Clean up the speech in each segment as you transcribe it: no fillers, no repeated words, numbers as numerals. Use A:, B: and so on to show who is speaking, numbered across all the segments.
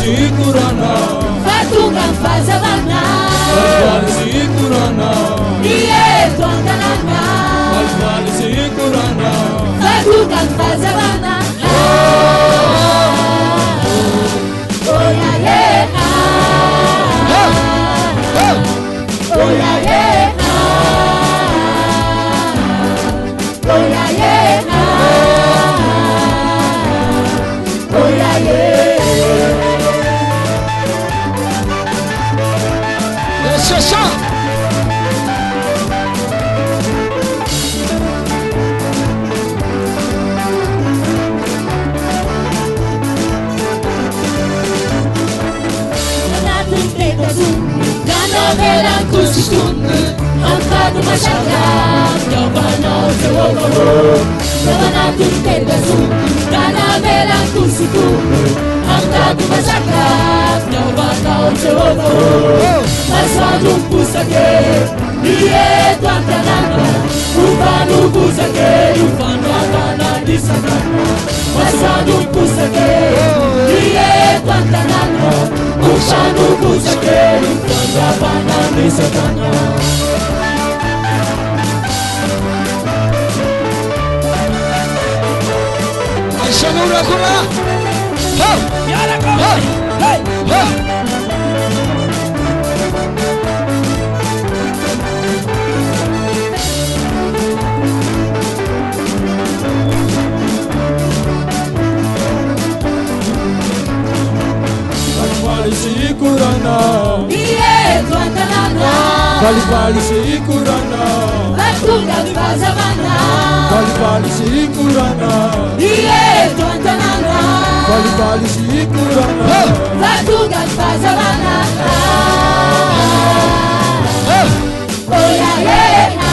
A: sy korana.
B: Fa tonga ny fahazavana.
A: Falifaly sy korana.
B: Ny eto an-tanàna.
A: Falifaly sy korana.
B: Fa tonga ny fahazavana. Oh yeah yeah ah. Oh yeah yeah ah. Oh yeah yeah ah. Oh yeah yeah.
C: Shasha.
B: Anatin'ny tetazo Kanavelan-kositony Ampady mazaka Fitiavanao Jehovah ô Anatin'ny tetazo Kanavelan-kositony Ampady mazaka Fitiavanao Jehovah ô Masoandro miposaka Ny eto an-tanàna Ovano bozaka Io fandrabana ny Satana Masoandro miposaka Ny eto an-tanàna Ovano bozaka Io fandrabana ny Satana.
C: Aisanora kora. Ha! Ha! Ha!
A: Falifaly sy korana.
B: Ny eto an-tanàna.
A: Falifaly sy korana.
B: Fa tonga ny fahazavana.
A: Falifaly sy korana.
B: Ny eto an-tanàna.
A: Falifaly sy korana.
B: Fa tonga ny fahazavana. Oh yeah yeah ah.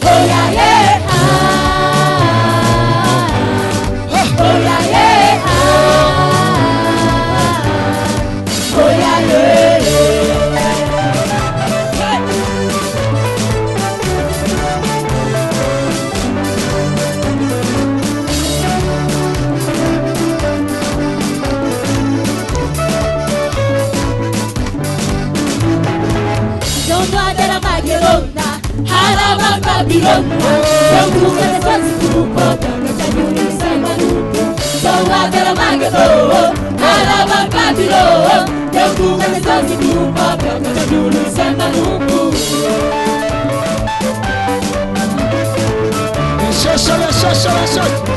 B: Oh yeah yeah ah. Oh yeah yeah ah. Oh yeah yeah. Haraba Haraba Babylon,
C: Shasha, shasha, shasha.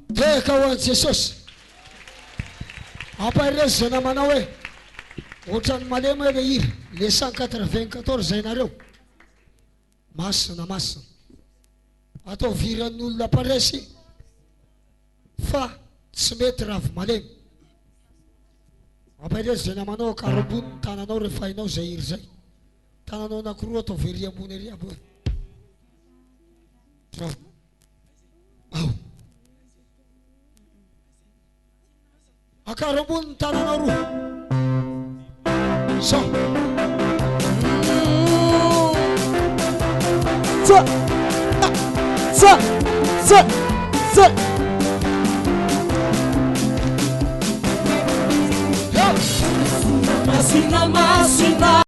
C: Jesosy. Tehaka ho an'i Jesosy. Ampaherezo izay namanao hoe ohatran'ny malemy hoe le hira, le 194 hainareo. Masina masina. Ataovy hiran'ny olona mparesy fa tsy mety raha vao malemy. Ampaherezo izay namanao akaro ambony ny tananao rehefa hainao izay hira izay. Tananao anankiroa ataovy ery ambony ery ambony. Ao. Akaro ambony ny tananao roa. Zao.
A: Tsa, tsa, tsa, tsa.
B: Masina, masina.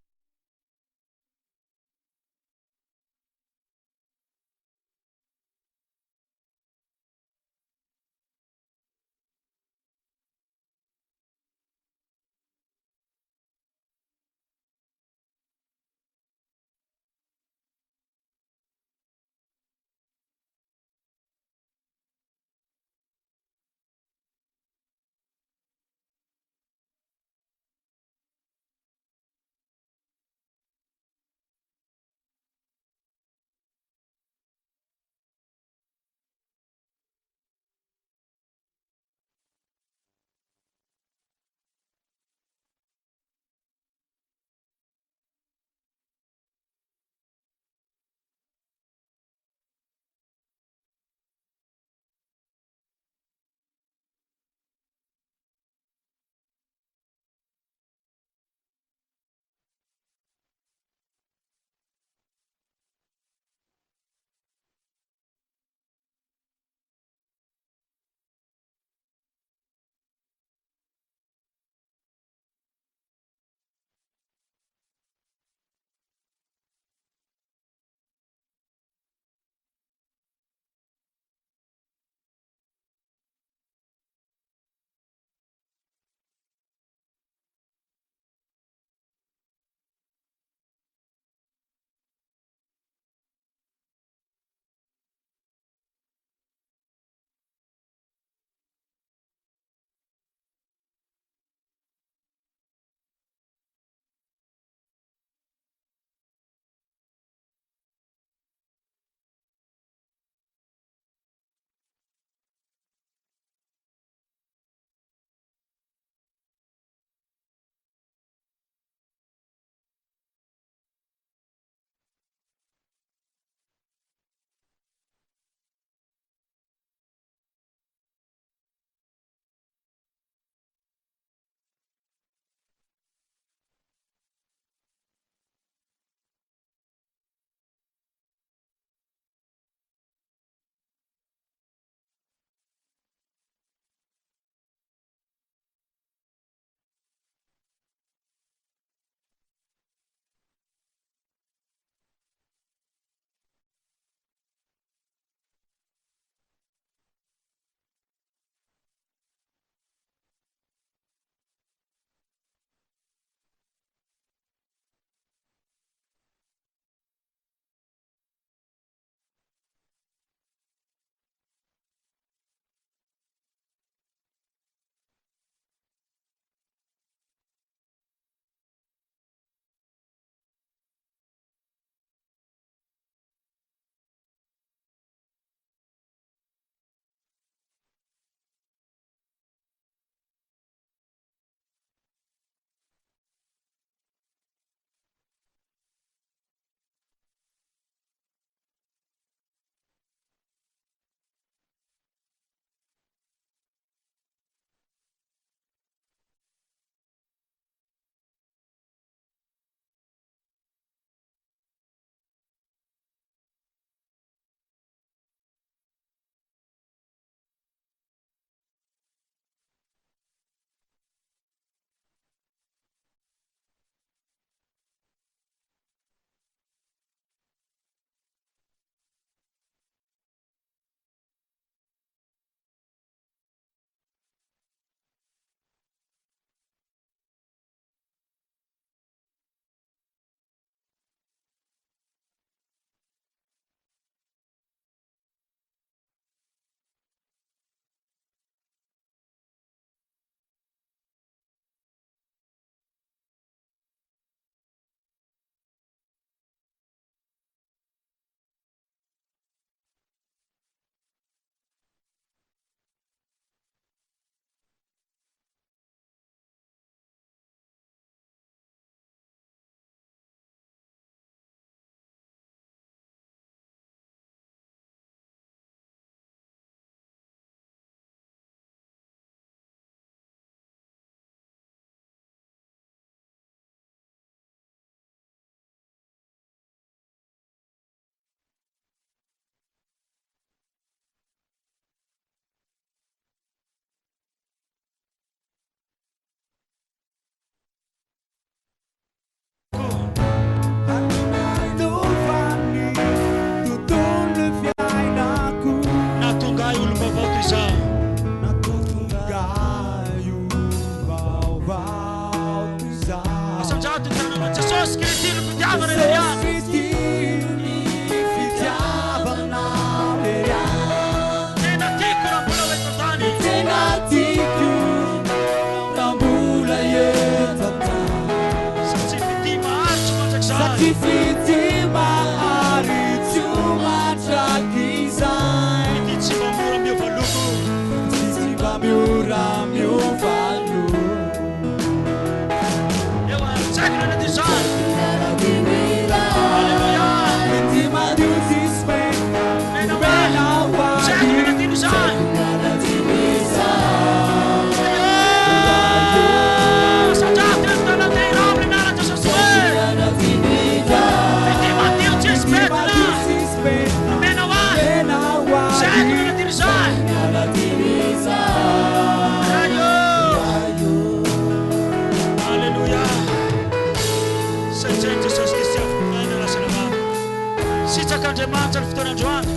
B: Sitrak'Andriamanitra ny fotoana androany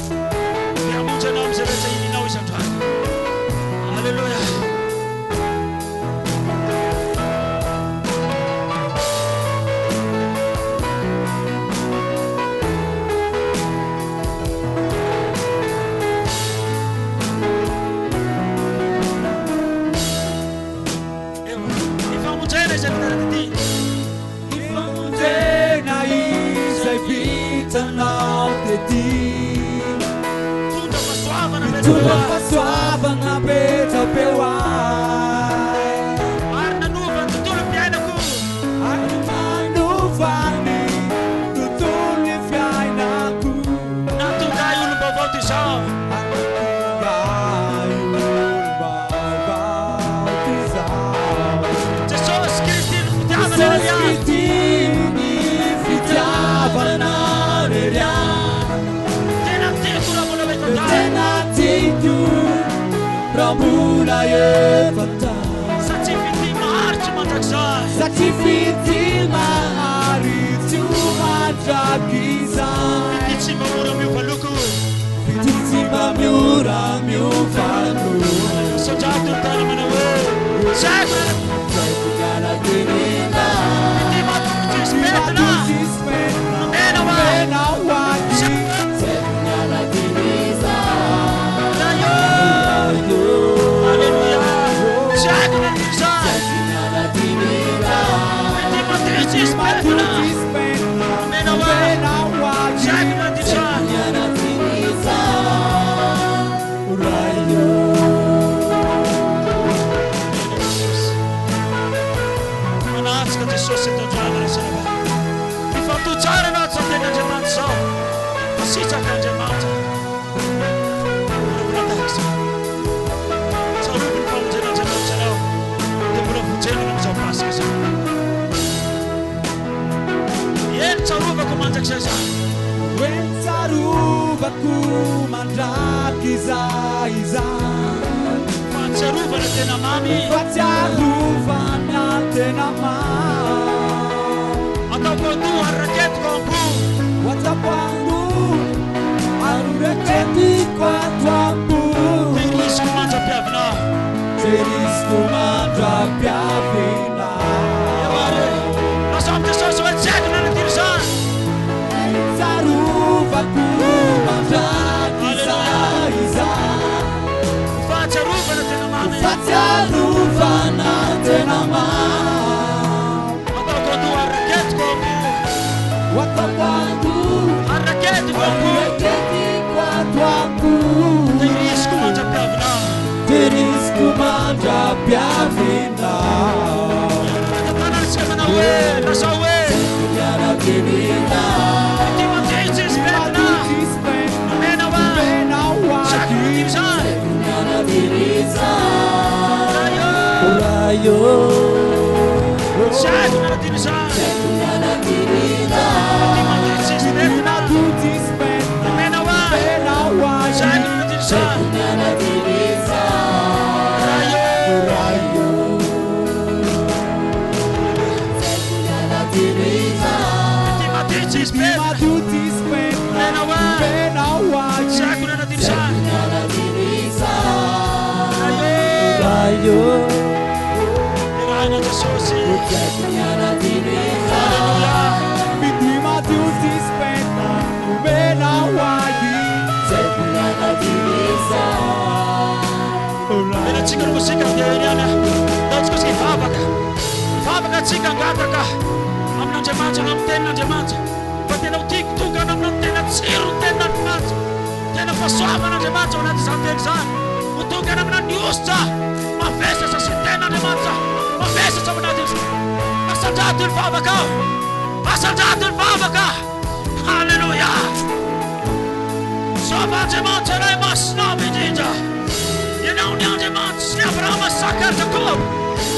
B: dia hamonjy anao amin'izay rehetra inianao Izy androany. Aleloia. Ewa, ny famonjena izay vitanao taty.
A: Ny famonjena izay vitanao tety.
B: Mitondra fahasoavana betsaka
A: Mitondra
B: ho ahy.
A: fahasoavana betsaka ho ahy.
B: Ary nanova ny tontolom-piainako.
A: Ary nanova ny tontolon'ny fiainako.
B: Nahatonga ahy olom-baovao toy izao.
A: Nahatonga ahy olom-baovao toy izao.
B: Jesosy Kristy ny fitiavana
A: Jesosy
B: irery ihany.
A: Kristy ny fitiavana irery ihany.
B: Tena tiako raha mbola eto an-tany.
A: Tena tiako raha mbola eto an-tany.
B: Satria fitia maharitry mandrakizay.
A: Satria fitia maharitry mandrakizay.
B: Fitia tsy mba mora miova loko.
A: Fitia tsy mba mora miova loko.
B: Misaotra ny tany manao hoe tsy haiko
A: Tsy haiko ny hanadinoina.
B: Fitia matoky tsisy pentina.
A: Matoky tsisy pentina.
B: Nomena ho ahy.
A: Nomena ho ahy.
B: Tsy
A: Tsy haiko ny hanadinoina.
B: Raio. Aleloia. Tsy haiko ny hanadino izany.
A: Tsy haiko ny hanadinoina.
B: Fitia matoky tsisy pentina.
A: Nomena ho ahy.
B: Tsy haiko ny hanadino izany. Manatsika Jesosy eto androany ry zanak'Andriamanitra. Mifantoha tsara anaty izao tenin'Andriamanitra izao. Fa sitraka Andriamanitra. Mbola tahaka izany. Tsarovy ny famonjen'Andriamanitra anao. Dia mbola vonjena amin'izao Paska izao. Eny tsarovako mandrakizay izany.
A: Eny tsarovako mandrakizay izany.
B: Fahatsiarovana tena mamy.
A: Fahatsiarovana tena mamy.
B: Ataoko an-doha ary raketiko am-po.
A: Ataoko an-doha ary raketiko ato am-po.
B: Tehiriziko mandra-piavinao.
A: Tehiriziko mandra-piavinao.
B: Eo ary. Lazao amin'i Jesosy hoe tsy haiko ny hanadino izany.
A: Tsarovako mandrakizay izany.
B: Fahatsiarovana tena mamy.
A: Fahatsiarovana tena mamy.
B: Ataoko an-doha ary raketiko am-po.
A: Ataoko an-doha
B: ary raketiko am-po.
A: Raketiko ato am-po.
B: Tehiriziko mandra-piavinao.
A: Tehiriziko mandra-piavinao.
B: Tanana tsika manao hoe lazao hoe. Ity mandeha tsisy pentina. Nomena ho ahy. Tsy haiko ny hanadino izany. Raio. Tsy haiko ny hanadino izany. Ity mandeha tsisy pentina. Nomena ho ahy. Tsy haiko ny hanadino izany. Raio. Ity mandeha tsisy pentina. Nomena ho ahy. Tsy haiko ny hanadino izany. Raio. Deraina Jesosy. Aleloia. Mila antsika ny mozika dia eny ihany. Ataontsika isika hivavaka. Hivavaka antsika hangataka amin'Andriamanitra na amin'ny tenin'Andriamanitra. Fa tena ho tiako tonga any aminao ny tena tsiro ny tenin'Andriamanitra. Tena fahasoavan'Andriamanitra ao anatin'izany teny izany. Ho tonga any aminao ny hosotra mavesatra sy ny tenin'Andriamanitra mavesatra ao anatin'izany. Asandrato ny vavaka ao. Asandrato ny vavaka. Haleloia. Soava Andriamanitra Ray Masina Avo Indrindra. Ianao ny Andriamanitry sy Abrahama, Isaka ary Jakoba.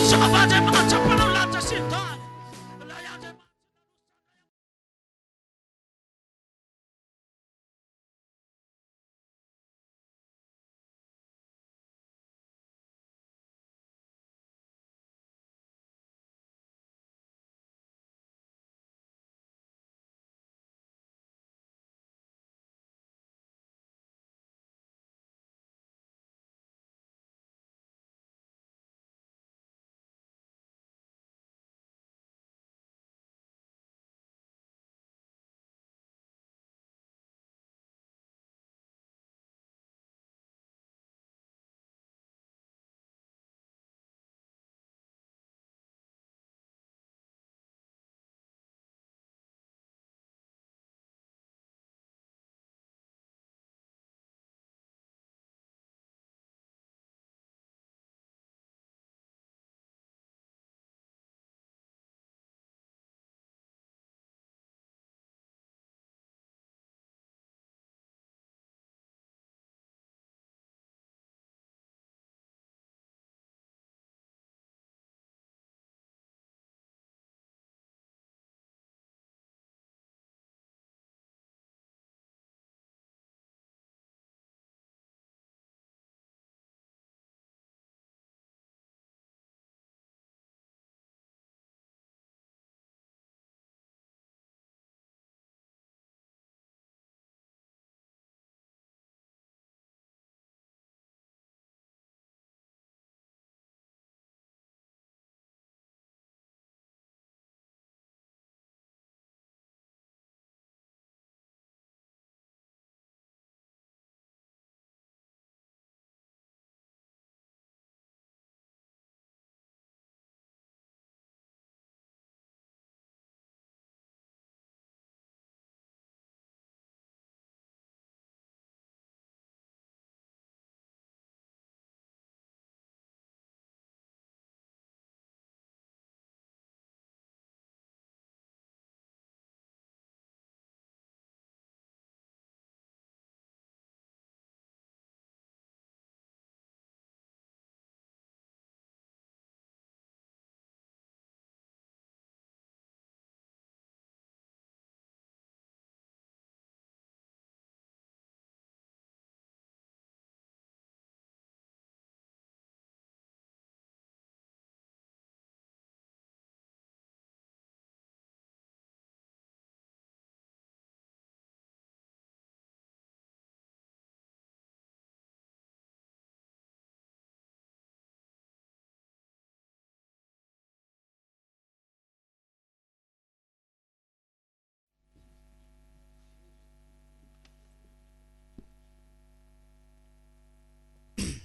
B: Soava Andriamanitra Mpanao lanitra sy ny tany. Ilay Andriamanitra.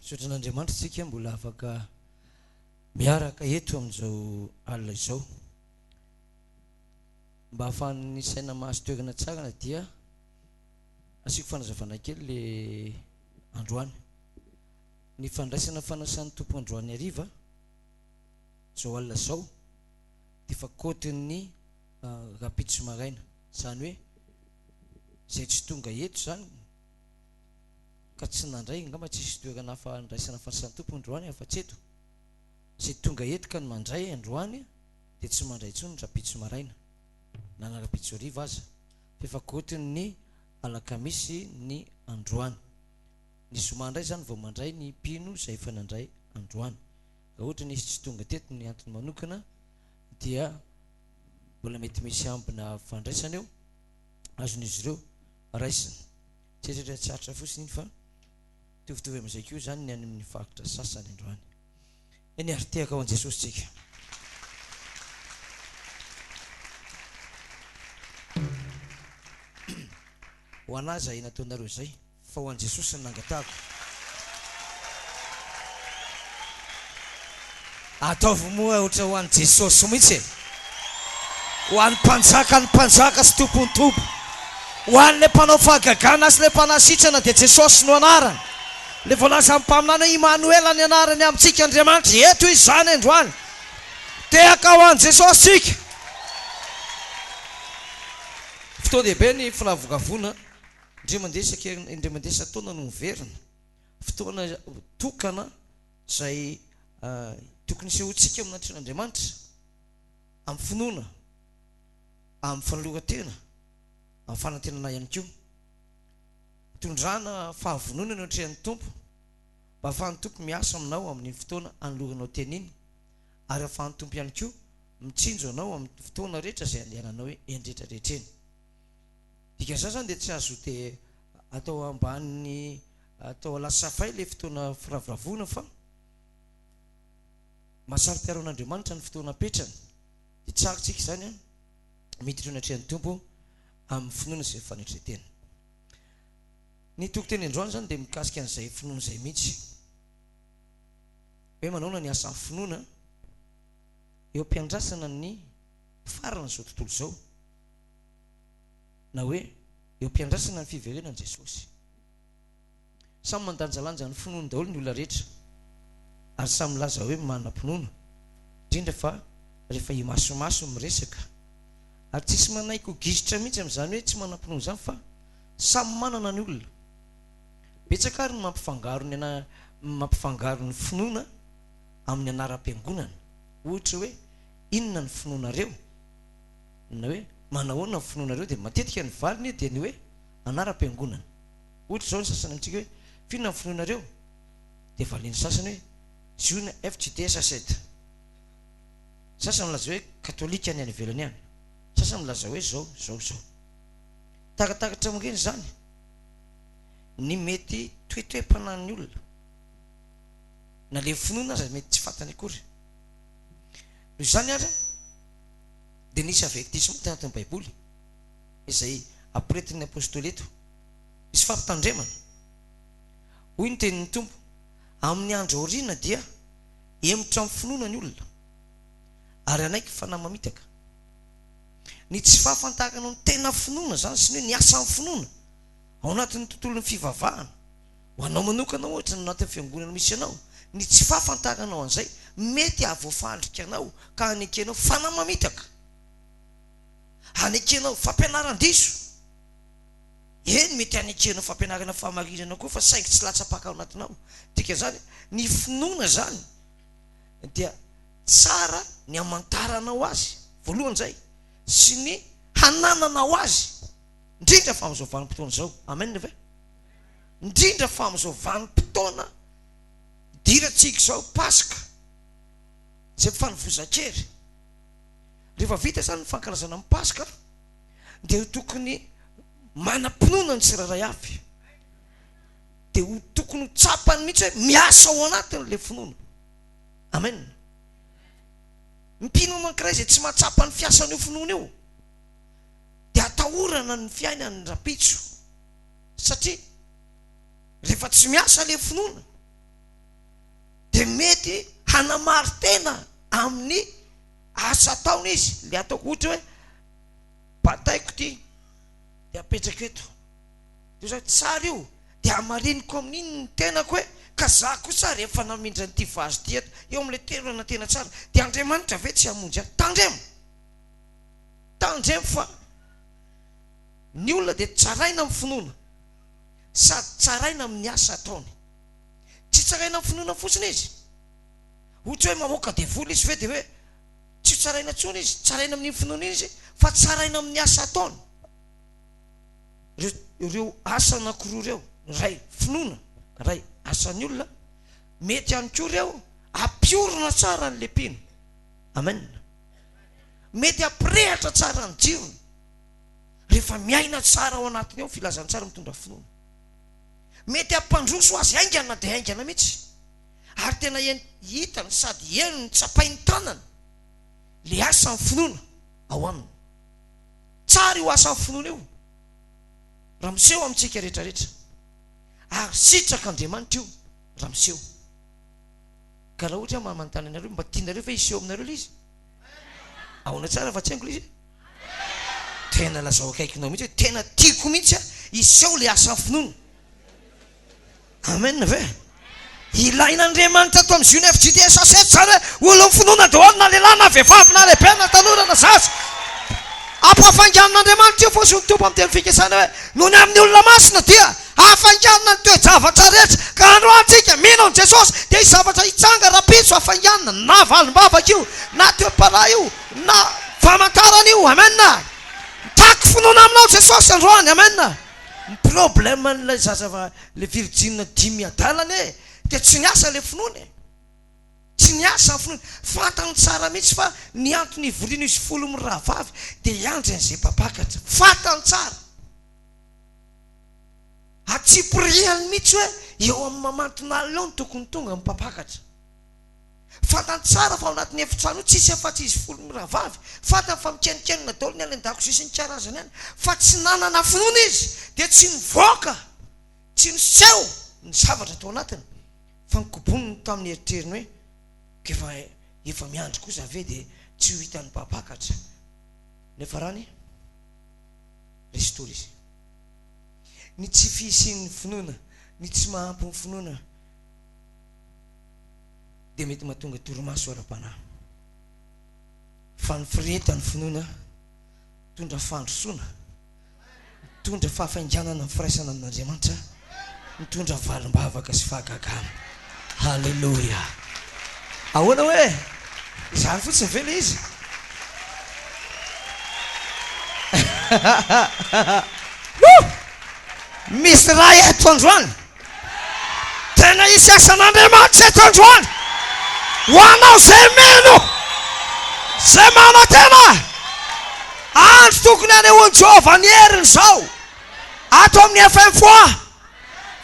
D: Misaotra an'Andriamanitra isika mbola afaka miaraka eto amin'izao alina izao. Mba ahafahan'ny saina mahazo toerana tsara na dia asiako fanazavana kely le androany. Ny fandraisana fanasan'ny Tompo androany hariva, izao alina izao, dia efa kaotin'ny rahampitso maraina. Izany hoe izay tsy tonga eto izany ka tsy nandray, angamba tsisy toerana hafa andraisana fanasan'ny Tompo androany afa-tsy eto. Izay tonga eto ka ny mandray androany dia tsy mandray intsony rahampitso maraina na na rahampitso hariva aza fa efa kaotin'ny alakamisy ny androany. Ny zoma indray izany vao mandray ny mpino izay efa nandray androany. Raha ohatra nisy tsy tonga teto ny antony manokana dia mbola mety misy ambina fandraisana eo azon'izy ireo raisina. Tsy eritreritra tsy aritra fotsiny iny fa mitovitovy amin'izay koa izany ny any amin'ny faritra sasany androany. Eny ary, tehaka ho an'i Jesosy tsika. Ho an'ahy izay nataonareo izay. Fa ho an'i Jesosy no nangatahako. Ataovy moa ohatra ho an'i Jesosy mihitsy e! Ho an'ny Mpanjakan'ny mpanjaka sy Tompon'ny tompo. Ho an'ilay mpanao fahagagana sy ilay mpanasitrana dia Jesosy no anarany. Ilay voalazan'ny mpaminany hoe Imanoela ny anarany amintsika Andriamanitra. Eto Izy izany androany. Tehaka ho an'i Jesosy tsika. Fotoan-dehibe ny firavoravoana. Indray mandeha isan-kerina, indray mandeha isan-taona no miverina. Fotoana tokana izay tokony hisehoantsika amin'ny anatrehan'Andriamanitra, amin'ny finoana, amin'ny fanoloran-tena, amin'ny fanantenana ihany koa. Hitondrana fahavononana eo anatrehan'ny Tompo, mba hahafahan'ny Tompo miasa aminao amin'iny fotoana anoloranao tena iny, ary hahafahan'ny Tompo ihany koa mitsinjo anao amin'ny fotoana rehetra izay andehananao eny rehetra rehetra eny. Dikan'izany izany dia tsy azo dia atao ambany atao alasafay ilay fotoana firavoravoana fa mahasaro-piaro an'Andriamanitra ny fotoana apetrany. Dia tsara tsika izany an, miditra eo anatrehan'ny Tompo amin'ny finoana sy fanetren-tena. Ny toriteny androany izany dia mikasika an'izay finoana izay mihitsy. Hoe manaona ny asan'ny finoana eo am-piandrasana ny faran'izao tontolo izao. na hoe eo am-piandrasana ny fiverenan'i Jesosy. Samy mandanjalanja ny finoany daholo ny olona rehetra, ary samy milaza hoe manam-pinoana, indrindra fa rehefa imasomaso miresaka. Ary tsisy manaiky ho gisitra mihitsy amin'izany hoe tsy manam-pinoana izany fa samy manana ny olona. Betsaka ary ny mampifangaro ny mampifangaro ny finoana amin'ny anaram-piangonana. Ohatra hoe inona ny finoanareo? Na hoe manahoana ny finoanareo dia matetika ny valiny dia ny hoe anaram-piangonana. Ohatra izao ny sasany amintsika hoe f'inona ny finoanareo? Dia valian'ny sasany hoe Ziona FJDSAZ. Sasany milaza hoe katolika ny any ivelany any. Sasany milaza hoe zao, zao, zao. Tarataratra amin'ireny izany ny mety toetoem-panahin'ny olona. Na le finoana aza mety tsy fantany akory. Noho izany ary dia nisy avertissement tao anatin'ny Baiboly izay ampiretin'ny Apostoly eto. Misy fampitandremana. Hoy ny tenin'ny Tompo, Amin'ny andro aoriana dia hemotra amin'ny finoana ny olona, ary hanaiky fanahy mamitaka. Ny tsy fahafantarana ny tena finoana izany sy ny hoe ny asan'ny finoana ao anatin'ny tontolon'ny fivavahana, ho anao manokana ohatra, ny anatin'ny fiangonana misy anao, ny tsy fahafantaranao an'izay mety hahavoafandrika anao ka hanekenao fanahy mamitaka, hanekenao fampianaran-diso, eny mety hanekenao fampianarana fahamarinana koa fa saingy tsy latsa-paka ao anatinao. Dikan'izany, ny finoana izany dia tsara ny hamantaranao azy, voalohany izay, sy ny hanananao azy, indrindra fa amin'izao vanim-potoana izao. Amen ve? Indrindra fa amin'izao vanim-potoana idirantsika izao, Paska, izay fanovozan-kery. Rehefa vita izany ny fankalazana ny Paska, dia ho tokony manam-pinoana ny tsirairay avy. Dia ho tokony ho tsapany mihitsy hoe miasa ao anatiny ilay finoana. Amen. Ny mpino anankiray izay tsy mahatsapa ny fiasan'io finoana io, dia atahorana ny fiainany rahampitso. Satria rehefa tsy miasa ilay finoana. Dia mety hanamari-tena amin'ny asa ataony izy, ilay ataoko ohatra hoe bataiko ity dia apetrako eto, dia ohatran'ny tsara io, dia hamariniko amin'iny ny tenako hoe ka za kosa rehefa namindra an'ity vazy ity eto, eo amin'ilay toerana tena tsara, dia Andriamanitra ve tsy hamonjy ahy? Tandremo! Tandremo fa ny olona dia tsaraina amin'ny finoana sady tsaraina amin'ny asa ataony. Tsy tsaraina amin'ny finoana fotsiny izy. Ohatra hoe mamoaka devoly izy ve dia hoe tsy ho tsaraina intsony izy, tsaraina amin'iny finoana iny izy fa tsaraina amin'ny asa ataony. Ireo ireo asa anankiroa ireo, ny iray finoana, ny iray asan'ny olona, mety ihany koa ireo hampiorina tsara an'ilay mpino. Amen. Mety hampirehatra tsara ny jirony rehefa miaina tsara ao anatiny ao ny filazantsara mitondra finoana. Mety hampandroso azy haingana dia haingana mihitsy ary tena hitany sady henony tsapainy tanana le asan'ny finoana ao aminy. Tsara io asan'ny finoana io raha miseho amintsika rehetra rehetra ary sitrak'Andriamanitra io raha miseho. Ka raha ohatra aho manontany anareo mba tianareo ve hiseho aminareo le izy? Ahoana tsara fa tsy haiko le izy e? Tena lazao akaikinao mihitsy hoe tena tiako mihitsy hiseho le asan'ny finoana. Amen ve? Ilain'Andriamanitra ato amin'ny Ziona FJTSAC izany hoe olon'ny finoana daholo na lehilahy na vehivavy na lehibe na tanora na zaza. Ampahafainganin'Andriamanitra io fa hoy ny Tompo amin'ny teny fikasana hoe noho ny amin'ny olona masina dia hafainganina ny toe-javatra rehetra ka androany tsika mino an'i Jesosy dia hisy zavatra hitsanga rahampitso hafainganina na valim-bavaka io na toe-panahy io na famantarana io. Amen. Mitaky finoana aminao Jesosy androany. Amen. Ny problème an'ilay zaza va le virjine dimy adala anie dia tsy niasa le finoana e! Tsy niasa ny finoany. Fantany tsara mihitsy fa ny antony ivorian'izy folo mirahavavy dia hiandry an'izay mpampakatra. Fantany tsara. Atsipiriany mihitsy hoe eo amin'ny mamanton'alina eo no tokony tonga ny mpampakatra. Fantany tsara fa ao anatin'ny efitrano io tsisy afa-tsy izy folo mirahavavy. Fantany fa mikenokenona daholo ny any an-dakozia sy ny karazany any. Fa tsy nanana finoana izy dia tsy nivoaka, tsy niseho ny zavatra tao anatiny fa nokoboniny tamin'ny eritreriny hoe k'efa efa miandry kosa ve dia tsy ho hitan'ny mpampakatra. Nefa rany resy tory izy. Ny tsy fisian'ny finoana, ny tsy maha-ampy ny finoana dia mety mahatonga torimaso ara-panahy. Fa ny firehetan'ny finoana mitondra fandrosoana, mitondra fahafainganana ny firaisana amin'Andriamanitra, mitondra valim-bavaka sy fahagagana. Haleloia! Ahoana hoe? Izany fotsiny ve ilay izy? Woo! Misy ray eto androany. Tena hisy asan'Andriamanitra eto androany. Ho anao izay mino, izay manantena. Andro tokony hanehoan'i Jehovah ny heriny izao, ato amin'ny FM Foi.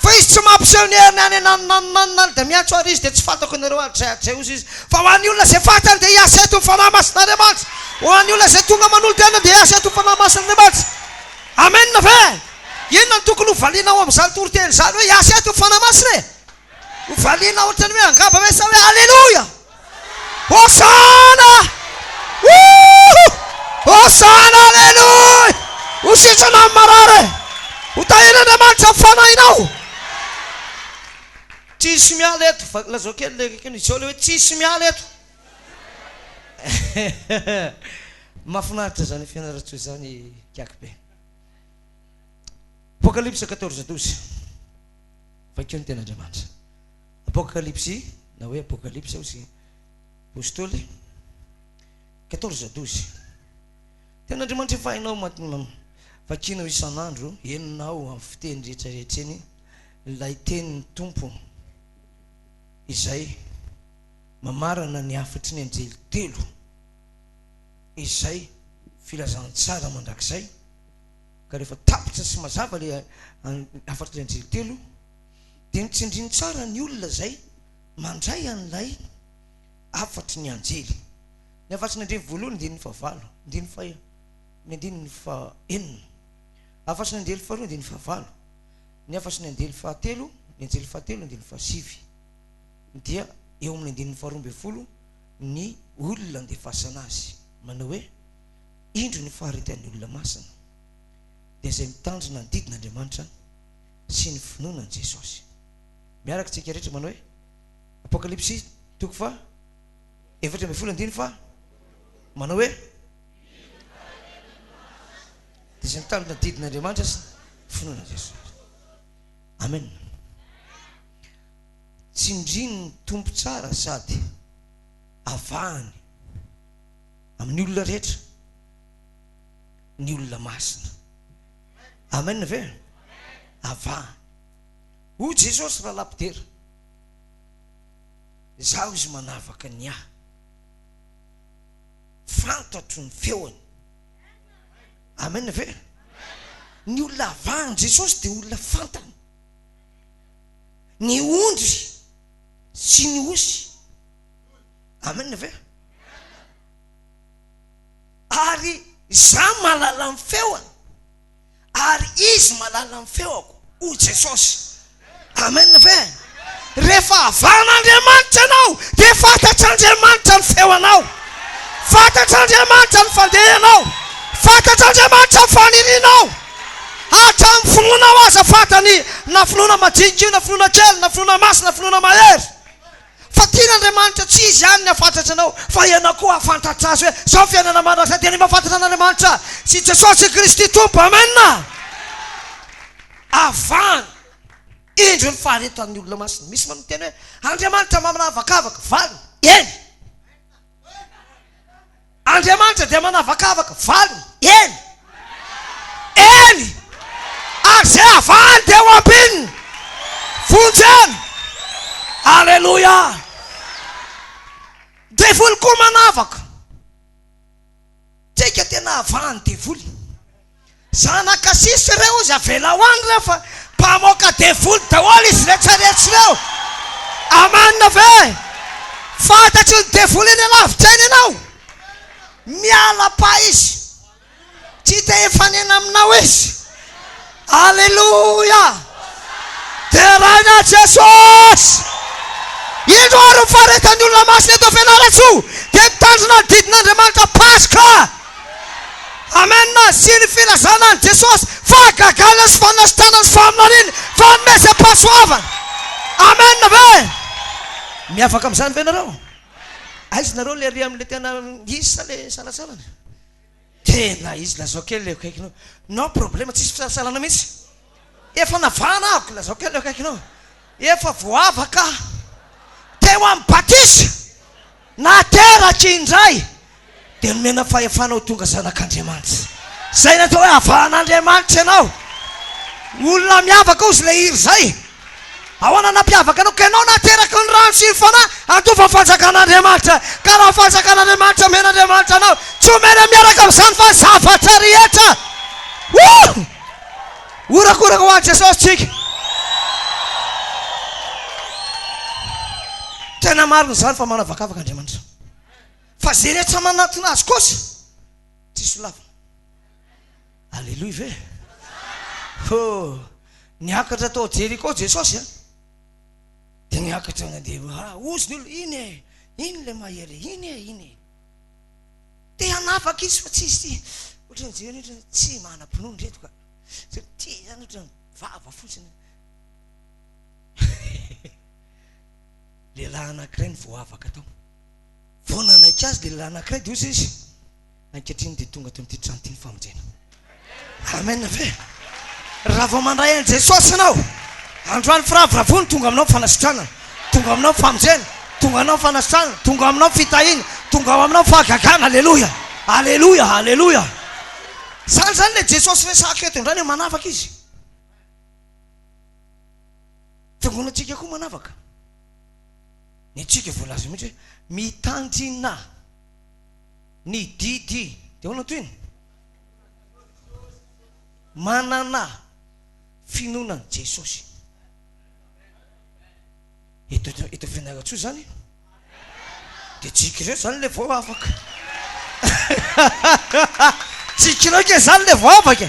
D: Fa izy tsy mampiseho ny heriny any ananonanonanona any dia miantso ary izy dia tsy fantako ianareo hatrizay hatrizay hozy izy. Fa ho an'ny olona izay fantany dia hiasa eto ny Fanahy Masin'Andriamanitra. Ho an'ny olona izay tonga manolo-tena dia hiasa eto ny Fanahy Masin'Andriamanitra. Amen ve? Inona no tokony ho valianao amin'izany toriteny izany hoe hiasa eto ny Fanahy Masina e? Ho valiana ohatran'ny hoe angamba ve sa hoe Aleloia! Hosana! Wouhou! Hosana Aleloia! Ho sitrana ny marary e! Ho tahian'Andriamanitra ny fanahinao! Tsisy miala eto, fa lazao kely le akaikinao, izao le hoe tsisy miala eto. Mahafinaritra izany fianarantsoa izany kiaky be. Apokalypsy 14 12. Vakio ny tenin'Andriamanitra. Apokalypsy na hoe Apokalypsy hozy Apostoly 14 12. Tenin'Andriamanitra efa hainao vakinao isan'andro, henonao amin'ny fiteny rehetra rehetra eny ilay tenin'ny Tompo izay mamarana ny hafatry ny anjely telo izay filazantsara mandrakizay. Ka rehefa tapitra sy mazava ilay hafatr'ilay anjely telo, dia nitsindriny tsara ny olona izay mandray an'ilay hafatry ny anjely. Ny hafatry ny anjely voalohany, andininy fahavalo, andininy faha, ny andininy fahenina. Hafatry ny anjely faharoa, andininy fahavalo. Ny hafatry ny anjely fahatelo, ny anjely fahatelo, andininy fahasivy. Dia. eo amin'ny andininy faharoa ambin'ny folo ny olona andefasana azy, manao hoe, Indro ny faharetan'ny olona masina, dia izay mitandrina ny didin'Andriamanitra sy ny finoana an'i Jesosy. Miaraka isika rehetra manao hoe, Apokalypsy toko faha 14 andininy faha manao hoe, dia izay mitandrina ny didin'Andriamanitra sy ny finoana an'i Jesosy. Amen. Tsindrin'ny Tompo tsara sady avahany amin'ny olona rehetra ny olona masina. Amen ve? Avahany. Hoy Jesosy rahalahy mpidera, Izaho izy manavaka ny ahy. Fantatro ny feony. Amen ve? Ny olona avahan'i Jesosy dia olona fantany. Ny ondry sy ny osy. Amen ve? Ary izaho mahalala ny feony, ary izy mahalala ny feoko, hoy Jesosy. Amen ve? Rehefa havan'Andriamanitra ianao, dia fantatr'Andriamanitra ny feonao. Fantatr'Andriamanitra ny fandehanao. Fantatr'Andriamanitra ny fanirianao. Hatramin'ny finoanao aza fantany, na finoana madinika io, na finoana kely, na finoana masina, na finoana mahery. Fa tian'Andriamanitra tsy izy ihany ny hahafantatra anao fa ianao koa hahafantatra azy hoe izao ny fiainana mandrakizay dia ny mahafantatra an'Andriamanitra sy Jesosy Kristy Tompo. Amen! Avahana. Indro ny faharetan'ny olona masina. Misy miteny hoe Andriamanitra manavakavaka. Valiny, eny. Andriamanitra dia manavakavaka. Valiny, Eny! Eny! Ary izay avahany dia ho ampininy. Vonjeny! Aleloia! Devoly koa manavaka. Tsika tena avahan'ny devoly. Zanaka sisa ireo izy avelao any ireo fa mpamoaka devoly daholo izy rehetra rehetra ireo. Amen ve? Fantatry ny devoly eny alavitra eny ianao. Miala pa izy. Tsy te hifanena aminao izy. Aleloia! Deraina Jesosy! Indro ary ny faharetan'ny olona masina eto Fianarantsoa dia mitandrina ny didin'Andriamanitra Paska. Amen! Sy ny filazana an'i Jesosy, fahagagana sy fanasitranana sy faminaniana, fanomezam-pahasoavana. Amen ve? Miavaka amin'izany ve nareo? Aiza nareo le ary amin'le tena izy sa le salasalana? Tena izy, lazao kely le akaikinao. No problème, tsisy fisalasalana mihitsy. Efa navahana aho, lazao kely le akaikinao. Efa voavaka aho. Teo amin'ny batisa, nateraky indray, dia nomena fahefana ho tonga zanak'Andriamanitra. Izay no atao hoe avahan'Andriamanitra ianao. Olona miavaka hozy ilay hira izay. Ahoana nampiavaka anao? Ka ianao nateraky ny rano sy ny Fanahy handova ny fanjakan'Andriamanitra. Ka raha ny fanjakan'Andriamanitra omen'Andriamanitra anao, tsy omena miaraka amin'izany fa ny zavatra rehetra. Woo! Horakoraka ho an'i Jesosy tsika. Tena marina izany fa manavakavaka Andriamanitra. Fa izay rehetra manatona azy kosa, tsy solavina. Aleloia ve? Oh, niakatra tao Jeriko Jesosy a. Dia niakatra nandeha, ah, hozy ny olona, iny e, iny ilay mahery, iny e, iny e. Te hanafaka izy fa tsy izy ty. Ohatran'ny jereny ohatran'ny tsy manam-pinoana ireto ka. Ty zany ohatran'ny vava fotsiny. Lehilahy anankiray no voavaka tao. Vao nanaiky azy lehilahy anankiray dia hozy izy, Ankehitriny dia tonga ato amin'ity trano ity ny famonjena. Amen ve? Raha vao mandray an'i Jesosy ianao, androany firavoravoana, tonga aminao ny fanasitranana, tonga aminao ny famonjena, tonga aminao ny fanasitranana, tonga aminao ny fitahiana, tonga ao aminao ny fahagagana. Aleloia! Aleloia! Aleloia! Zany zany ilay Jesosy resahako eto indray, manavaka izy. Fiangonantsika koa manavaka. Ny antsika voalaza mihitsy hoe mitandrina. Ny didy dia ahoana tohiny? Manana finoana an'i Jesosy. Eto eto Fianarantsoa izany dia tsika ireo izany ilay vao afaka. Tsika ireo ke izany ilay vao afaka.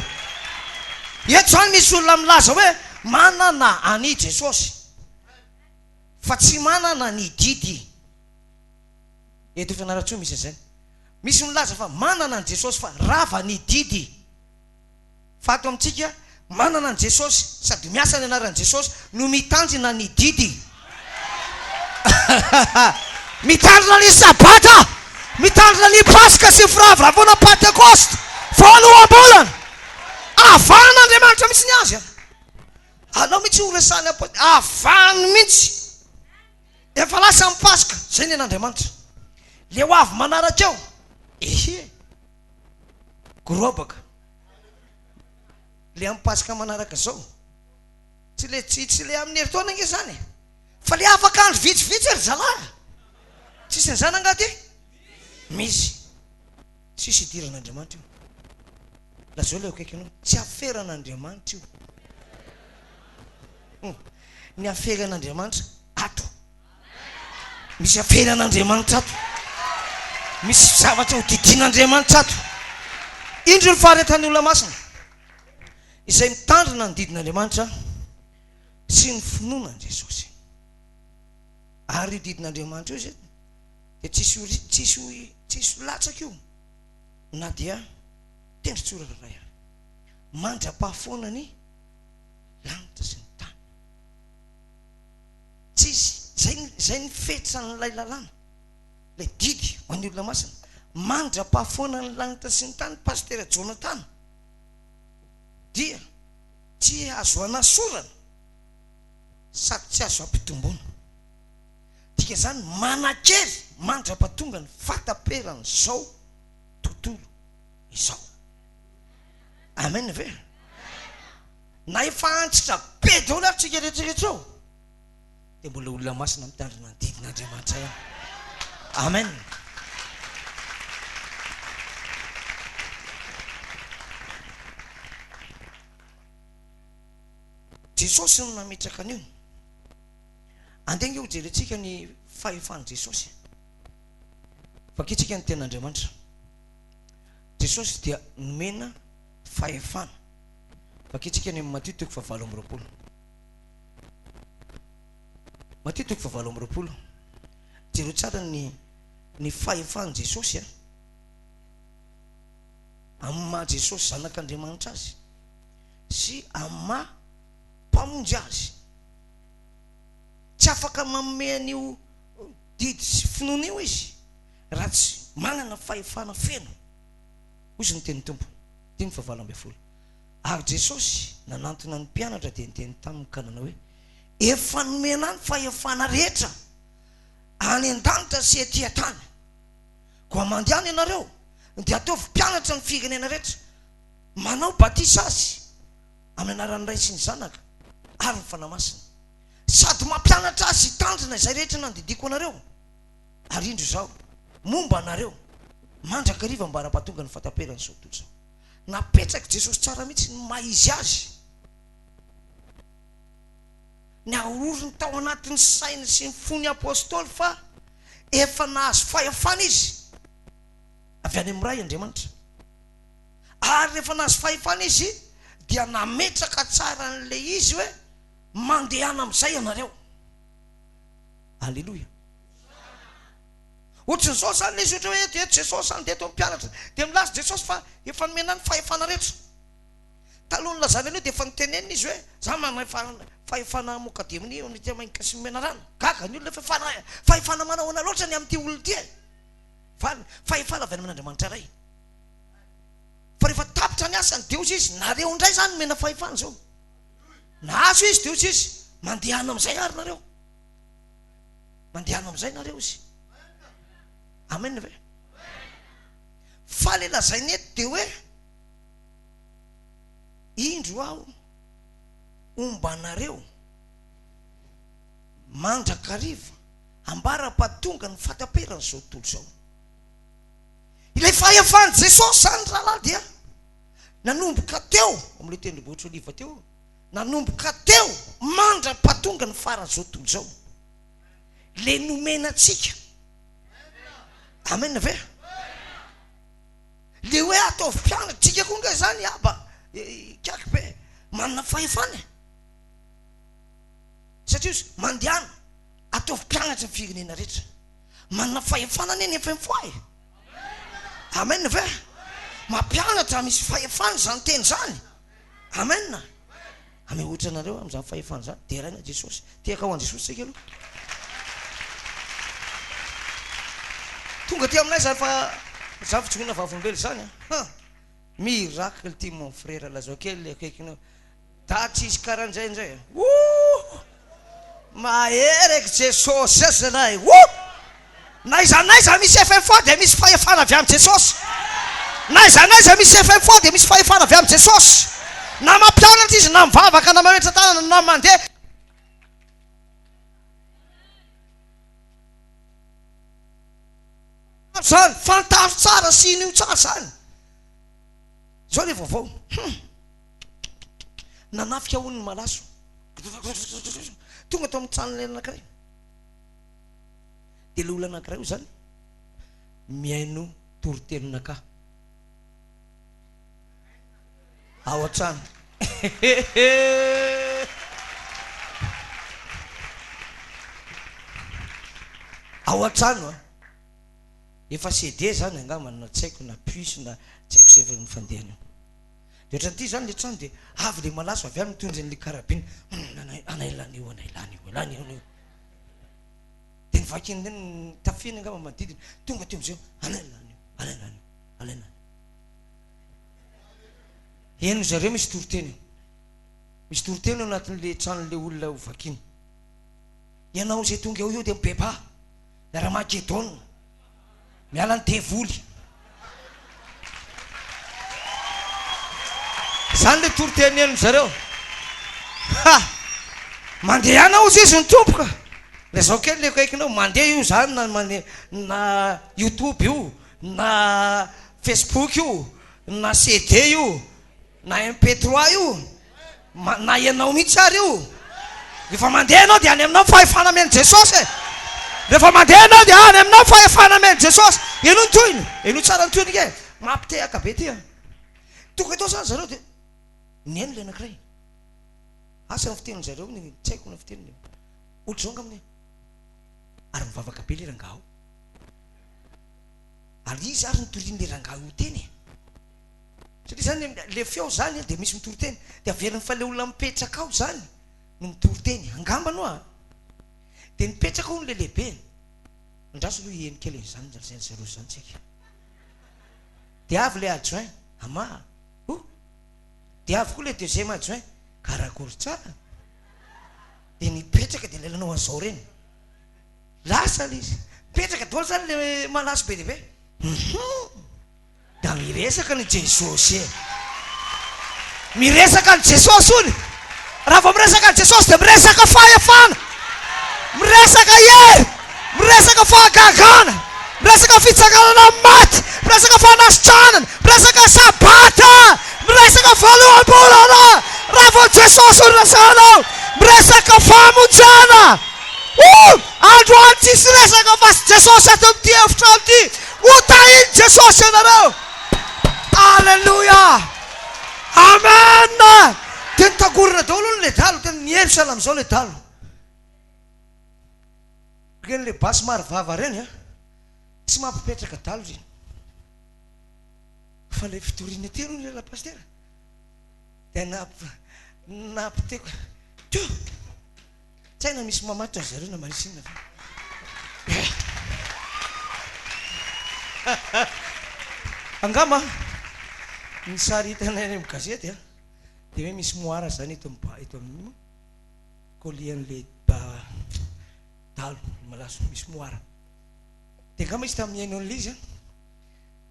D: Eto izany misy olona milaza hoe manana an'i Jesosy. Fa tsy manana ny didy. Eto Fianarantsoa misy an'izany. Misy milaza fa manana an'i Jesosy fa rava ny didy. Fa ato amintsika, manana an'i Jesosy sady miasa ny anaran'i Jesosy no mitandrina ny didy. Mitandrina ny Sabata, mitandrina ny Paska sy ny firavoravoana Pantekosta, voaloham-bolana. Avahan'Andriamanitra mihitsy ny azy. Alao mihitsy ho resahan'ny Apostoly, avahany mihitsy. Efa lasa ny Paska, zay ny an'Andriamanitra. Le ho avy manaraka eo, ehe, gorobaka. Le amin'ny Paska manaraka zao. Tsy le tsy tsy le amin'ny herintaona ange zany e. Fa le afaka andro vitsivitsy ry zalahy. Tsisy an'izany angaha ty? Misy. Tsisy idiran'Andriamanitra io. Lazao ilay akaiky anao, tsy aferan'Andriamanitra io. Hum. Ny aferan'Andriamanitra ato. Misy aferan'Andriamanitra ato. Misy zavatra ho didian'Andriamanitra ato. Indro ny faharetan'ny olona masina izay mitandrina ny didin'Andriamanitra sy ny finoana an'i Jesosy. Ary io didin'Andriamanitra io izay dia tsisy ho tsisy ho tsisy ho latsaka io na dia tendron-tsoratra iray ary mandra-pahafoana ny lanitra sy ny tany. Tsisy zay zay ny fetran'ilay lalàna, ilay didy ho an'ny olona masina mandra-pahafoana ny lanitra sy ny tany. Pasitera Jonathan dia tsy azo anasorana sady tsy azo ampitomboana. Dikan'izany manan-kery mandra-pahatonga ny fahataperan'izao tontolo izao. Amen ve? Na efa antitra be daholo ary tsika rehetra rehetra eo, dia mbola olona masina mitandrina ny didin'Andriamanitra ihany. Amen. Jesosy no nametraka an'io. Andeha ange hojerentsika ny fahefan'i Jesosy. Vakintsika ny tenin'Andriamanitra. Jesosy dia nomena fahefana. Vakintsika ny amin'ny Matio toko fahavalo amby 20. Matio toko fahavalo amby 20. Jereo tsara ny ny fahefan'i Jesosy a. Amin'ny maha Jesosy zanak'Andriamanitra azy sy amin'ny maha mpamonjy azy. Tsy afaka manome an'io didy sy finoana io izy raha tsy manana fahefana feno. Hoy izy ny tenin'ny Tompo, andininy fahavalo ambin'ny folo. Ary Jesosy nanantona ny mpianatra dia niteny taminy ka nanao hoe, Efa nomena ahy ny fahefana rehetra any an-danitra sy ety an-tany. Koa mandehana ianareo dia ataovy mpianatra ny firenena rehetra, manao batisa azy amin'ny anaran'ny Ray sy ny Zanaka ary ny Fanahy Masina, sady mampianatra azy hitandrina izay rehetra nandidiako anareo, ary indro Izaho momba anareo mandrakariva ambara-pahatonga ny fahataperan'izao tontolo izao. Napetrak'i Jesosy tsara mihitsy ny maha izy azy. Nahoriny tao anatin'ny sainy sy ny fony apostoly fa efa nahazo fahefana izy avy any amin'ny Ray Andriamanitra. Ary rehefa nahazo fahefana izy dia nametraka tsara an'ilay izy hoe mandehana amin'izay ianareo. Aleloia. Ohatran'izao izany ilay izy ohatra hoe eto eto Jesosy izany dia eto ny mpianatra dia milaza Jesosy fa efa nomena ny fahefana rehetra. Taloha nilazana an'io dia efa notenenina izy hoe za manana fahefana hamoaka demonia eo amin'ity mainka sy menarana. Gaga ny olona fa fahefana manao ahoana loatra ny amin'ity olona ity e? Valiny, fahefana avy any amin'Andriamanitra Ray. Fa rehefa tapitra ny asany dia hozy izy, nareo indray izany nomena fahefana izao. Nahazo izy dia hozy izy, mandehana amin'izay ary nareo. Mandehana amin'izay nareo izy. Amen ve? Fa le lazainy eto dia hoe indro aho homba anareo mandrakariva ambara-pahatonga ny fahataperan'izao tontolo izao. Ilay fahefan'i Jesosy izany rahalahy dia nanomboka teo amin'ilay tendrombohitra Oliva teo, nanomboka teo mandra-pahatonga ny faran'izao tontolo izao. Ilay nomena antsika. Amen ve? Le hoe ataovy mpianatra, tsika koa nga izany aba ikaky be manana fahefana e. Satria mandehana. Ataovy mpianatra ny firenena rehetra. Manana fahefana anie ny FMFOA e! Amen ve? Mampianatra misy fahefana izany teny izany. Amen. Amen ohatra anareo amin'izany fahefana izany. Deraina Jesosy. Tehaka ho an'i Jesosy tsika aloha. Tonga aty aminay izany fa izany fijoroana vavolombelona izany an. Ha! Miracle ity mon frère lazao kely le akaikinao. Da tsisy karanzay ndray. Ouh! Mahery eky Jesosy e zalahy. Ouh! N'aiza n'aiza misy FFA dia misy fahefana avy amin'i Jesosy. N'aiza n'aiza misy FFA dia misy fahefana avy amin'i Jesosy. Na mampianatra izy, na mivavaka, na mametra-tanana, na mandeha. Zany, fantaro tsara sy inoy tsara zany. Zao le vaovao. Hum. Nanafika hono ny malaso. Tonga tao amin'ny tranon'ilay anankiray. Dia ilay olona anankiray io izany mihaino toriteninakahy ao an-trano. Ao an-trano an. Efa CD zany angamba na tsy haiko na puce na tsy haiko izay efa nifandehany eo. Dia ohatran'ity zany le trano dia avy le malaso avy any mitondra an'le carabine, anailana io anailana io anailana io. Dia nivaky ny tafihiny angamba manodidina, tonga teo am'izay anailana io anailana io anailana io. Heno zareo misy toriteny eo. Misy toriteny ao anatin'le tranon'le olona ho vakiana. Ianao izay tonga eo io dia mibebaha. Ny Aramagedona. Miala ny devoly. Zany le toriteny henony zareo. Ha! Mandehana hozy izy ny Tompo ka. Lazao kely le akaikinao, mandeha io zany na mane na youtube io, na facebook io, na CD io, Na MP trois io, na ianao mihitsy ary io. Rehefa mandeha ianao dia any aminao ny fahefana amen'i Jesosy e. Rehefa mandeha ianao dia any aminao ny fahefana amen'i Jesosy. Henoy ny tohiny, henoy tsara ny tohiny ange. Mampitehaka be ity an. Tonga teo zany zareo dia nihaino ilay anankiray. Asa ny fitenin zareo ny tsy haiko ny fiteniny. Ohatr'izao angamba ny ary mivavaka be ilay rangahy ao. Ary iza ary no torian'ilay rangahy io teny e? Satria zany le feo zany dia misy mitory teny dia averiny fa le olona mipetraka ao zany no mitory teny angambany hoa dia nipetraka hono le lehibeny andraso aloha hiheno kely an'izany lazain'ny zareo zany tsika dia avy le adjoint ama o dia avy koa le deuxième adjoint karakory tsara dia nipetraka dia le nanao an'izao reny lasa le izy mipetraka daholo zany le malaso be dia be hum Da miresaka ny Jesosy e. Miresaka an'i Jesosy hono. Raha vao miresaka an'i Jesosy dia miresaka fahefana, miresaka hery, miresaka fahagagana, miresaka fitsanganana amin'ny maty, miresaka fanasitranana, miresaka sabata, miresaka voaloham-bolana. Raha vao Jesosy no resahanao, miresaka famonjena. Oh! Androany tsisy resaka fa Jesosy ato amin'ity efitrano ity. Ho tahin'i Jesosy ianareo. Aleloia. Amen. Dia nitangorona daholo hono le dalo, tena niely sahala amin'izao le dalo. Ireny le basy maro vava ireny an, tsy mampipetraka dalo ireny. Fa le fitoriana teny hono le pasitera dia nampiteko teo. Tsy hay na misy mamatotra ry zareo na manisy inona fa. Angamba ny sary hitanay any amin'ny gazety a, dia hoe misy moara zany eto amin'ny eto amin'ny colis an'le dalo malaso misy moara. Dia angamba izy tamin'ny nihaino an'ilay izy a,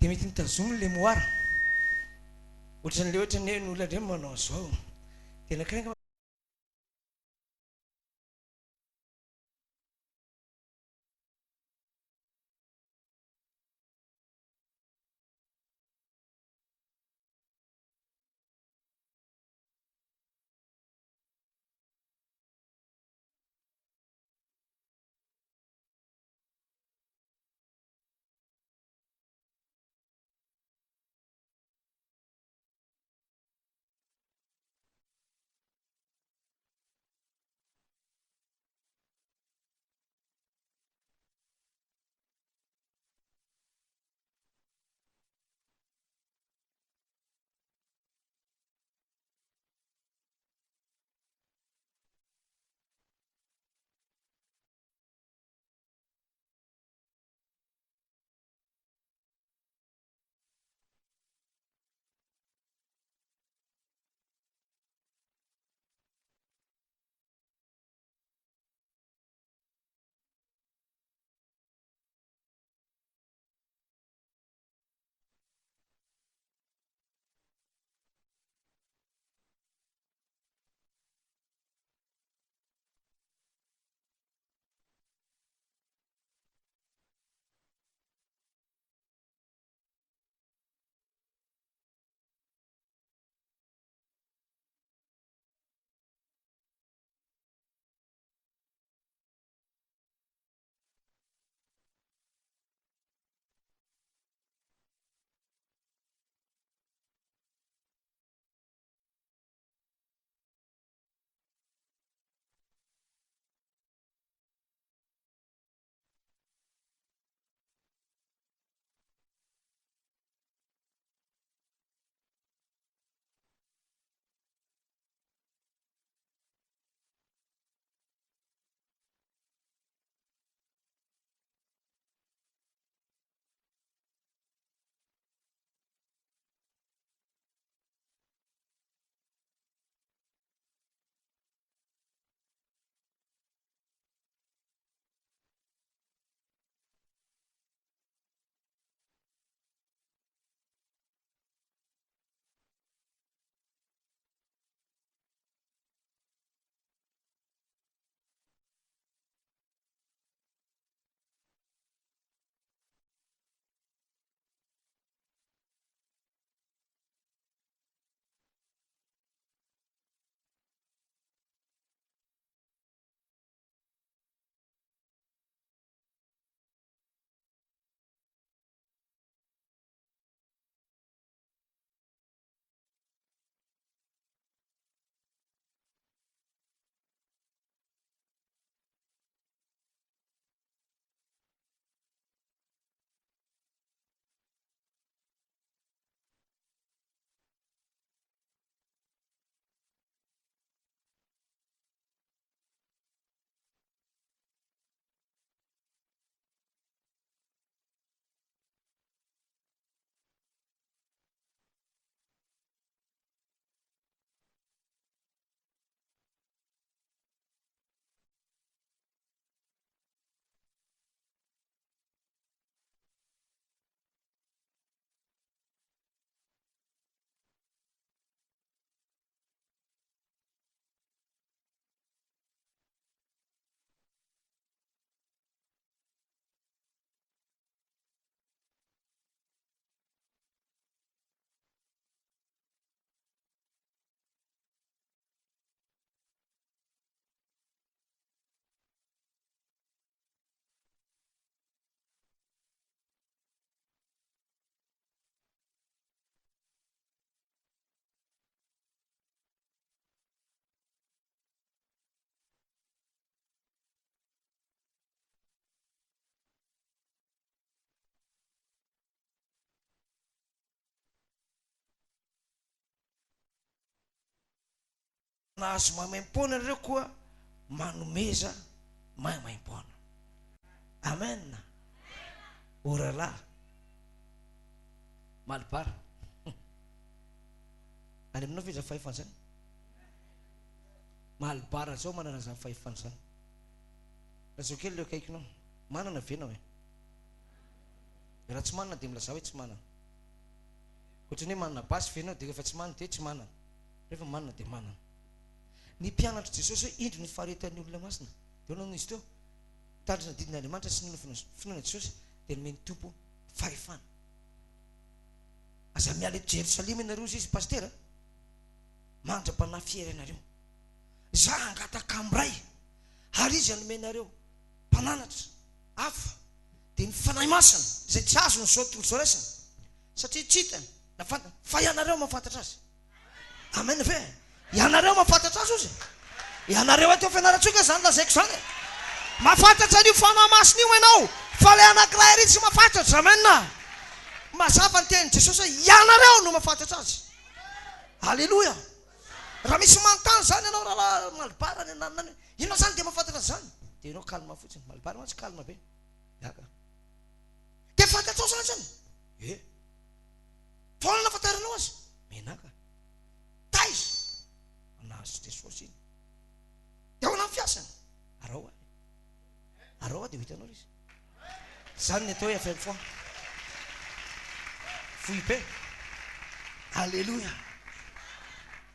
D: dia mety nitazominy ilay moara. Ohatran'ilay ohatran'ny hoe ny olona indray manao an'izao. Dia anankiray angamba Nahazo maimaimpoana ianareo koa manomeza maimaimpoana. Amen. O rahalahy. Malbar. Any aminao ve izany fahefana izany? Malbar zao manana izany fahefana izany. Lazao kely ilay akaikinao. Manana ve ianao e? Raha tsy manana dia milazà hoe tsy manana. Ohatran'ny hoe manana basy ve ianao dia rehefa tsy manana dia tsy manana. Rehefa manana dia manana. Ny mpianatr'i Jesosy hoe indro ny faharetan'ny olona masina. Dia ahoana no izy teo? Mitandrina didin'Andriamanitra sy nino finoana Jesosy dia nomen'ny Tompo fahefana. Aza miala eto Jerosalema ianareo hozy izy Pasitera mandra-panahy fiery anareo. Za hangataka amin'ny Ray ary Izy hanome anareo mpananatra hafa dia ny Fanahy Masina izay tsy azon'izao tontolo izao raisina satria tsy hitany na fantany fa ianareo mahafantatra azy. Amen ve? Ianareo mahafantatra azy ozy? Ianareo aty Fianarantsoa nga zany lazaiko zany e? Mahafantatra an'io Fanahy Masina io ianao fa ilay anankiray ary tsy mahafantatra. Amen. Mazava ny tenin'i Jesosy hoe ianareo no mahafantatra azy. Aleloia. Raha misy manontany zany ianao rahalahy Malibara any ananona any, inona zany dia mahafantatra an'izany? Dia ianao calme fotsiny. Malibara mantsy calme be. Yaka. Dia fantatrao zany zany? Eh. Fa ahoana nahafantaranao azy? Menaka. Taiza? Nahazo Jesosy iny. Dia ahoana ny fiasany? Arao ahy. Arao ahy dia ho hitanao izy. Zany ny atao hoe FM fois. Foibe. Alléluia.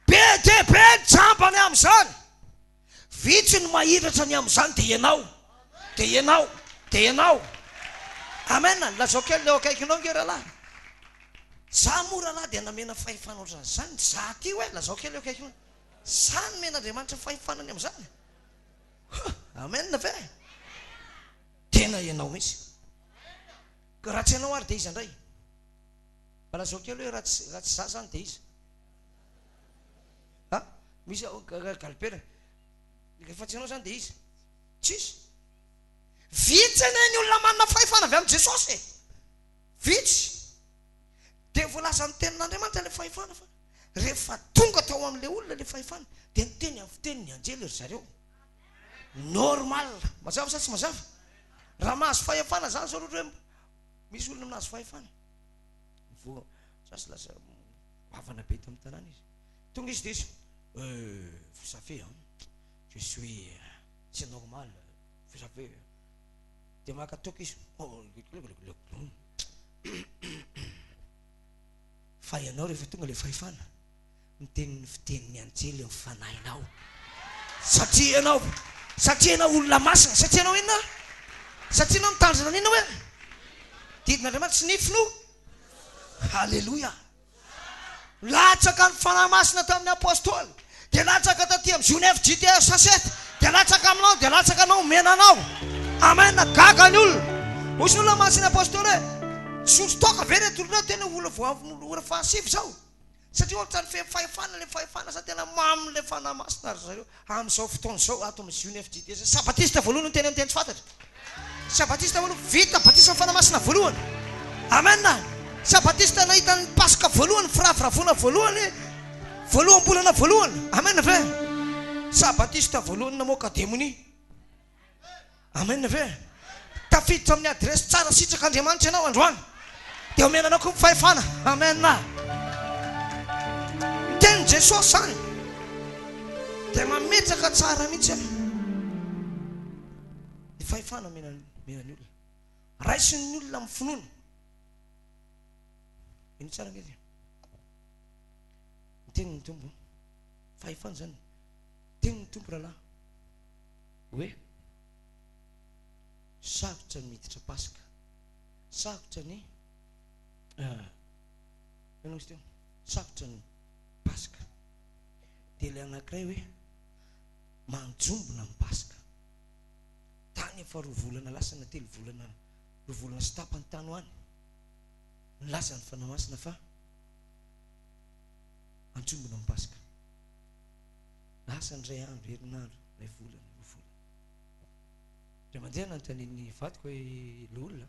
D: Be dia be ny jambany amin'izany. Vitsy ny mahiratra ny amin'izany dia ianao, dia ianao, dia ianao. Amen. Lazao kely le eo akaikinao nge rahalahy. Za moa rahalahy dia namena fahefana ohatran'izany. Za aty hoe, lazao kely eo akaikinao. Za nomen'Andriamanitra fahefana ny amin'izany. Huh, amen ve? Tena ianao mihitsy. Ka raha tsy ianao ary dia iza indray? Mba lazao kely hoe raha tsy raha tsy za zany dia iza? Ha? Misy galipera. Rehefa tsy ianao zany dia iza? Tsisy. Vitsy anie ny olona manana fahefana avy amin'i Jesosy e. Vitsy. Dia voalazan'ny tenin'Andriamanitra ilay fahefana fa rehefa tonga tao amin'ilay olona ilay fahefana dia niteny amin'ny fitenin'ny anjely ry zareo. Normal. Mazava sa tsy mazava? Raha mahazo fahefana zany zao ohatra hoe misy olona nahazo fahefana. Voa sasy lasa goavana be eto amin'ny tanàna izy. Tonga izy dia izy, euh, vous savez hein, je suis, c'est normal, vous savez. Dia maka toaka izy, fa ianao rehefa tonga ilay fahefana, miteny ny fitenin'ny anjely ny fanahinao. Satria ianao, satria ianao olona masina, satria ianao inona? Satria ianao mitandrina an'inona hoe? Didin'Andriamanitra sy ny finoa. Haleloia! Latsaka ny Fanahy Masina tamin'ny Apostoly, dia latsaka taty amin'ny Ziona FJTS Sasety, dia latsaka aminao, dia latsaka anao, omena anao. Amen! Gaga ny olona. Hoy ny olona mantsy ny Apostoly hoe, Nisotro toaka ve ireto olona ireto? Tena olona vao avy ora fahasivy izao. Satria ohatran'ny feno fahefana ilay fahefana sa tena mamy ilay Fanahy Masina ry zareo amin'izao fotoana izao ato amin'ny Ziona FJTS. Sabatista voalohany no teny amin'ny teny tsy fantatra. Sabatista voalohany, vita batisan'ny Fanahy Masina voalohany. Amen! Sabatista nahita ny Paska voalohany, firavoravoana voalohany, voaloham-bolana voalohany. Amen ve? Sabatista voalohany namoaka demonia. Amen ve? Tafiditra amin'ny adiresy tsara sitraka Andriamanitra ianao androany. Dia omena anao koa ny fahefana. Amen. Ny tenin'i Jesosy izany dia mametraka tsara mihitsy e. Ny fahefana omena omena ny olona. Raisin'ny olona amin'ny finoana. Ino tsara nge Ny tenin'ny Tompo. Fahefana izany. Tenin'ny Tompo rahalahy. Hoe sarotra ny miditra Paska. Sarotra ny inona izy teo? Sarotra ny Paska. Dia ilay anankiray hoe manjombona ny Paska. Tany efa roa volana lasa na telo volana, roa volana sy tapany tany ho any. Nilaza ny Fanahy Masina fa anjombona ny Paska. Lasa ny iray andro, herinandro, iray volana, roa volana. Indray mandeha nanontanian'ny vadiko hoe loholona,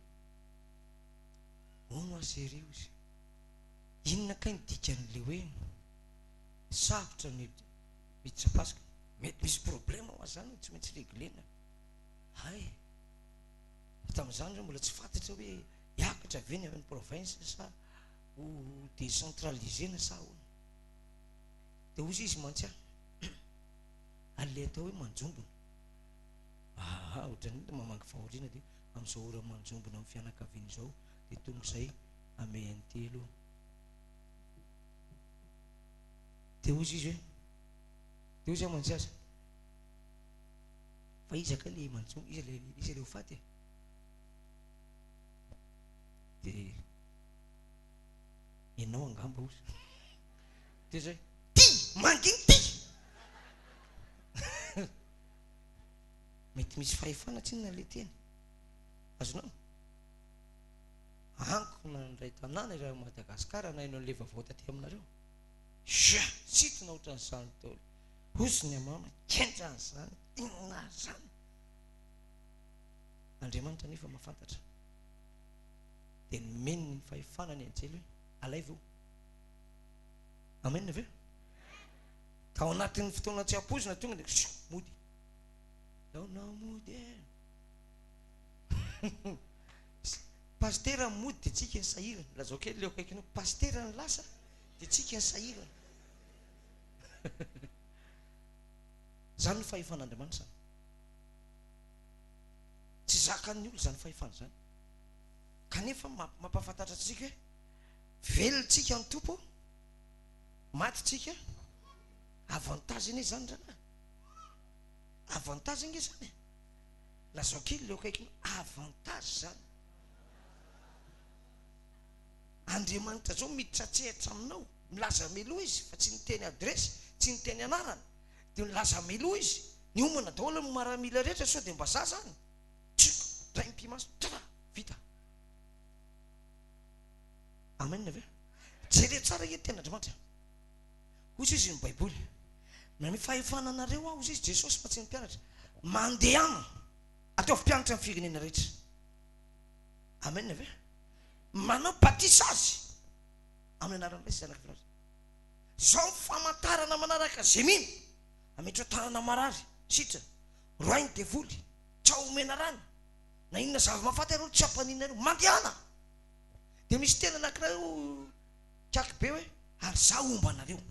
D: hono aho chérie hozy, inona kay ny dikan'ilay hoe sarotra ny. Miditra Paska. Mety misy problème hoa zany tsy maintsy reglena. Hay. Fa tamin'izany zao mbola tsy fantatra hoe hiakatra ve ny avy any province sa ho décentraliser-na sa ahoana. Dia hozy izy mantsy ahy, ary ilay atao hoe manjombona. Aa, ohatran'ny inona mamangy fahoriana dia amin'izao ora manjombona amin'ny fianakaviana izao dia tonga izay amen telo. Dia hozy izy hoe, dia hozy aho mantsy azy, fa iza kay le manjombona, iza le, iza le ho faty e? Dia ianao angamba hozy. Dia zay, ty! Manginy ty! Mety misy fahefana tsinona le teny. Azonao? Ankona ny iray tanàna eran'i Madagasikara nahaino an'ilay vaovao taty aminareo. Zia! Sintona ohatran'izany daholo. Hozy ny amama, kentra an'izany, inona ary izany? Andriamanitra anefa mahafantatra. Dia nomeny ny fahefana ny anjely hoe, alaivo io. Amen ve? Tao anatin'ny fotoana tsy ampoizina tonga dia shoo, mody. Laona mody e. Pasitera mody dia tsika ny sahirana. Lazao kely leo akaikinao. Pasitera ny lasa dia tsika ny sahirana. Zany ny fahefan'Andriamanitra zany. Tsy zakan'ny olona izany fahefana izany. Kanefa mampahafantatra antsika hoe velona tsika ny Tompo, maty tsika. Avantage anie izany rahalahy. Avantage ange izany e. Lazao kely ileo akaikinao, avantage izany. Andriamanitra zao miditra an-tsehatra aminao, milaza mialoha izy fa tsy niteny adiresy, tsy niteny anarana, dia nilaza mialoha izy, niomana daholo ny maramila rehetra sao dia mba za zany, tsioka, dray mipi-maso, tra, vita. Amen ve? Jereo tsara ange ny tenin'Andriamanitra. Hoy izy ny Baiboly, Nanome fahefana anareo aho, hoy izy Jesosy fa tsy ny mpianatra, mandehana, ataovy mpianatra ny firenena rehetra. Amen ve? Manao batisa azy amin'ny anaran'ny Ray sy Zanaka Fanahy. Zao ny famantarana manaraka izay mino, ametrao tanana marary, sitrana, roahy ny devoly, tsy ao omena rano, na inona zava-mahafaty ary tsy hampaninona anareo, mandehana! Dia misy teny anankiray eo kiaky be hoe ary za homba anareo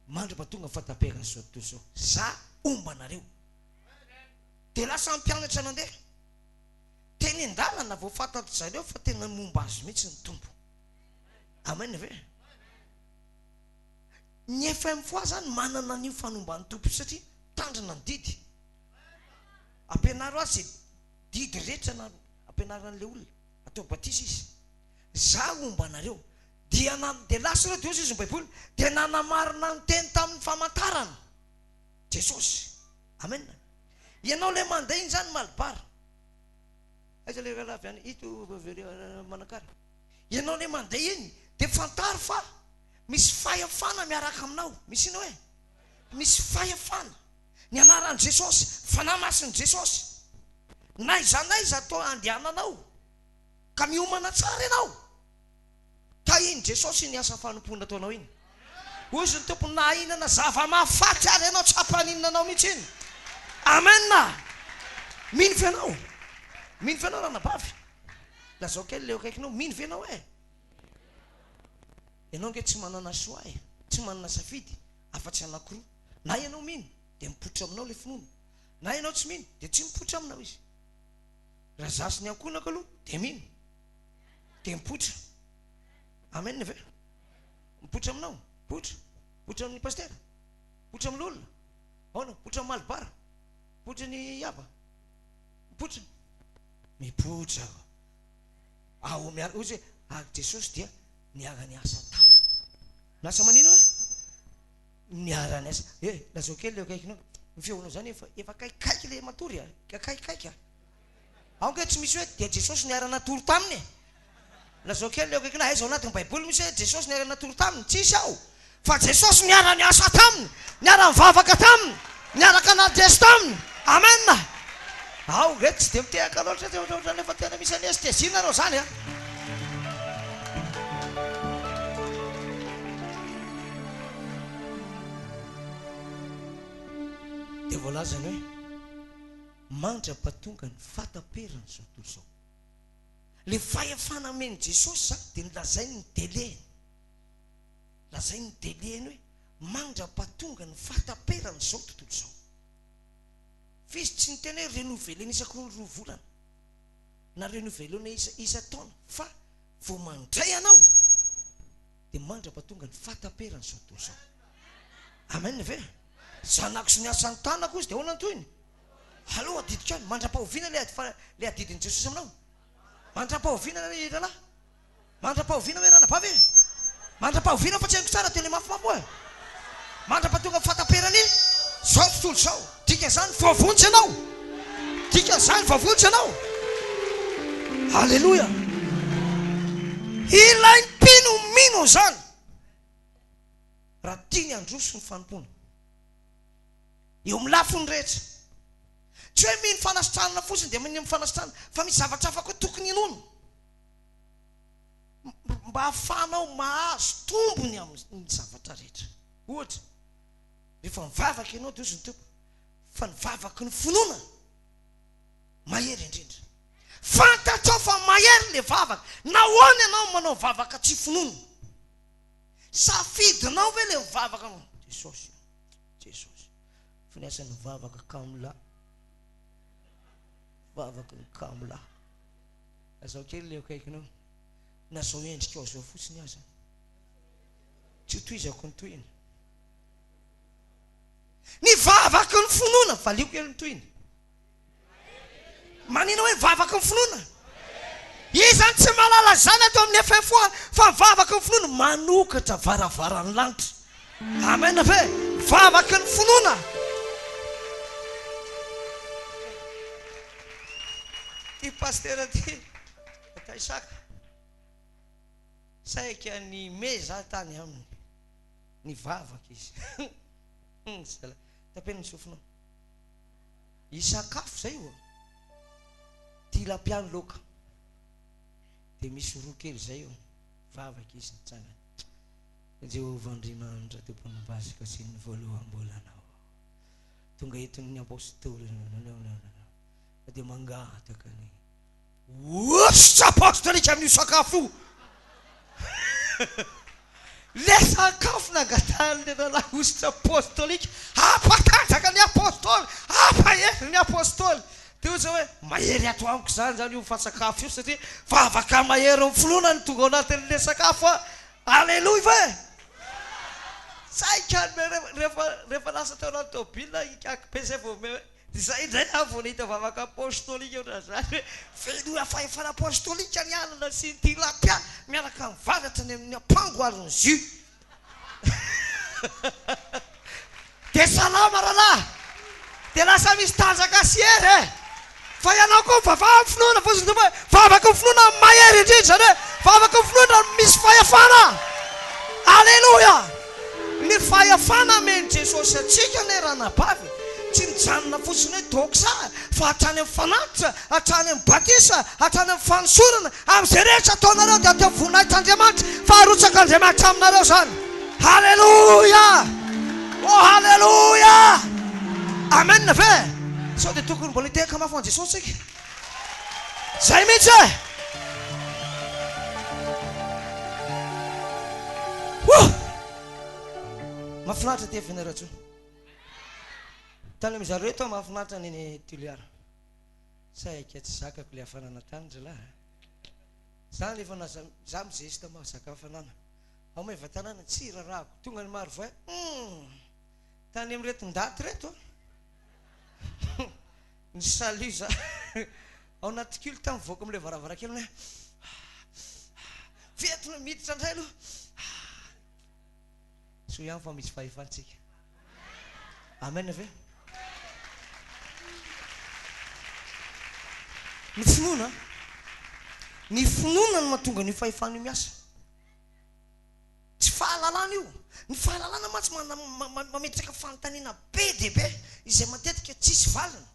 D: mandra-pahatonga ny fahataperan'izao tontolo izao, za homba anareo. Dia lasa ny mpianatra nandeha. Teny an-dalana vao fantatry zareo fa tena momba azy mihitsy ny Tompo. Amen ve? Ny FMFOA zany manana an'io fanomban'ny Tompo io satria mitandrina ny didy. Ampianaro azy izay didy rehetra na ampianaran'ilay olona. Atao batisa izy. Za homba anareo. Dia na dia lasa ireo dia hoy izy ny Baiboly dia nanamarina ny teny tamin'ny famantarana Jesosy. Amen. Ianao ilay mandeha iny zany Malbar. Aiza ilay rahalahy avy any ito Manakara. Ianao ilay mandeha iny dia fantaro fa misy fahefana miaraka aminao. Misy inona hoe? Misy fahefana. Ny anaran'i Jesosy, Fanahy Masin'i Jesosy. N'aiza n'aiza atao andehananao ka miomana tsara ianao. Tahin'i Jesosy iny asa fanompoana ataonao iny. Hoy izy ny Tompo, na hihinana zava-mahafaty ary ianao, tsy hampaninona anao mihitsy iny. Amen! Mino ve ianao? Mino ve ianao ranabavy? Lazao kely ilay eo akaikinao, mino ve ianao e? Ianao ange tsy manana choix e, tsy manana safidy afa-tsy anankiroa. Na ianao mino, dia mipoitra aminao ilay finoana. Na ianao tsy mino, dia tsy mipoitra aminao izy. Raha izaho sy ny ankohonako aloha, dia mino. Dia mipoitra. Amen ve? Mipoitra aminao? Mipoitra. Mipoitra amin'ny pasitera? Mipoitra amin'ny loholona? Aona? Mipoitra amin'ny malibara? Mipoitra ny Yaba? Mipoitra. Mipoitra. Ao miara, hoy izy hoe, ary Jesosy dia niara-niasa taminy. Niasa manino hoe? Niara-niasa. Eh, lazao kely eo akaikinao. Ny feonao izany efa efa akaikikaiky ilay matory a. Akaikikaiky a. Ao ange tsy misy hoe dia Jesosy niara-natory taminy e. Lazao kely eo akaikinao, aiza ao anatin'ny Baiboly misy hoe Jesosy niara-natory taminy? Tsisy ao. Fa Jesosy niara-niasa taminy, niara-nivavaka taminy, niaraka nandresy taminy. Amen. Ao ve tsy dia mitehaka loatra dia ohatrohatran'ny efa tena misy anesthésie nareo zany a. Dia voalazany hoe, Mandra-pahatonga ny fahataperan'izao tontolo izao. Ilay fahefana amen'i Jesosy izany dia nolazainy ny délai-ny. Lazainy ny délai-ny hoe mandra-pahatonga ny fahataperan'izao tontolo izao. Fa izy tsy niteny hoe renouveler-na isaky ny roa volana na renouveler-na isan-taona fa vao mandray anao dia mandra-pahatonga ny fahataperan'izao tontolo izao. Amen ve? Zanako sy ny asan'ny tanako izy dia ahoana ny tohiny? Aleo adidiko ihany. Mandra-pahoviana ilay ilay adidin'i Jesosy aminao? Mandra-pahoviana ry rahalahy? Mandra-pahoviana hoe ranabavy e? Mandra-pahoviana fa tsy haiko tsara teny mafimafy moa e? Mandra-pahatonga ny fahataperany izao tontolo izao. Dikan'izany voavonjy ianao. Dikan'izany voavonjy ianao. Aleloia. Ilain'ny mpino mino izany raha tiany handroso ny fanompoana. Eo amin'ny lafiny rehetra. Tsy hoe mino fanasitranana fotsiny dia mino fanasitranana, fa misy zavatra hafa koa tokony hinoana. Mba hahafahanao mahazo tombony amin'ny zavatra rehetra. Ohatra, rehefa mivavaka ianao dia hozy ny Tompo, fa ny vavaky ny finoana mahery indrindra. Fantatrao fa mahery ilay vavaka. Nahoana ianao manao vavaka tsy finoana? Safidinao ve ilay mivavaka? Jesosy. Jesosy. Finiasan'ny vavaka kamo lahy. Vavaky ny kamo lahy. Lazao kely le akaikinao. Na zao endrikao zao fotsiny aza. Tsy ho tohizako ny tohiny. Ny vavaky ny finoana, valio kely ny tohiny. Manina hoe vavaky ny finoana? Iza no tsy mahalala izany ato amin'ny FFOA fa ny vavaky ny finoana manokatra varavaran'ny lanitra. Amen ve? Vavaky ny finoana. Ty pasitera ty, Taisaka, saika ny mey za tany aminy, nivavaka izy. Zalahy, tapeno ny sofinao. Hisakafo zay oa. Tilapia ny laoka. Dia misy roa kely zay eo. Vavaka izy nitsangana. Jehovah Andriamanitra Tompon'ny Paska sy ny voaloham-bolanao. Tonga eto ny apostoly. Dia mangataka ny Hosotra apostolika amin'io sakafo io. Le sakafo nangatahan'le rahalahy hosotra apostolika hampatanjaka ny apostoly, hampahery ny apostoly. Dia hoy izy hoe, mahery ato amiko izany izany io fa-sakafo io satria vavaka mahery ny finoana no tonga ao anatin'le sakafo a. Aleloia ve? Saika rehefa rehefa lasa tao anaty tôbila ikaky be zay vao Izay indray aho vao nahita vavaka apostolika ohatran'izany hoe fenoina fahefana apostolika ny anana sy ny tilapia miaraka amin'ny varatra ny amin'ny ampango ary ny jus. Dia salama rahalahy! Dia lasa misy tanjaka sy hery e! Fa ianao koa mivavaha amin'ny finoana fotsiny Tompo hoe vavaky ny finoana no mahery indrindra izany hoe vavaky ny finoana no misy fahefana. Aleloia! Ny fahefana amen'i Jesosy antsika anie ranabavy tsy mijanona fotsiny hoe doxa fa hatrany amin'ny fanatitra, hatrany amin'ny batisa, hatrany amin'ny fanosorana, amin'izay rehetra ataonareo dia atao voninahitr'Andriamanitra fa arotsak'Andriamanitra aminareo izany. Haleloia! Oh haleloia! Amen ve? Sao dia tokony mbola hitehaka mafy ho an'i Jesosy tsika? Zay mihitsy e! Wouh! Mahafinaritra aty Fianarantsoa. Tany amin-dry zareo eto mahafinaritra ny any Toliara. Saika tsy zakako ilay hafanana tany ry zalahy a. Za rehefa na za mizesta mahazaka hafanana. Ao Maevatanàna tsy rarahako. Tonga ny Marovoay, hum! Tany amin'ireto ndaty ireto a. Ny salut za ao anaty culte mivoaka amin'ilay varavarankely hoe fety miditra indray aloha. Soa ihany fa misy fahefantsika. Amen ve? Ny finoana, ny finoana no mahatonga an'io fahefana io miasa. Tsy fahalalana io. Ny fahalalana mantsy mametraka fanontaniana be dia be izay matetika tsisy valiny.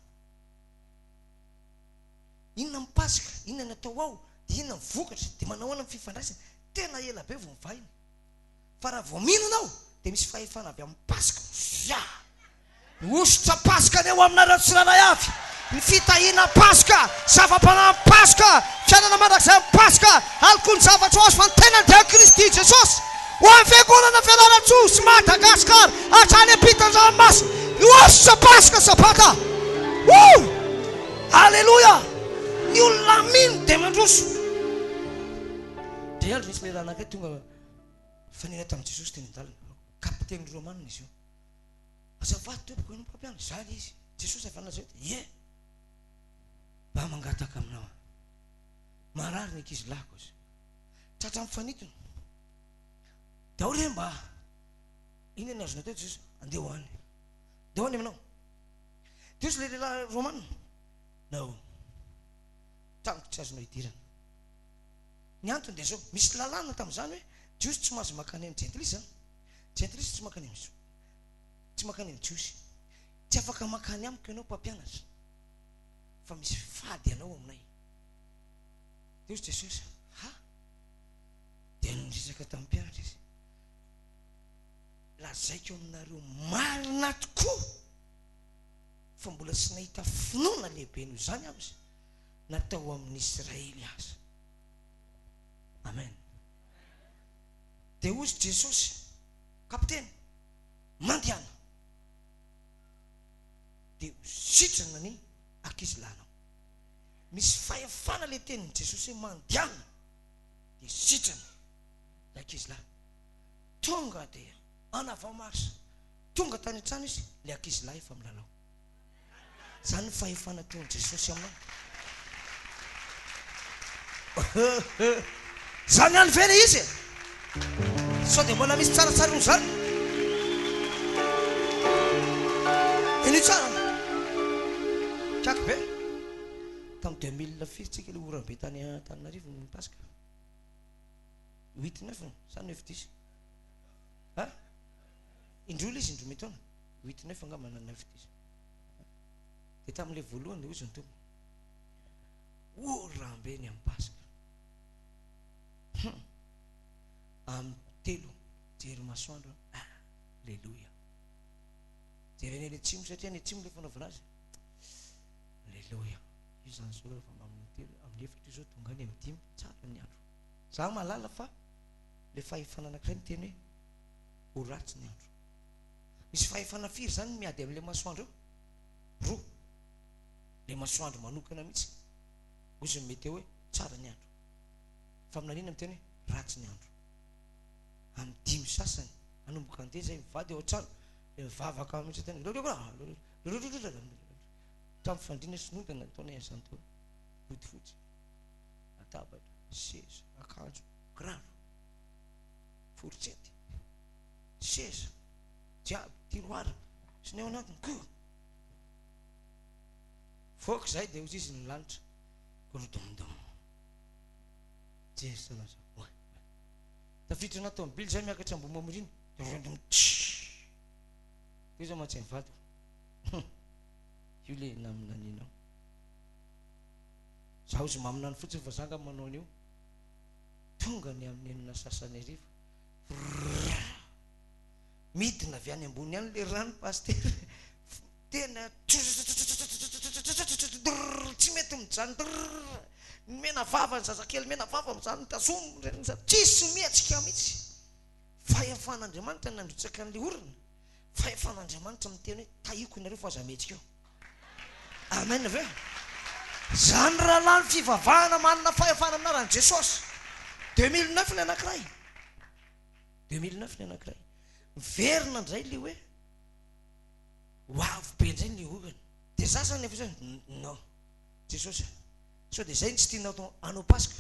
D: Inona ny Paska? Inona ny atao ao? Dia inona ny vokatra? Dia manao ahoana ny fifandraisana? Tena ela be vao mivaina. Fa raha vao mino ianao dia misy fahefana avy amin'ny Paska. Zia! Ny hosotra Paska anie ho aminareo tsirairay avy. Ny fitahiana Paska, zava-panahy Paska, fiainana mandrakizay amin'ny Paska, ary koa ny zavatra ho azo fa ny tenany dia Kristy Jesosy. Ho an'ny Fiangonana Fianarantsoa sy Madagasikara hatrany ampitan-dranomasina. Ny hosotra Paska Sabata. Woo! Aleloia! Ny olona mino dia mandroso. Indray andro nisy lehilahy anankiray tonga nifanena tamin'i Jesosy teny an-dalana. Kapiteny Romanina izy io. Azafady tompoko, ianao mpampianatra? Izany izy. Jesosy avy any Nazareta. Ie. Mba mangataka aminao aho. Marary ny ankizy lahiko aza. Tratra mifanintona. Dia ao re mba inona ny azonao atao Jesosy? Andeha ho any. Andeha ho any aminao. Dia hoy ilay lehilahy romana. No. Tranoko tsy azonao idirana. Ny antony dia izao, misy lalàna tamin'izany hoe Jiosy tsy mahazo mankany amin'ny jentilisa. Jentilisa tsy mankany amin'ny tsy mankany amin'ny Jiosy. Tsy afaka mankany amiko ianao mpampianatra fa misy fady anao aminay. Dia hoy Jesosy, ha? Dia niresaka tamin'ny mpianatra izy. Lazaiko aminareo marina tokoa fa mbola tsy nahita finoana lehibe noho izany aho izy na tao amin'ny Israely aza. Amen. Dia hoy Jesosy, Kapiteny, mandehana, dia ho sitrana ny ankizilahinao. Misy fahefana ilay tenin'i Jesosy hoe mandehana, dia sitrana ilay ankizilahy. Tonga dia en avant marche, tonga tany an-trano izy, ilay ankizilahy efa milalao. Zany ny fahefana ataon'i Jesosy aminao. Zany ihany ve le izy e? Sao dia mbola misy tsaratsara noho izany? Henoy tsara. Tiako be. Tamin'ny 2000 firy tsika le oram-be tany Antananarivo ny Paska? Huit neuf sa neuf dix? Ha? Indroa ilay izy, indroa mitaona. Huit neuf angamba na neuf dix. Dia tamin'ilay voalohany dia hoy izy ny Tompo, Oram-be ny amin'ny Paska. Hum. Amin'ny telo jery masoandro aho. Aleloia. Jerena eny atsimo satria any atsimo ilay fanaovana azy. Aleloia. Io izany izao rehefa amin'ny telo, amin'ny efatra io izao tonga any amin'ny dimy, tsara ny andro. Za mahalala fa ilay fahefana anankiray miteny hoe ho ratsy ny andro. Misy fahefana firy izany miady amin'ilay masoandro eo? Roa. Ilay masoandro manokana mihitsy. Hoy izy ny météo hoe tsara ny andro. Faminaniana miteny hoe ratsy ny andro. Amin'ny dimy sasany, hanomboka handeha izay mivady ao an-trano, dia mivavaka mihitsy tena. Hatramin'ny fandriana sy nondana nataonay an'izany daholo. Bodofotsy, latabatra, seza, akanjo, kiraro, fourchette. Seza, jiaby, tiroir, sy ny ao anatiny koa. Voaka izay dia hozy izy ny lanitra. Gorodondon. Jery saina zao. Oay, oay. Tafiditra anaty tomobily izay miakatra ambony Mamorina. Gorodondon. Teo izao mantsy ny vadiko. Hum. Io le naminaninao. Zaho izy maminany fotsiny fa za nga manao an'io. Tonga ny amin'ny enina sasany hariva. Vrrrr. Midina avy any ambony any le rano pasitera. Tena tsy mety mijanona. Drrrr. Mena vava ny zazakely, mena vava amin'izany tazomy reny zany. Tsisy mihetsika mihitsy. Fahefan'Andriamanitra nandrotsaka an'ilay orana. Fahefan'Andriamanitra miteny hoe tahiko ianareo fa aza mihetsika eo. Amen ve? Zany rahalahy ny fivavahana manana fahefana amin'ny anaran'i Jesosy. 2009 ny anankiray. 2009 ny anankiray. Miverina indray le hoe ho avy be indray ny orana. Dia za zany efa zay non. Jesosy sao dia zay no tsy tianao atao hanao Paska?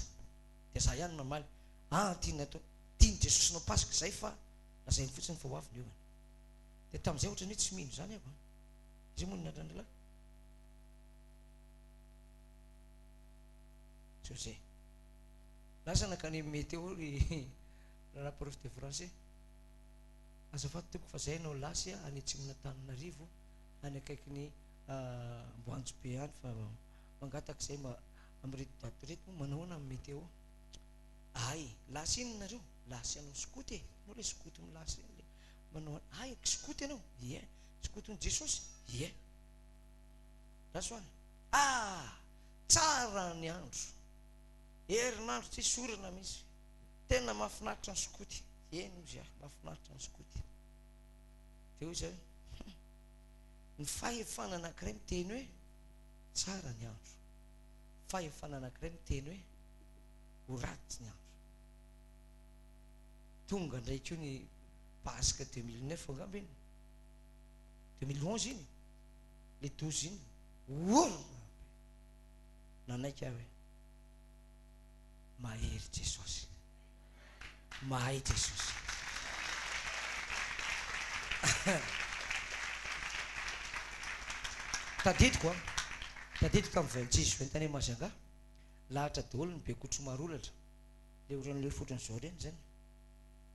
D: Dia za ihany mamaly, ah tiany atao, tian'i Jesosy hanao Paska zay fa lazainy fotsiny fa ho avy ny orana. Dia tamin'izay ohatran'ny hoe tsy mino izany aho. Iza moa ny anaran'ilay? José. Lasa nankany amin'ny météo ry rahalahy prof de français. Azafady tompoko fa zay no lasy any atsimon'Antananarivo any akaikin'ny Amboanjobe any fa mangataka izay mba amin'ireto daty ireto moa manao ahoana amin'ny météo? Ay, lasy inona nareo? Lasy hanao skoto e! Ianao ilay skoto milasy ireny ilay manao ay, skoto ianao? Ie. Skoton'i Jesosy? Ie. Raso ary. Ah! Tsara ny andro. Herinandro tsisy orana mihitsy. Tena mahafinaritra ny skoty. Eny hozy aho, mahafinaritra ny skoty. Dia hoy izahay hoe, Hum, ny fahefana anankiray miteny hoe tsara ny andro. Fahefana anankiray miteny hoe ho ratsy ny andro. Tonga indray koa ny Paska 2009 angamba iny. 2011 iny. Le 12 iny. Orana be. Nanaiky aho hoe mahery Jesosy. Mahay Jesosy. Tadidiko an. Tadidiko tamin'ny 26 juin tany Majunga. Lahatra daholo ny Bekotro Marolatra. Le ohatran'le ohatran'izao ireny zany.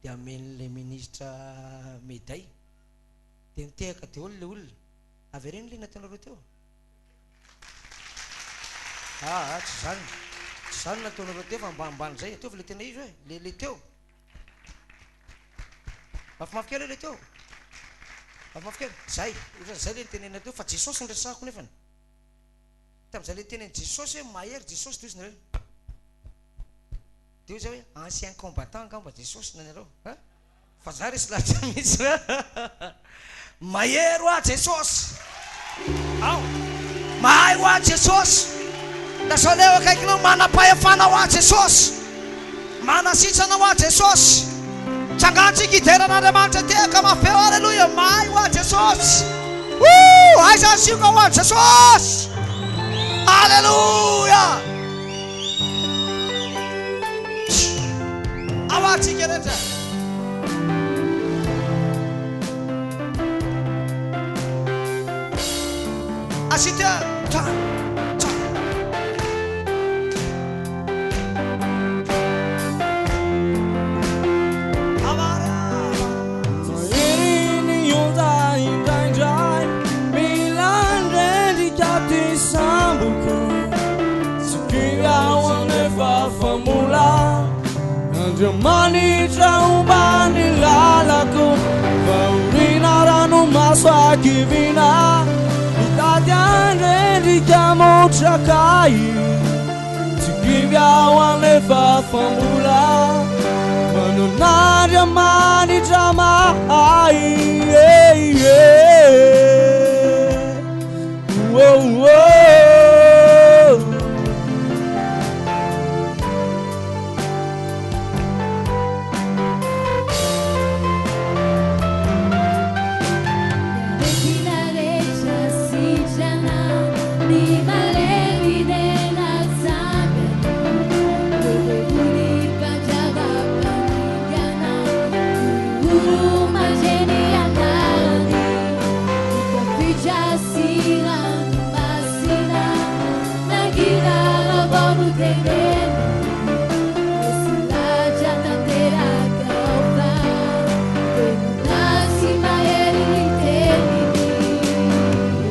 D: Dia amen'ilay ministra médaille. Dia nitehaka daholo le olona. Avereno le nataonareo teo. Aa tsy zany. Tsy zany nataonareo teo fa ambanimbany zay. Ataovy le tena izy hoe. Le le teo. Mafimafy kely hoe le teo. Mafimafy kely. Zay. Ohatran'izay le nitenenina teo fa Jesosy no resahako nefany. Tamin'izay le nitenen'i Jesosy hoe mahery Jesosy dia hoy izy nareo. Dia hoy zay hoe ancien combattant angamba Jesosy nanareo. Hein? Fa za resy lahatra mihitsy Mahery hoa Jesosy Ao Mahay hoa Jesosy Lazao le eo akaikinao Manam-pahefana hoa Jesosy Manasitrana hoa Jesosy Tsangantsika hidera an'Andriamanitra tehaka mafy be Aleloia Mahay hoa Jesosy Woo! Aiza ny sioka ho an'i Jesosy Aleloia Ao antsika rehetra. Asita ta ta. Amara.
A: Mahery ny onja indraindray Mila andrendrika ty samboko Tsy kivy aho anefa fa mbola Andriamanitra homba ny lalako Fahoriana ranomaso hakiviana Mitady handrendrika motraka ahy Tsy kivy aho anefa fa mbola Manana Andriamanitra mahay Oh, oh.
E: Aretina rehetra sitrana, ny malemy dia natsangana, ireo devoly mpandrava mpaningana, horohoro-mandre ny anarany, tafiditra sy ranomasina, nangina raha vao notenenina. Resy lahatra tanteraka aho fa tena sy mahery ny teniny.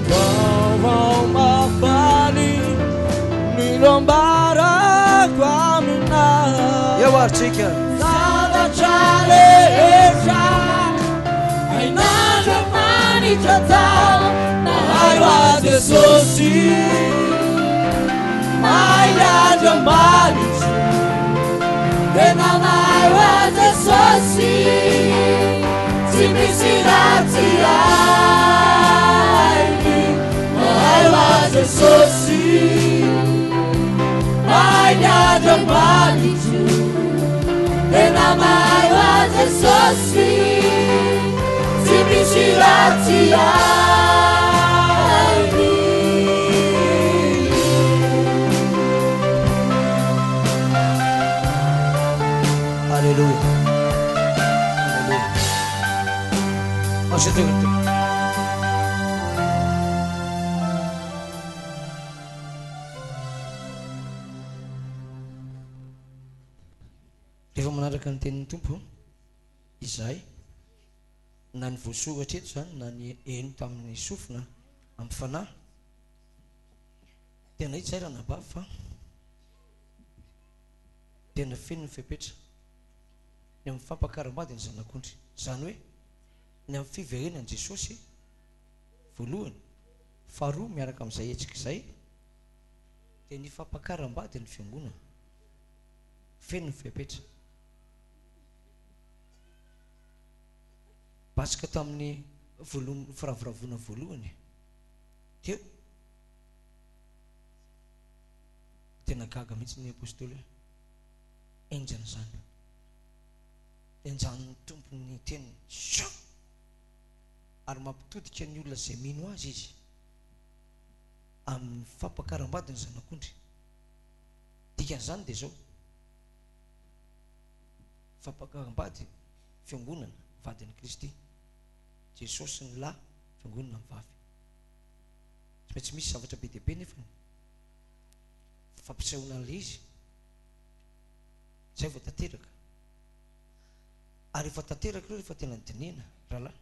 A: Vaovao mahafaly ny nambarako aminao.
D: Eo ary tsika.
A: Zavatra rehetra hain'Andriamanitra atao. Mahay ho ahy Jesosy. Mahay Andriamanitra. Tena mahay ho ahy Jesosy. Tsy misy ratsy hainy. Mahay ho ahy Jesosy. Mahay Andriamanitra. Tena mahay ho ahy Jesosy. Tsy misy ratsy hainy.
D: Aleloia. Aleloia. Mazotoa ny Tompo. Rehefa manaraka ny tenin'ny Tompo izahay, na ny voasoratra eto izany na ny heno tamin'ny sofina amin'ny fanahy, tena hita izay ranabavy fa tena feno ny fepetra ny amin'ny fampakaram-bady ny zanak'ondry. Izany hoe ny amin'ny fiverenan'i Jesosy. Voalohany. Faharoa, miaraka amin'izay hetsika izay dia ny fampakaram-bady ny fiangonana. Feno ny fepetra. Paska tamin'ny voalohany firavoravoana voalohany teo. Tena gaga mihitsy ny apostoly hoe henjana izany. Henjanin'ny Tompo ny teniny. Sha! Ary mampitodika ny olona izay mino azy izy amin'ny fampakaram-bady ny zanak'ondry. Dikan'izany dia izao, fampakaram-bady, fiangonana, vadin'i Kristy. Jesosy ny lahy, fiangonana ny vavy. Tsy maintsy misy zavatra be dia be nefa ny fampisehoana an'ilay izy. Izay vao tanteraka. Ary efa tanteraka ireo rehefa tena dinihina, rahalahy.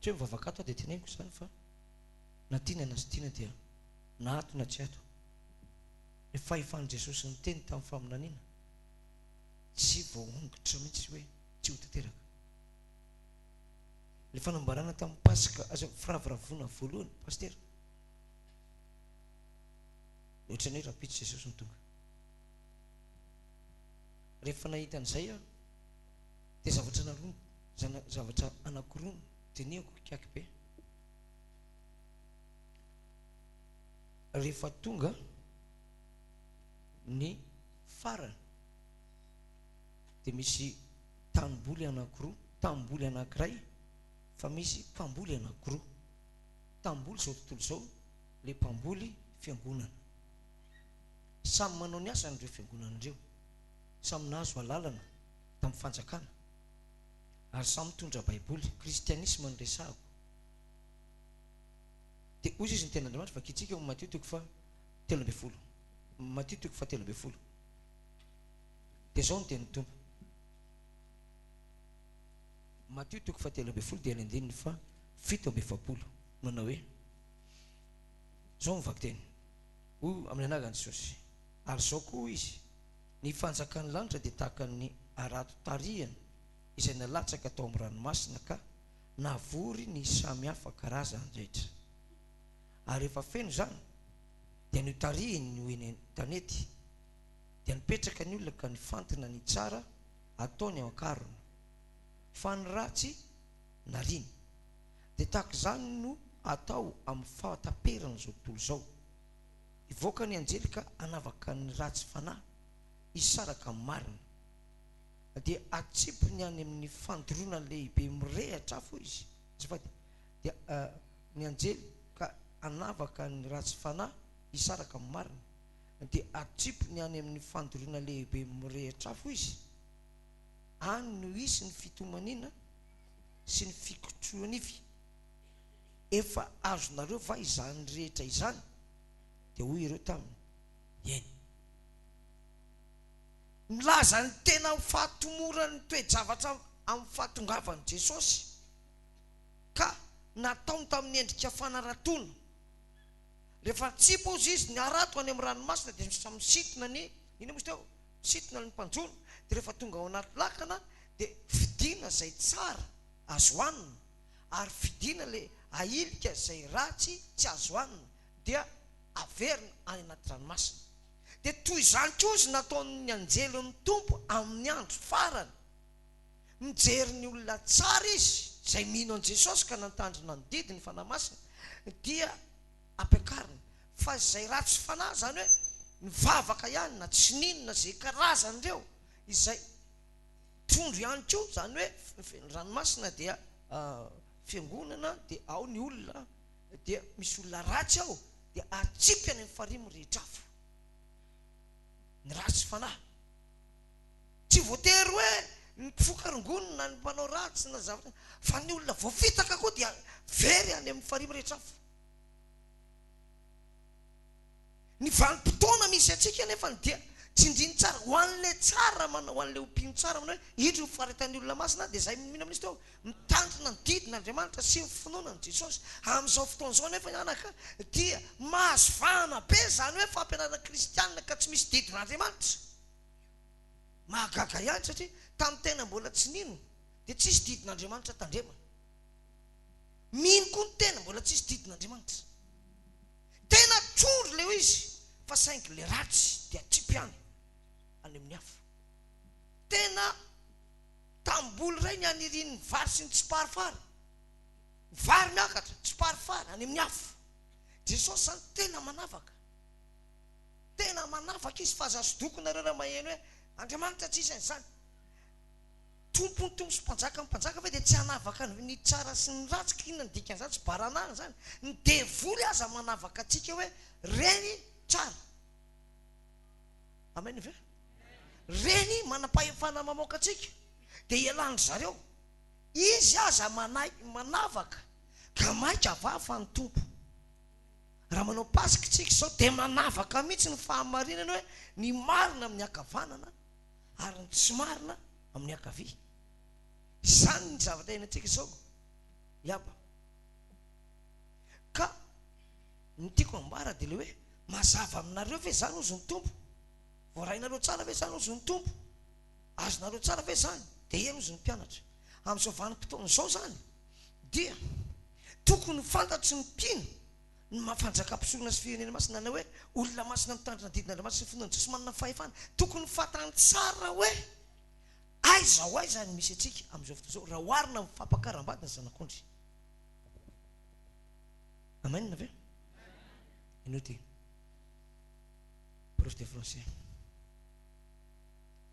D: Tsy hoe mivavaka ato aho dia teneniko izany fa na tiana na tsy tiana dia na ato na tsy ato. Ny fahefan'i Jesosy niteny tamin'ny faminaniana tsy voahongotra mihitsy hoe tsy ho tanteraka. Ilay fanambarana tamin'ny Paska, aza firavoravoana voalohany, Pasitera. Ohatran'ny hoe rahampitso Jesosy no tonga. Rehefa nahita an'izay aho, dia zavatra naroa, zana, zavatra anankiroa no dinihako kiaky be. Rehefa tonga ny farany, dia misy tanimboly anankiroa, tanimboly anankiray, fa misy mpamboly anankiroa. Tanimboly izao tontolo izao, ilay mpamboly fiangonana. Samy manao ny asany ireo fiangonana ireo. Samy nahazo alalana tamin'ny fanjakana. Ary samy mitondra baiboly. Kristianisma no resahako. Dia hoy izy ny tenin'Andriamanitra, vakintsika ao Matio toko faha 13. Matio toko faha 13. Dia izao no tenin'ny Tompo. Matio toko faha 13 dia ny andininy faha 47. Manao hoe, izao ny vakiteny. Hoy amin'ny anaran'i Jesosy. Ary izao koa hoy Izy, Ny fanjakan'ny lanitra dia tahaka ny harato tarihina izay nalatsaka tao amin'ny ranomasina ka navory ny samy hafa karazany rehetra. Ary rehefa feno izany, dia notarihiny ho eny an-tanety, dia nipetraka ny olona ka nifantina ny tsara ataony ao an-karona, fa ny ratsy nariany. Dia tahaka izany no atao amin'ny fahataperan'izao tontolo izao. Hivoaka ny anjely ka hanavaka ny ratsy fanahy hisaraka amin'ny marina. Dia hatsipiny any amin'ny fandoroana lehibe mirehitra afo izy. Azafady. Dia ny anjely ka hanavaka ny ratsy fanahy hisaraka amin'ny marina. Dia hatsipiny any amin'ny fandoroana lehibe mirehitra afo izy. Any no hisy ny fitomaniana sy ny fikotroha-nify. Efa azonareo va izany rehetra izany? Dia hoy ireo taminy, Eny. Milaza ny tena fahatomoran'ny toe-javatra amin'ny fahatongavan'i Jesosy, ka nataony tamin'ny endrika fanaratoana. Rehefa nitsipy hozy izy ny harato any amin'ny ranomasina dia samy misintona ny, inona moa izy teo? Misintona ny mpanjono. Dia rehefa tonga ao anaty lakana dia fidiana izay tsara azo hanina, ary fidiana ilay ahilika izay ratsy tsy azo hanina dia averina any anaty ranomasina. Dia toy izany koa izy nataon'ny anjelin'ny Tompo amin'ny andro farany. Mijery ny olona tsara izy, izay mino an'i Jesosy ka nantandrina ny didy, ny Fanahy Masina, dia ampiakariny. Fa izay ratsy fanahy, izany hoe nivavaka ihany na tsy nino na izay karazany ireo, izay trondro ihany koa, izany hoe ny ranomasina dia fiangonana, dia ao ny olona, dia misy olona ratsy ao, dia atsipy any amin'ny farihy mirehitra afo. Ny ratsy fanahy. Tsy voatery hoe ny mpifoka rongony na ny mpanao ratsy na zavatra, fa ny olona voafitaka koa dia very any amin'ny farihy mirehitra afo. Ny vanim-potoana misy antsika anefa dia tsindriny tsara ho an'ilay tsara manao, ho an'ilay ho mpino tsara manao hoe indro ny faharetan'ny olona masina dia izay mino amin'izy teo mitandrina ny didin'Andriamanitra sy ny finoana an'i Jesosy. Amin'izao fotoana izao anefa anaka dia mahazo vahana be izany hoe fampianarana kristianina ka tsy misy didin'Andriamanitra. Mahagaga ihany satria tamin'ny tena mbola tsy nino dia tsisy didin'Andriamanitra tandremana. Mino koa ny tena, mbola tsisy didin'Andriamanitra. Tena trondro le izy fa saingy le ratsy dia atsipy any, any amin'ny afo. Tena tamboly iray ny anirian'ny vary sy ny tsiparifary. Vary miakatra, tsiparifary any amin'ny afo. Jesosy zany tena manavaka. Tena manavaka izy fa aza sodoky nareo raha maheno hoe Andriamanitra tsisy an'izany. Tompon'ny tompo sy mpanjakan'ny mpanjaka ve dia tsy hanavaka ny tsara sy ny ratsy ka inona ny dikan'izany tsy baranahana izany ny devoly aza manavaka antsika hoe reny tsara amen ve reny manam-pahefana mamoaka antsika dia ialàn-dry zareo izy aza manahy manavaka ka maika va fa ny tompo raha manao paska tsika izao dia manavaka mihitsy ny fahamarinana hoe ny marina amin'ny ankavanana ary ny tsy marina amin'ny ankavia. Izany ny zavatra iainantsika izao Iaba. Ka ny tiako ambara dia ilay hoe mazava aminareo ve izany hozy ny Tompo? Voarainareo tsara ve izany hozy ny Tompo? Azonareo tsara ve izany? Dia eny hozy ny mpianatra. Amin'izao vanim-potoana izao izany dia tokony ho fantatry ny mpino ny maha fanjakam-pisorona sy firenena masina na hoe olona masina mitandrina didin'Andriamanitra sy ny finoan'i Jesosy manana fahefana. Tokony fantany tsara hoe aiza ho aiza ny misy antsika amin'izao fotoana izao raha oharina amin'ny fampakaram-bady ny Zanak'ondry. Amen ve? Henoy ity. Prof de français.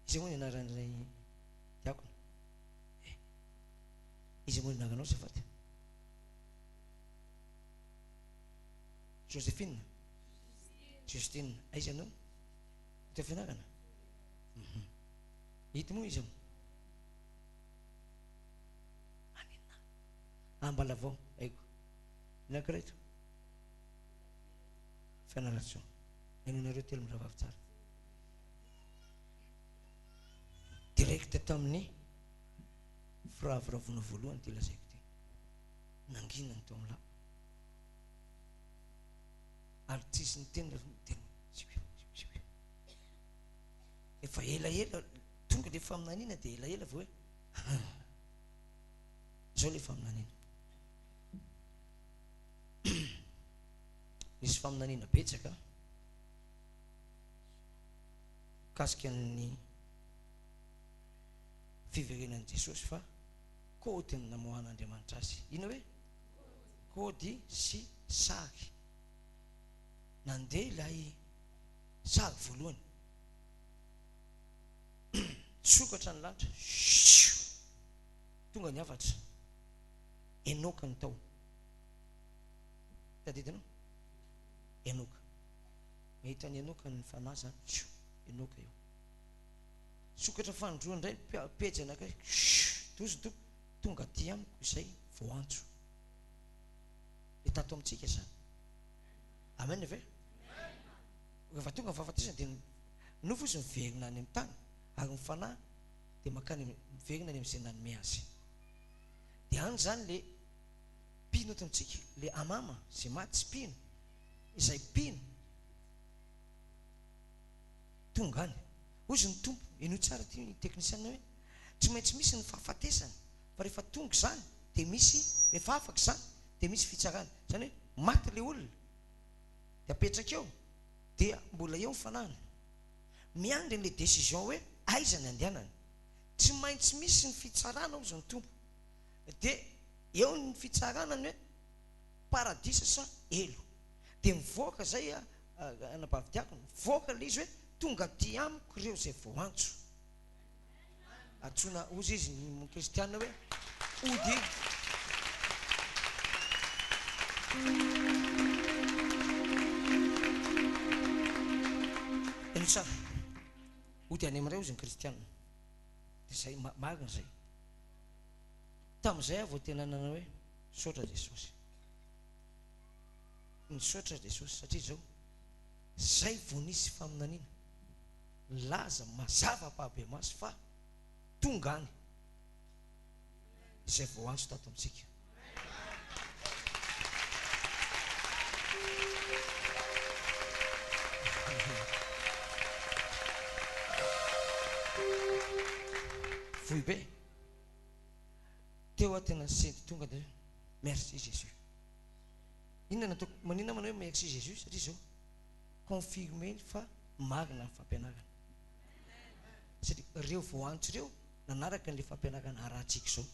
D: Iza moa ny anaran'ilay diakona? Eh. Iza moa ny anaranao azafady? Josephine? Justine. Aiza ianao? Aty am-pianarana? Mhm. Ito moa iza? Maninona? Ambalavao, haiko. Ny anankiray ito? Fianarantsoa. Henoinareo telo mirahavavy tsara. Direct tamin'ny firavoravoana voalohany ity lazaiko ity. Nangina ny tao amin'ny lapa. Ary tsisy niteny raha niteny. Efa elaela, tonga le faminaniana dia elaela vao hoe izao le faminaniana. Nisy faminaniana betsaka mikasika ny fiverenan'i Jesosy fa kôdy ny namoahan'Andriamanitra azy. Inona hoe? Kôdy sy sary. Nandeha ilay sary voalohany. Nisokatra ny lanitra. Tonga ny hafatra. Enoka ny tao. Tadidinao? Enoka. Mahita an'i Enoka ny fanahy zany. Enoka io. Sokatra fanindroany indray ny pejy anankiray. Dozy ny Tompo. Tonga aty amiko izay voantso. Dia tato amintsika izany. Amen ve? Rehefa tonga ny fahafatesana dia ny nofo izy miverina any amin'ny tany ary ny fanahy dia mankany miverina any amin'izay nanome azy. Dia any izany le mpino eto amintsika, le amama izay maty tsy mpino, izay mpino tonga any. Hoy izy ny Tompo, henoy tsara ity ny teknisiana hoe tsy maintsy misy ny fahafatesana fa rehefa tonga izany dia misy, rehefa afaka izany dia misy fitsarana. Izany hoe maty ilay olona dia apetraka eo dia mbola eo ny fanahiny. Miandry an'ilay décision hoe aiza ny andehanany. Tsy maintsy misy ny fitsarana hozy ny Tompo. Dia eo ny fitsarana ny hoe paradisa sa helo. Dia mivoaka izay anabavy diakona, mivoaka ilay izy hoe tonga aty amiko ireo izay voantso. Antsoina hozy izy ny kristiana hoe ody. Henoy tsara. Ody any amin'ireo hozy ny kristiana. Dia izay, marina izay. Tamin'izay aho vao tena nanao hoe misaotra Jesosy. Nisaotra Jesosy satria izao, izay vao nisy faminaniana nilaza mazava ampahibemaso fa tonga any izay voaantso tato amintsika. Foibe. Teo aho tena nisento tonga dia. Merci Jésus. Inona no ataoko? Maninona manao hoe merci Jésus? Satria izao, confirmer-ny fa marina ny fampianarana. Satria ireo voantso ireo nanaraka an'ilay fampianarana arahantsika izao.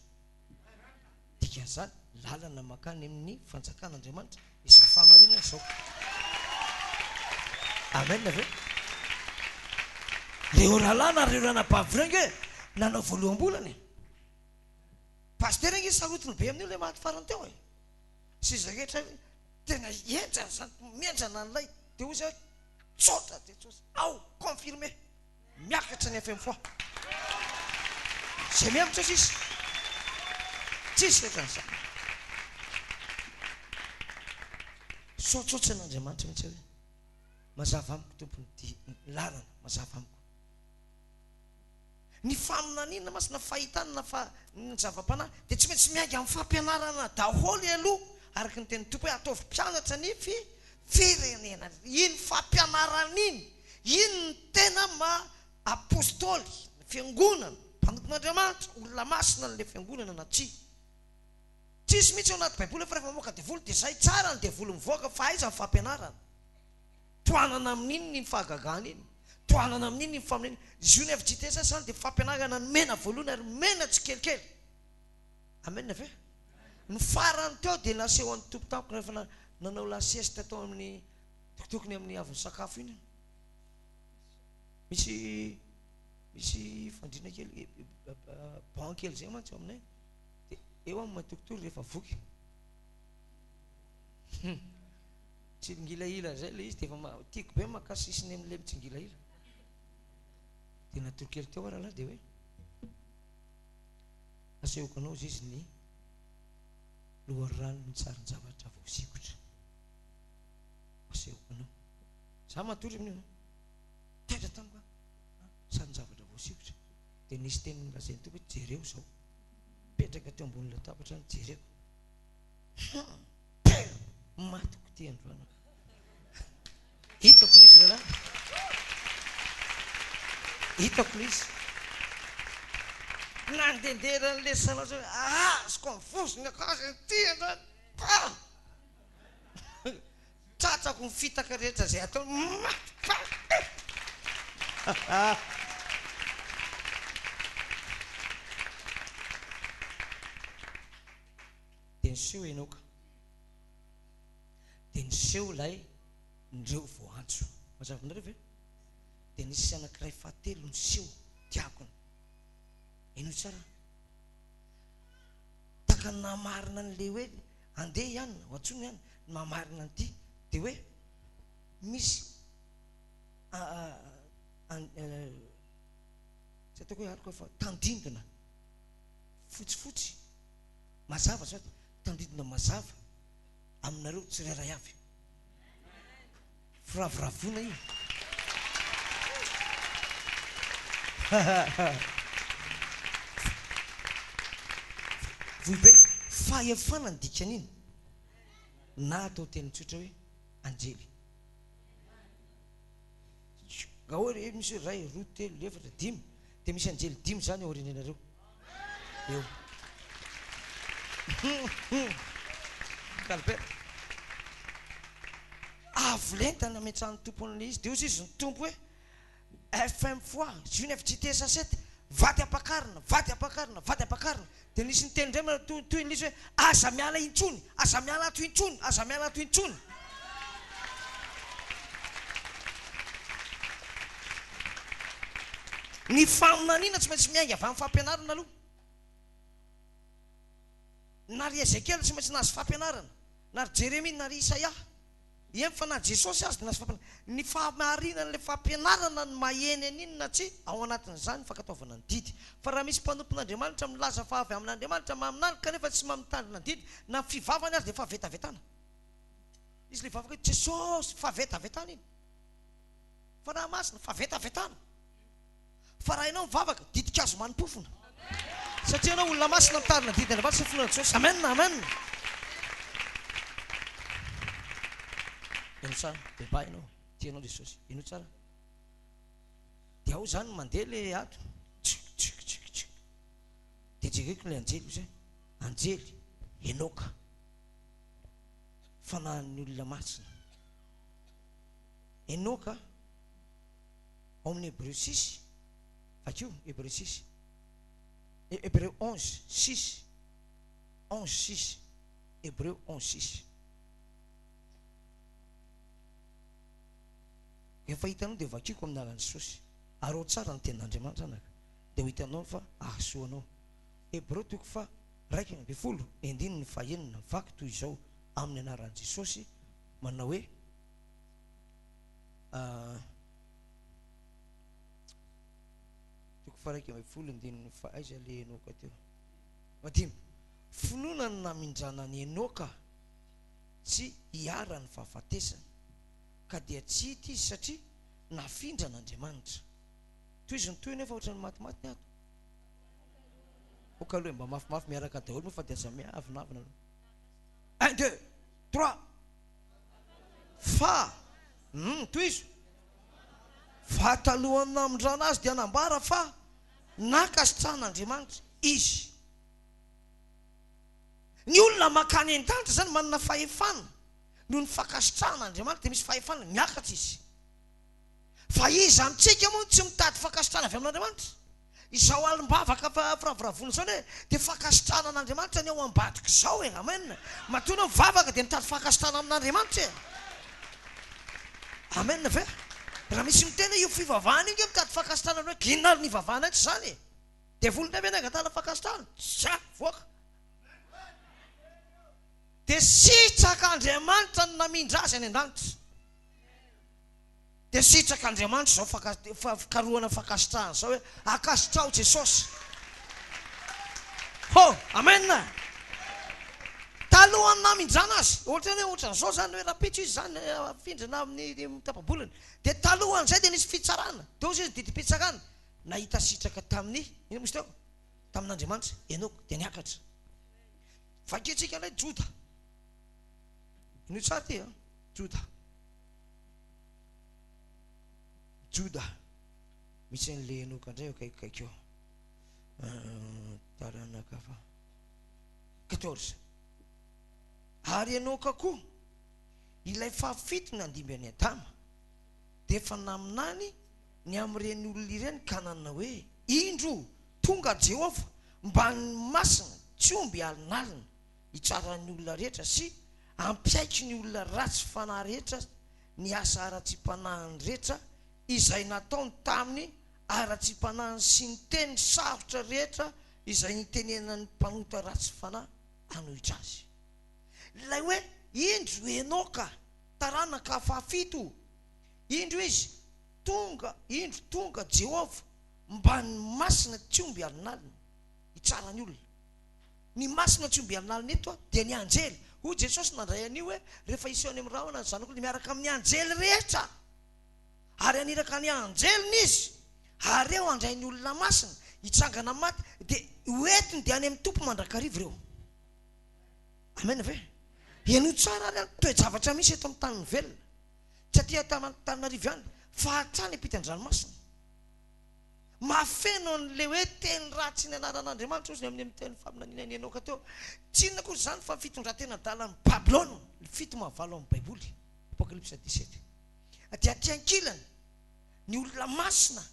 D: Dikan'izany, lalana mankany amin'ny fanjakan'Andriamanitra izao fahamarinana izao. Amen ve? Ireo rahalahy na ireo ranabavy ireo ange nanao voaloham-bolana e. Pasitera ange sarotiny be amin'io ilay maty farany teo e. Sy izay rehetra tena henjana izany, mihenjana an'ilay dia hoy izy hoe tsotra dia tsotra, ao, confirmé. Miakatra ny FM fois. Zay mihambotra sisa. Tsisy ohatran'izany. Soatsoatsa an'Andriamanitra mihitsy hoe mazava amiko Tompo ny dia ny lalana mazava amiko. Ny faminaniana mantsy na fahitana na fa ny zava-panahy dia tsy maintsy miainga amin'ny fampianarana daholo aloha araka ny tenin'ny Tompo hoe ataovy mpianatra ny firenena. Iny fampianarana iny Iny no tena maha apostoly ny fiangonana, mpanompon'Andriamanitra, olona masina an'ilay fiangonana na tsia. Tsisy mihitsy ao anaty baiboly hoe fa rehefa mamoaka devoly dia zay, tsara ny devoly mivoaka fa aiza ny fampianarana? Tohanana amin'inona iny fahagagana iny? Tohanana amin'inona iny faminaniana? Izy io ny FJTSS zany dia fampianarana nomena voalohany ary nomena tsikelikely. Amen ve? Ny farany teo dia nasehon'ny Tompo tamiko rehefa nanao la sieste tao amin'ny Tokotokony amin'ny avy nisakafo iny Misy misy fandriana kely banc kely zay mantsy eo aminay dia eo aho matokitory rehefa voky. Tsingilahila zay le izy dia efa tiako be maka sisiny amin'ilay mitsingilahila. Dia natory kely teo aho rahalahy dia hoe asehoko anao izy ny loharanon'ny tsarin-javatra voasikotra. Asehoko anao. Za matory amin'io an. Taitra tamiko an. Sarin-javatra voasikotra. Dia nisy teny nolazain'ny Tompo hoe jereo izao. Mipetraka teo ambony latabatra ny jereko. Hum! Tena matiko ity androany aho. Hitako ilay izy rahalahy. Hitako ilay izy. Nandehandeha an'ilay salon hoe azoko amin'ny vozony akanjo ity androany. Pah! Tratrako ny fitaka rehetra izay ataony maty Dia niseho Enoka. Dia niseho ilay ndreo voantso. Mazava aminareo ve? Dia nisy anankiray fahatelo niseho, diakona. Henoy tsara. Tahaka ny nahamarina an'ilay hoe Andeha ihany ho antsoina ihany ny mahamarina an'ity dia hoe misy tsy ataoko hoe aloka fa tandindona fotsifotsy mazava zao tandindona mazava aminareo tsirairay avy. Firavoravoana io. Vohibe, fahefana ny dikan'iny na atao teny tsotra hoe anjely. Raha ohatra hoe misy hoe iray, roa, telo, efatra, dimy, dia misy anjely dimy izany ao aoriananareo. Eo. Albert. Avo lenta nametrahan'ny Tompo an'ilay izy. Dia hoy izy ny Tompo hoe, FM fois, June FJT 7, vady ampakarina, vady ampakarina, vady ampakarina. Dia nisy niteny indray manao toy toy ilay izy hoe, aza miala intsony, aza miala ato intsony, aza miala ato intsony. Ny faminaniana tsy maintsy miainga avy amin'ny fampianarana aloha. Na ry Ezekiela tsy maintsy nahazo fampianarana, na ry Jeremia, na ry Isaia. Eny fa na Jesosy aza dia nahazo fampianarana. Ny fahamarinan'ilay fampianarana no maheny an'iny na tsia, ao anatin'izany ny fankatoavana ny didy. Fa raha misy mpanompon'Andriamanitra milaza fa avy amin'Andriamanitra maminany kanefa tsy mamitandrina ny didy, na ny fivavany aza dia fahavetavetana. Izy ilay vavaka hoe Jesosy, fahavetavetana iny. Fanahy Masina, fahavetavetana. Fa raha ianao mivavaka, ditin-kazo manim-pofona. Satria ianao olona masina mitarina didy Andriamanitra sy finoana Jesosy. Amen, amen. Henoy tsara, bebaha ianao, tia anao Jesosy. Henoy tsara. Dia ao izany mandeha le ato. Tsk tsk tsk tsk. Dia jereko ilay anjely, hoy izy hoe, Anjely, Enoka. Fanahin'ny olona masina. Enoka, ao amin'ny Hebreo six, vakio Hebreo six, Hebreo onze six, onze six, Hebreo onze six. Efa hitanao dia vakiko amin'ny anaran'i Jesosy. Araho tsara ny tenin'Andriamanitra anaka dia ho hitanao fa hahasoa anao. Hebreo toko faha 11 andininy faha enina vaky toy izao amin'ny anaran'i Jesosy manao hoe toko faha 11 andininy faha aiza le Enoka teo? Fahadimy. Finoana no namindrana an'i Enoka tsy hiharan'ny fahafatesana, ka dia tsy hita izy satria nafindran'Andriamanitra. Tohizo ny tohiny fa ohatran'ny matimaty ny ato. Ok aloha e, mba mafimafy miaraka daholo moa fa dia aza miavonavona aloha. Un, deux, trois. Fa, hum, tohizo. Fa talohan'ny namindrana azy dia nambara fa nankasitrahan'Andriamanitra izy. Ny olona mankany an-danitra izany manana fahefana noho ny fankasitrahan'Andriamanitra dia misy fahefana miakatra izy. Fa iza amintsika moa no tsy mitady fankasitrahana avy amin'Andriamanitra? Izao alim-bavaka firavoravoana izao anie dia fankasitrahana an'Andriamanitra ny ao ambadik'izao e! Amen! Matoa ianao mivavaka dia mitady fankasitrahana amin'Andriamanitra e! Amen ve? Raha misy miteny hoe io fivavahana io nge mitady fankasitrahana anao hoe inona ary ny ivavahana tsy izany e! Devoly indray ve ny angatahana fankasitrahana? Tsia! Voaka! Dia sitrak'Andriamanitra ny namindra azy any an-danitra. Dia sitrak'Andriamanitra izao fikarohana fankasitrahana izao hoe ankasitraho Jesosy. Ho! Amen! Talohan'ny namindrana azy, ohatra hoe ohatran'izao izany hoe rahampitso izy izany afindrana amin'ny tapa-bolana. Dia talohan'izay dia nisy fitsarana. Teo izy didim-pitsarana. Nahita sitraka tamin'ny, inona moa izy teo? Tamin'Andriamanitra, Enoka, dia niakatra. Vakintsika indray Joda. Henoy tsara ity an, Joda. Joda. Misy an'ilay Enoka indray eo akaikikaiky eo. Taranaka fa. 14. Ary Enoka koa, ilay fahafito nandimby an'i Adama, dia efa naminany ny amin'ireny olona ireny ka nanao hoe, Indro, tonga Jehovah mbamin'ny masina tsy omby alinalina, hitsara ny olona rehetra sy hampiaiky ny olona ratsy fanahy rehetra ny asa haratsiam-panahiny rehetra izay nataony tamin'ny haratsiam-panahiny sy ny teny sarotra rehetra izay nitenenan'ny mpanota ratsy fanahy hanohitra azy. Ilay hoe, Indro Enoka, taranaka fahafito, indro izy tonga, indro tonga Jehovah mbamin'ny masina tsy omby alinalina, hitsara ny olona. Ny masina tsy omby alinalina eto dia ny anjely. Hoy Jesosy nandray an'io hoe, rehefa hiseho any amin'ny rahona ny Zanak'olona dia miaraka amin'ny anjely rehetra. Ary haniraka ny anjeliny Izy, ary eo handray ny olona masina, hitsangana amin'ny maty, dia ho entiny dia any amin'ny Tompo mandrakariva ireo. Amen ve? Henoy tsara ary ny toe-javatra misy eto amin'ny tanin'ny velona. Tsy aty Antananarivo ihany, fa hatrany ampitan-dranomasina. Mahafeno an'ilay hoe teny ratsy ny anaran'Andriamanitra, hozy ny amin'ny teny faminaniana an'i Enoka teo. Tsy inona akory izany fa ny fitondran-tena adalan'i Babylona, ny fito mahavalo amin'ny Baiboly, Apokalypsa 17. Dia aty ankilany, ny olona masina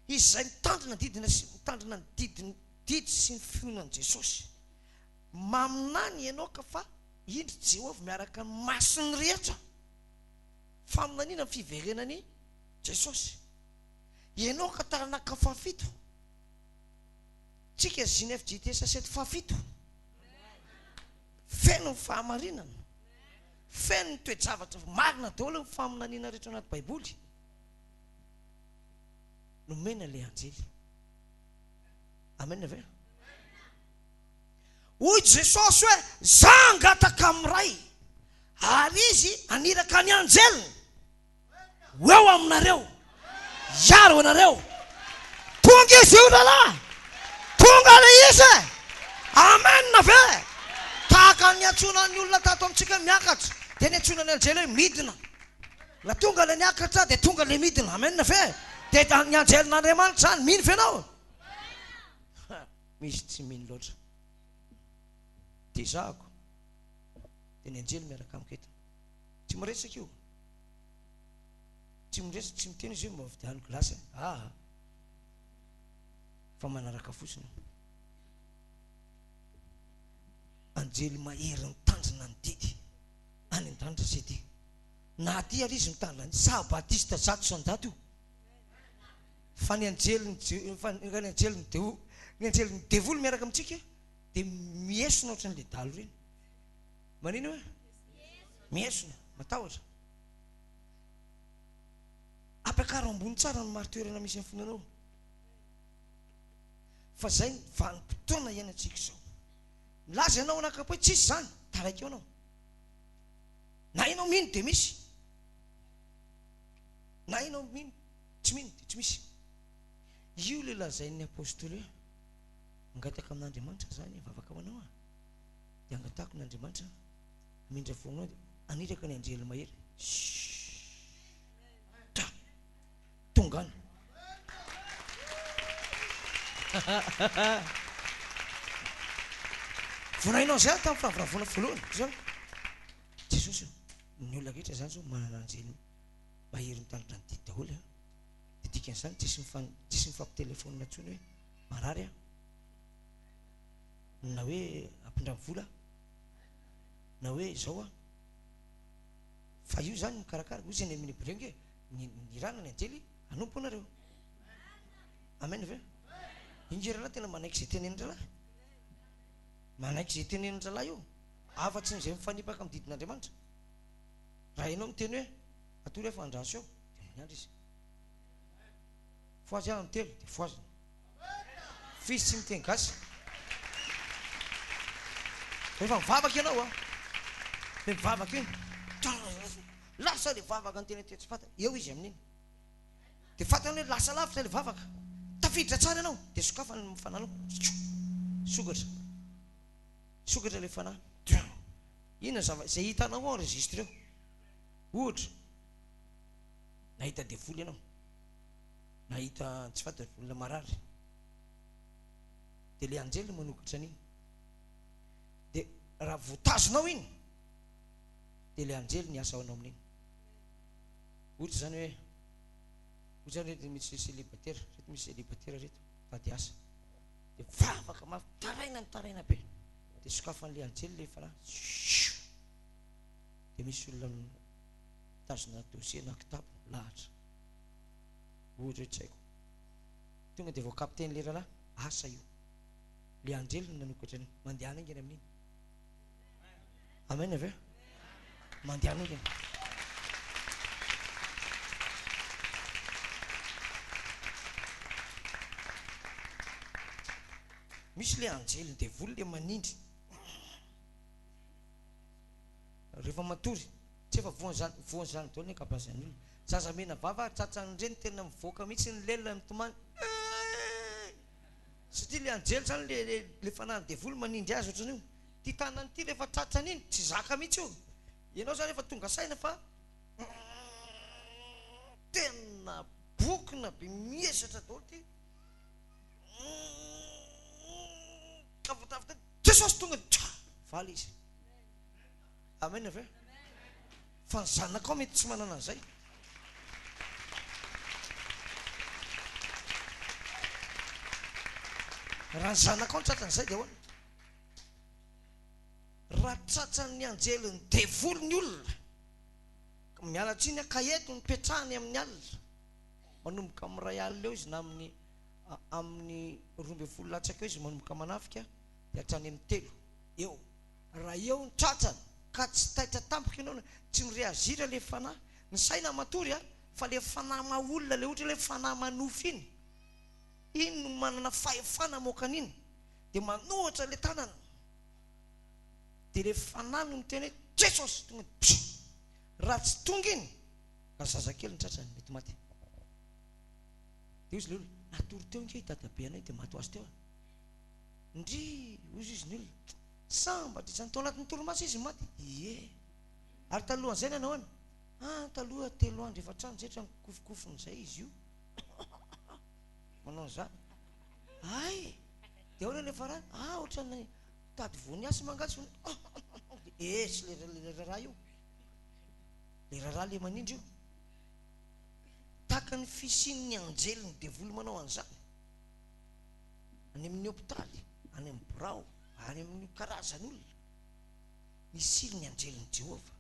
D: izay mitandrina didina sy mitandrina ny didiny didy sy ny finoana an'i Jesosy. Maminany i Enoka fa indro Jehovah miaraka ny masiny rehetra. Faminaniana ny fiverenan'i Jesosy. Enoka taranaka fahafito. Tsika JNFJTS sept fahafito. Feno ny fahamarinana. Feno ny toe-javatra marina daholo ny faminaniana rehetra anaty Baiboly. Nomena ilay anjely. Amen ve? Hoy Jesosy hoe, Za hangataka amin'ny Ray, ary Izy haniraka ny anjeliny. Ho eo aminareo, hiaro anareo. Tonga izy io rahalahy, tonga ilay izy e! Amen ve? Tahaka ny niantsoana ny olona tato amintsika hoe miakatra, dia niantsoana ny anjely hoe midina. Raha tonga ilay niakatra dia tonga ilay midina. Amen ve? Dia ny anjelin'Andriamanitra izany, mino ve ianao? Misy tsy mino loatra. Dia ezahako. Dia ny anjely miaraka amiko eto. Tsy miresaka io. Tsy miresaka, tsy miteny izy hoe mba vidiano glace. Aa. Fa manaraka fotsiny io. Anjely mahery mitandrina ny didy any an-danitra sy ety. Na aty ary izy mitandrina ny saha batista 100% io. Fa ny anjelin'ny fa ny anjelin'ny devoly, ny anjelin'ny devoly miaraka amintsika dia miesona ohatran'ilay dahalo ireny. Manino hoe? Miesona, matahotra. Ampiakaro ambony tsara ny mari-toerana misy ny finoanao. Fa zay ny vanim-potoana iainantsika izao. Milaza ianao anakapo hoe tsisy izany, taraiky eo ianao. Na ianao mino dia misy. Na ianao mino, tsy mino dia tsy misy. Io ilay lazain'ny apostoly hoe mangataka amin'Andriamanitra zany vavaka ho anao aho. Dia angatahako ny Andriamanitra hamindra fo aminao dia haniraka ny anjely mahery. Shhh. Tonga any. Vonahinao izay aho tamin'ny firavoravoana voalohany. Zao. Jesosy o, ny olona rehetra izany zao manana anjely mahery mitandrina ny didy daholo an. Dia dikan'izany tsisy mifan tsisy mifampitelefaonina intsony hoe marary aho. Na hoe ampindramo vola aho. Na hoe izao aho. Fa io izany mikarakara, hoy izy any amin'ny Hebreo nge, ny nirana ny anjely hanompo anareo. Amen ve? Inge rahalahy tena manaiky izay tenenin rahalahy. Manaiky izay tenenin rahalahy io. Afa-tsy ny izay mifanipaka amin'ny didin'Andriamanitra. Raha ianao miteny hoe atory aho fa andraso eo, dia miandry izy. Fohazy aho amin'ny telo, dia fohazina. Fa izy tsy miteny gasy. Rehefa mivavaka ianao an, dia mivavaka iny, lasa ilay vavaka ny tena tsy fantany, eo izy amin'iny. Dia fantany hoe lasa lavitra ilay vavaka. Tafiditra tsara ianao, dia sokafany ny fananao. Sokatra. Sokatra ilay fanahy. Inona zava, izay hitanao ao enregistreo. Ohatra, nahita devoly ianao. Nahita tsy fantatra olona marary. Dia ilay anjely no manokatra an'iny. Dia raha voatazonao iny, dia ilay anjely ny asa ao anao amin'iny. Ohatra izany hoe, ohatra izany hoe misy célibataire, reto misy célibataire reto, mitady asa. Dia mivavaka mafy, mitaraina, mitaraina be. Dia sokafan'ilay anjely ilay fanahy. Dia misy olona mitazona dossier na kitapo milahatra. Ohatra hoe tsy haiko. Tonga dia voakapiten'ilay rahalahy, asa io. Ilay anjely no nanokatra an'io. Mandehana haingana amin'iny. Amen ve? Mandehana haingana. Misy ilay anjely devoly ilay manindry. Rehefa matory, tsy efa voan'izany voan'izany daholo ny ankabeazan'ny olona. Zaza mena vava ary tratran'ireny tena mivoaka mihitsy ny lela mitomany. Satria ilay anjely izany le le le fanahin'ny devoly manindry azy ohatran'io. Ity tanany ity rehefa tratrany iny tsy zaka mihitsy io. Ianao izany efa tonga saina fa tena bokona be miesatra daholo ity. Tafotafo Jesosy tonga dia valy izy. Amen ve? Fa ny zanakao mety tsy manana an'izay. Raha ny zanakao no tratran'izay dia ahoana? Raha tratran'ny anjelin'ny devoly ny olona, miala tsiny aho, ka eto no petrahany amin'ny alina, manomboka amin'ny iray alina eo izy na amin'ny amin'ny 12 latsaka eo izy manomboka manafika dia hatrany amin'ny telo eo. Raha eo ny tratrany ka tsy taitra tampoka ianao na tsy mi-reagir le fanahy, ny saina matory a, fa le fanahy maha olona le ohatra le fanahy manofy iny, iny no manana fahefana hamoaka an'iny, de manohatra le tanana, de le fanahy no miteny hoe Jesosy, tonga de pshh, raha tsy tonga iny, raha zazakely ny tratrany mety maty. De hozy le olona, natory teo ange i dadabe anay de maty ho azy teo a. Ndrii, hozy izy ny olona, sambatra izany, tao anatin'ny torimaso izy maty? Ie. Ary talohan'izay nanao ahoana? Ah, taloha telo andro efatra andro izay ohatran'ny kofokofon'izay izy io. Manao an'izany. Hay! Dia ahoana ny farany? Ah, ohatran'ny mitady voaniasy mangatsy. Dia Eh, sy le le raharaha io. Le raharaha le manindry io. Tahaka ny fisian'ny anjelin'ny devoly manao an'izany. Any amin'ny hopitaly, any amin'ny birao, any amin'ny karazan'olona. Nisiry ny anjelin'i Jehovah.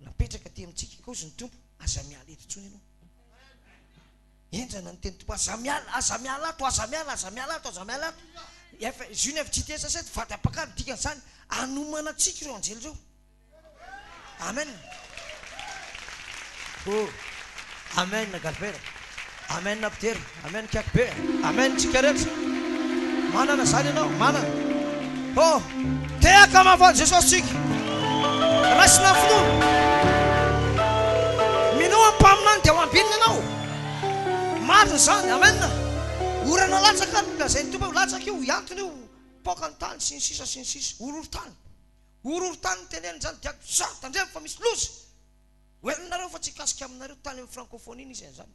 D: Napetraka aty amintsika koa ny Tompo, aza miala eto intsony ianao. Henjana ny teny Tompo, aza miala, aza miala ato, aza miala, aza miala ato, aza miala ato. F, June FJTSS, vady ampakary, dikan'izany, hanomana antsika ireo anjely ireo. Amen. Oh. Amen Galbert. Amen Abdera. Amen Kiaky be. Amen tsika rehetra. Manana izany ianao, manana. Oh. Tehaka mafy an'i Jesosy tsika. Raisina ny finoana. Minoa ny mpaminany dia ho ambinina ianao. Marina izany. Amen. Orana latsaka no lazain'ny Tompo hoe latsaka io, hiantona io, poaka ny tany sy ny sisa sy ny sisa. Horohorontany. Horohorontany ny teneniny izany dia za tandremo fa misy loza. Ho henonareo fa tsy hikasika aminareo tany amin'ny francophonie nisy an'izany.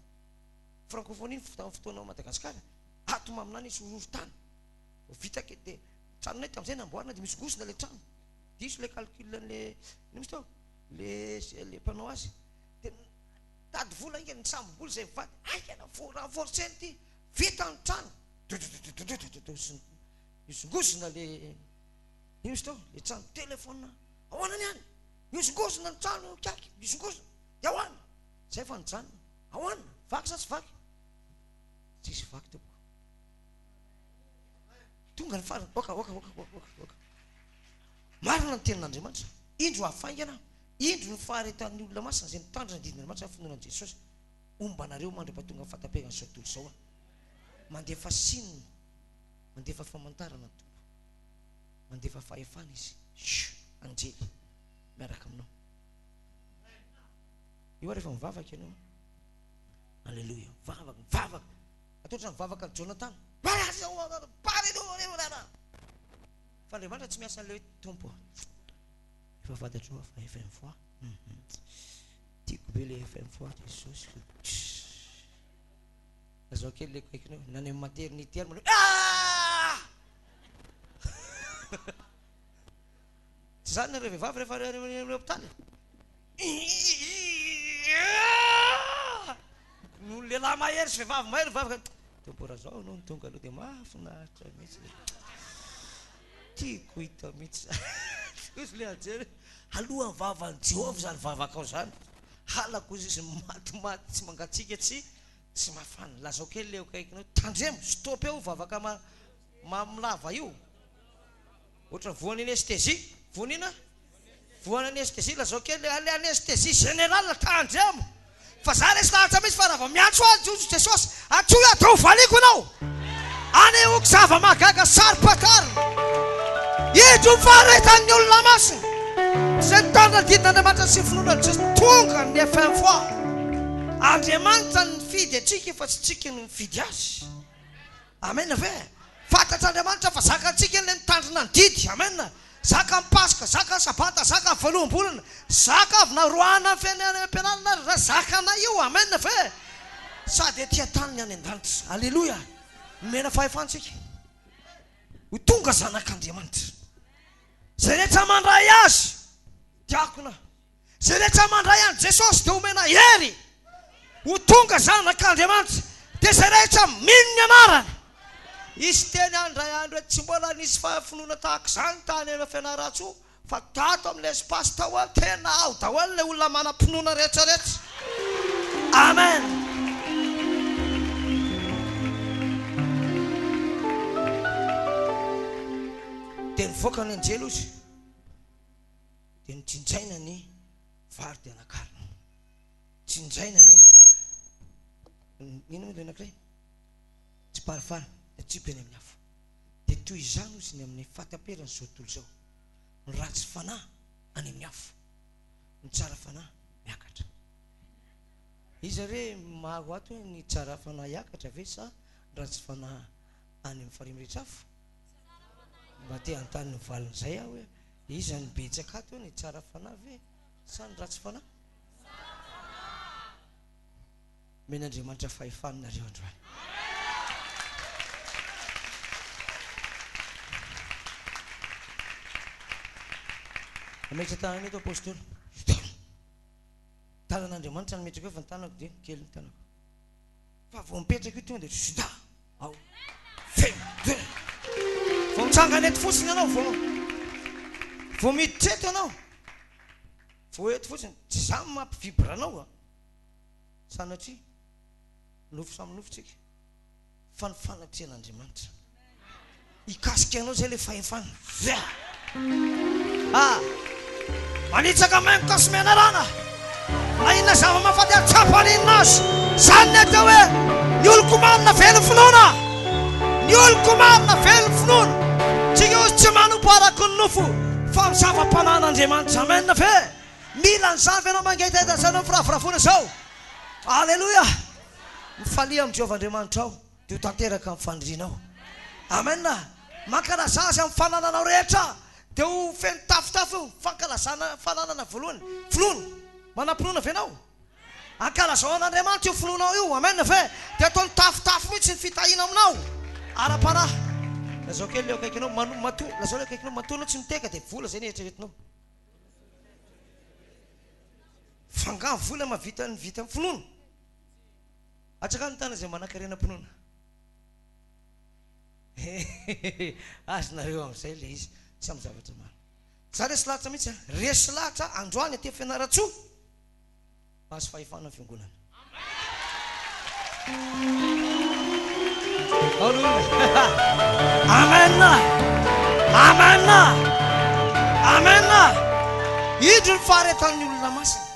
D: Francophonie ny tamin'ny fotoana ao Madagasikara. Ato maminany nisy horohorontany. Vita ke dia tranonay tamin'izay namboarina dia mihozongozona ilay trano. Diso ilay calcul an'le ino misy teo? Le le mpanao azy. Dia nitady vola haingana nisambo-bola izay mivady. Haingana renforcer ity. Vita ny trano. Mihozongozona le ino misy teo? Le trano téléphone. Ahoana ny any? Mihozongozona ny trano kiaky, mihozongozona. Dia ahoana? Zay fa nijanona. Ahoana? Vaky sa tsy vaky? Tsisy vaky tompoko. Tonga ny farany. Oka, oka, oka, oka, oka, oka. Marina ny tenin'Andriamanitra. Indro hafaingana, indro ny faharetan'ny olona masina izay mitandrina ny didin'Andriamanitra ny finoana an'i Jesosy. Homba anareo mandra-pahatonga ny fahataperan'izao tontolo izao aho. Mandefa signe, mandefa famantarana ny Tompo. Mandefa fahefana Izy. Shh, anjely miaraka aminao. Io ary efa mivavaka ianao. Alléluia. Mivavaka, mivavaka. Atao ohatran'ny mivavaka an'i Jonathan. Fa Andriamanitra tsy miasa an'ilay hoe Tompo a. Efa fantatro fa FM fois. Tiako be le FM fois Jesosy. Lazao kely le akaikinao, na any amin'ny maternité ary manao ah! Tsy zany nareo vehivavy rehefa any amin'ny hopitaly? No lehilahy mahery sy vehivavy mahery mivavaka. Tompo raha zao anao no tonga aloha dia mahafinaritra mihitsy. Tiako hita mihitsy. Hoy le anjely, alohan'ny vavan'i Jehovah izany vavakao izany. Halako izy matimaty tsy mangatsiaka tsy Tsy mafana. Lazao kely le eo akaikinao. Tandremo, stop eo vavaka ma mamolava io. Ohatra voan'ny anesthésie. Voan'ny inona? Voan'ny anesthésie. Lazao kely le le anesthésie générale tandremo. Fa za resy lahatra mihitsy fa raha vao miantso ahy Jesosy, antsoy aho dia ho valiako ianao. Anehoako zava-mahagaga saro-pantarina. Indro ny faharetan'ny olona masina, izay mitandrina ny didin'Andriamanitra sy ny finoana an'i Jesosy. Tonga ny fin fois. Andriamanitra no nifidy antsika fa tsy tsika no nifidy Azy. Amen ve? Fantatr'Andriamanitra fa zakantsika ilay mitandrina ny didy. Amen. Zaka ny Paska, zaka ny Sabata, zaka ny voaloham-bolana, zaka avy naroahana ny fiainam-pianarana ary zakanay io. Amen ve? Sady ety an-tany ny any an-danitra. Aleloia! Nomena fahefana isika ho tonga zanak'Andriamanitra. Izay rehetra mandray Azy, diakona. Izay rehetra mandray an'i Jesosy dia omena hery ho tonga zanak'Andriamanitra. Dia izay rehetra mino ny anarany. Hisy teny any indray andro hoe tsy mbola nisy finoana tahaka izany tany amin'ny Fianarantsoa fa tato amin'ilay espace tao aho tena ao daholo ilay olona manam-pinoana rehetra rehetra. Amen. Dia nivoaka ny anjely ozy. Dia nojinjaina ny vary dia nakarina. Jinjaina ny inona moa ilay anankiray? Tsiparifary dia atsipy eny amin'ny afo. Dia toy izany hozy ny amin'ny fahataperan'izao tontolo izao. Ny ratsy fanahy any amin'ny afo, ny tsara fanahy miakatra. Iza re maro ato hoe ny tsara fanahy hiakatra ve sa ny ratsy fanahy any amin'ny farihy mirehitra afo? Mba te hanontany ny valin'izay aho hoe iza no betsaka ato hoe ny tsara fanahy ve sa ny ratsy fanahy? Omen'Andriamanitra fahefana nareo androany. Mametra tanana eto Apostoly. Tanan'Andriamanitra no mipetraka eo fa ny tanako dia kely ny tanako. Fa vao mipetraka io tonga dia zda ao. Feno. Vao mitsangana eto fotsiny ianao vao vao miditra eto ianao. Vao eto fotsiny, tsy za no mampi-vibre anao a. Sanatria. Nofo samy nofo tsika. Fa ny fanatrehan'Andriamanitra. Hikasika anao zay le fahefana. Ah! Manitsaka maingoka sy menarana. Na inona zava-mahafaty ary tsy hampaninona azy. Izany ny atao hoe ny oloko marina velon'ny finoana. Ny oloko marina velon'ny finoana. Tsika hozy tsy manompo araka ny nofo fa amin'ny zava-panan'Andriamanitra. Amen ve? Mila an'izany ve ianao mangetaheta an'izany eo amin'ny firavoravoana izao? Aleloia! Mifalia amin'i Jehovah Andriamanitrao, dia ho tanteraka ny fanirianao. Amen! Mankalaza Azy amin'ny fanananao rehetra, dia ho feno tafotafo io. Fankalazana fananana voalohany, finoana. Manam-pinoana ve ianao? Ankalazao an'Andriamanitra io finoanao io. Amen ve? Dia ataony tafotafo mihitsy ny fitahiana aminao, ara-panahy. Lazao kely ilay eo akaikinao, matoa, lazao ilay akaikinao, matoa ianao tsy miteka dia vola izay no eritreretinao. F'angaha vola mahavita ny vita amin'ny finoana? Atsakano ny tanana izay manankarena am-pinoana. Azonareo amin'izay ilay izy, tsy amin'ny zavatra maro. Za resy lahatra mihitsy an, resy lahatra androany aty Fianarantsoa, mahazo fahefana ny fiangonana. Amen! Amen! Amen! Indro ny faharetan'ny olona masina.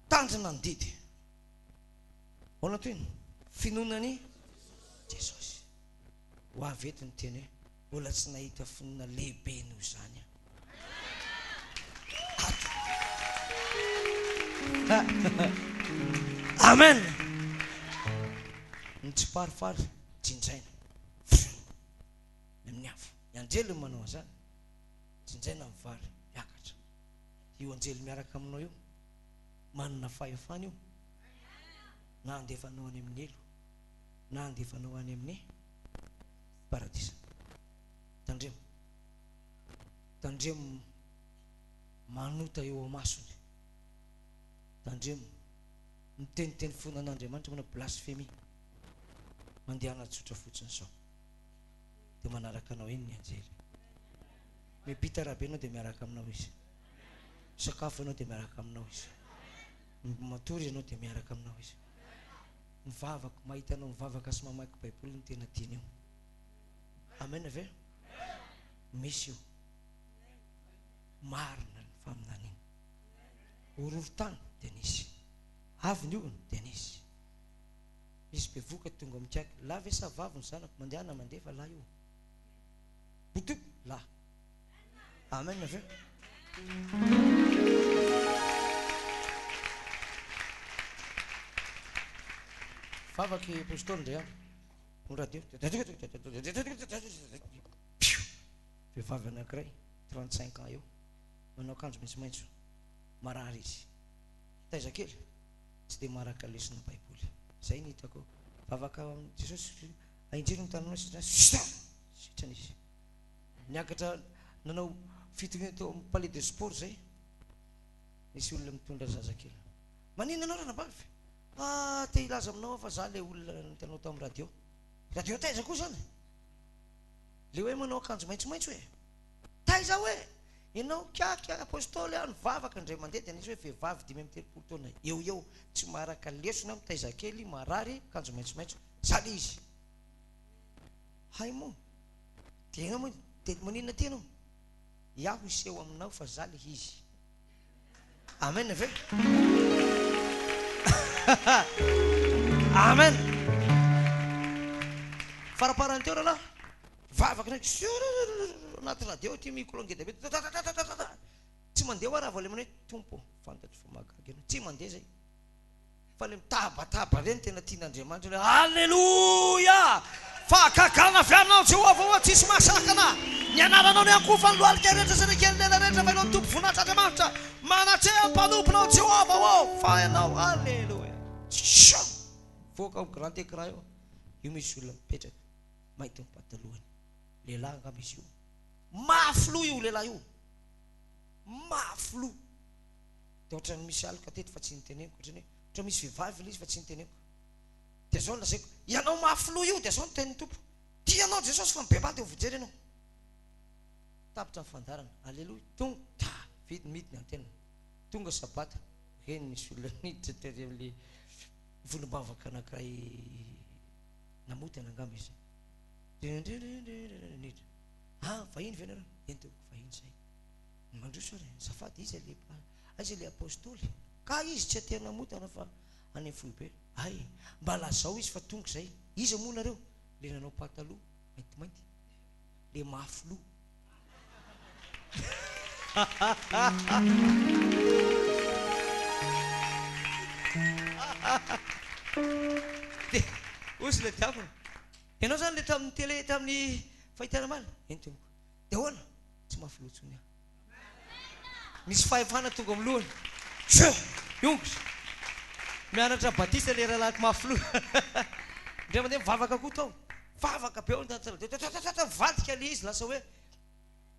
D: Tanjona ny didy. Ahoana toy ny finoana an'i Jesosy. Ho avy eto ny teny hoe mbola tsy nahita finoana lehibe noho izany aho. Ato. Amen. Ny tsiparifary jinjaina. Ny amin'ny afo. Ny anjely no manao an'izany. Jinjaina ny vary miakatra. Io anjely miaraka aminao io, manana fahefana io, na handefa anao any amin'ny helo, na handefa anao any amin'ny paradisa. Tandremo. Tandremo manota eo amasony. Tandremo miteniteny fona an'Andriamanitra manao blasphemie. Mandehana tsotra fotsiny izao. Dia manaraka anao eny ny anjely. Miampita arabe ianao dia miaraka aminao izy. Misakafo ianao dia miaraka aminao izy. Matory ianao dia miaraka aminao izy. Mivavaka, mahita anao mivavaka sy mamaky Baiboly no tena tiany io. Amen ve? Misy io. Marina ny faminaniana. Horohorontany dia nisy. Avy ny orana dia nisy. Misy bevoka tonga mikaiky. Lahy ve sa vavy ny zanako? Mandehana mandeha fa lahy io. Botoiko lahy. Amen ve? Vavaky apostoly ndray andro. Ny radio. Vehivavy anankiray, 35 ans eo, manao akanjo maitsomaitso, marary izy. Taiza kely, tsy dia maharaka lesona baiboly. Zay ny hitako. Vavaka Jesosy, ahinjiro ny tananao sitrana. Sitrana izy. Niakatra nanao fitoriana teo amin'ny palais de sport zay. Nisy olona mitondra zazakely. Maninona anao ranabavy? Ah, te hilaza aminao aho fa za le olona nitanao tamin'ny radio. Radio taiza koa zany? Le hoe manao akanjo maitsomaitso e. Taiza hoe? Ianao kiaky apostoly aho nivavaka indray mandeha dia nisy hoe vehivavy 35 taona eo eo tsy maharaka lesona mitaiza kely marary akanjo maitsomaitso. Za le izy. Hay moa. Dia ianao moa dia maninona aty ianao? Iaho hiseho aminao fa za le izy. Amen ve? Amen. Faraparany teo rahalahy, vavaka ndraiky anaty radio aty micro ngeda be. Tsy mandeha hoa raha vao le manao hoe Tompo fantatro fa mahagaga ianao. Tsy mandeha zay. Fa le mitabataba reny tena tian'Andriamanitra hoe Aleloia! Fahagagana avy aminao Jehovah ô, tsisy mahasakana ny anaranao ny ankofa ny lohalika rehetra sy ny kely lela rehetra fa ianao no Tompo voninahitra Andriamanitra manatreha ny mpanomponao Jehovah ô, fa ianao Aleloia! Tsia! Mivoaka ao grand écran eo, io misy olona mipetraka, mainty ny patalohany, lehilahy angamba izy io. Mafy loha io lehilahy io. Mafy loha. Dia ohatran'ny misy aloka teto fa tsy niteneniko. Ohatran'ny hoe, ohatran'ny misy vehivavy ilay izy fa tsy niteneniko. Dia izao no lazaiko, ianao mafy loha io, dia izao no tenin'ny Tompo, Tia anao Jesosy fa mibebaha dia ho vonjena ianao. Tapitra ny fandaharana. Aleloia. Tonga, ta, vita, midina ny antenne. Tonga sabata, reny nisy olona niditra tery amin'ilay volombavaka anankiray namotana angamba izy. Niditra. Ah, vahiny ve nareo? Eny tompoko, vahiny izahay. Mandroso ary, azafady, iza ilay, aiza ilay apostoly? Ka izy tsy aty anamotana fa any amin'ny foibe. Hay, mba lazao izy fa tonga izay. Iza moa nareo? Ilay nanao pataloha maintimainty, ilay mafy loha. Dia hozy ilay diakona, ianao izany ilay tamin'ny télé, tamin'ny fahitana omaly? Eny tompoko. Dia ahoana? Tsy mafy loha intsony aho. Misy fahefana tonga amin'ny lohany. Tjo! Hiongotra. Mianatra batisa ilay rahalahiko mafy loha. Indray mandeha mivavaka koa tao. Vavaka be ao ny tantara. Dia tatatatata mivadika ilay izy lasa hoe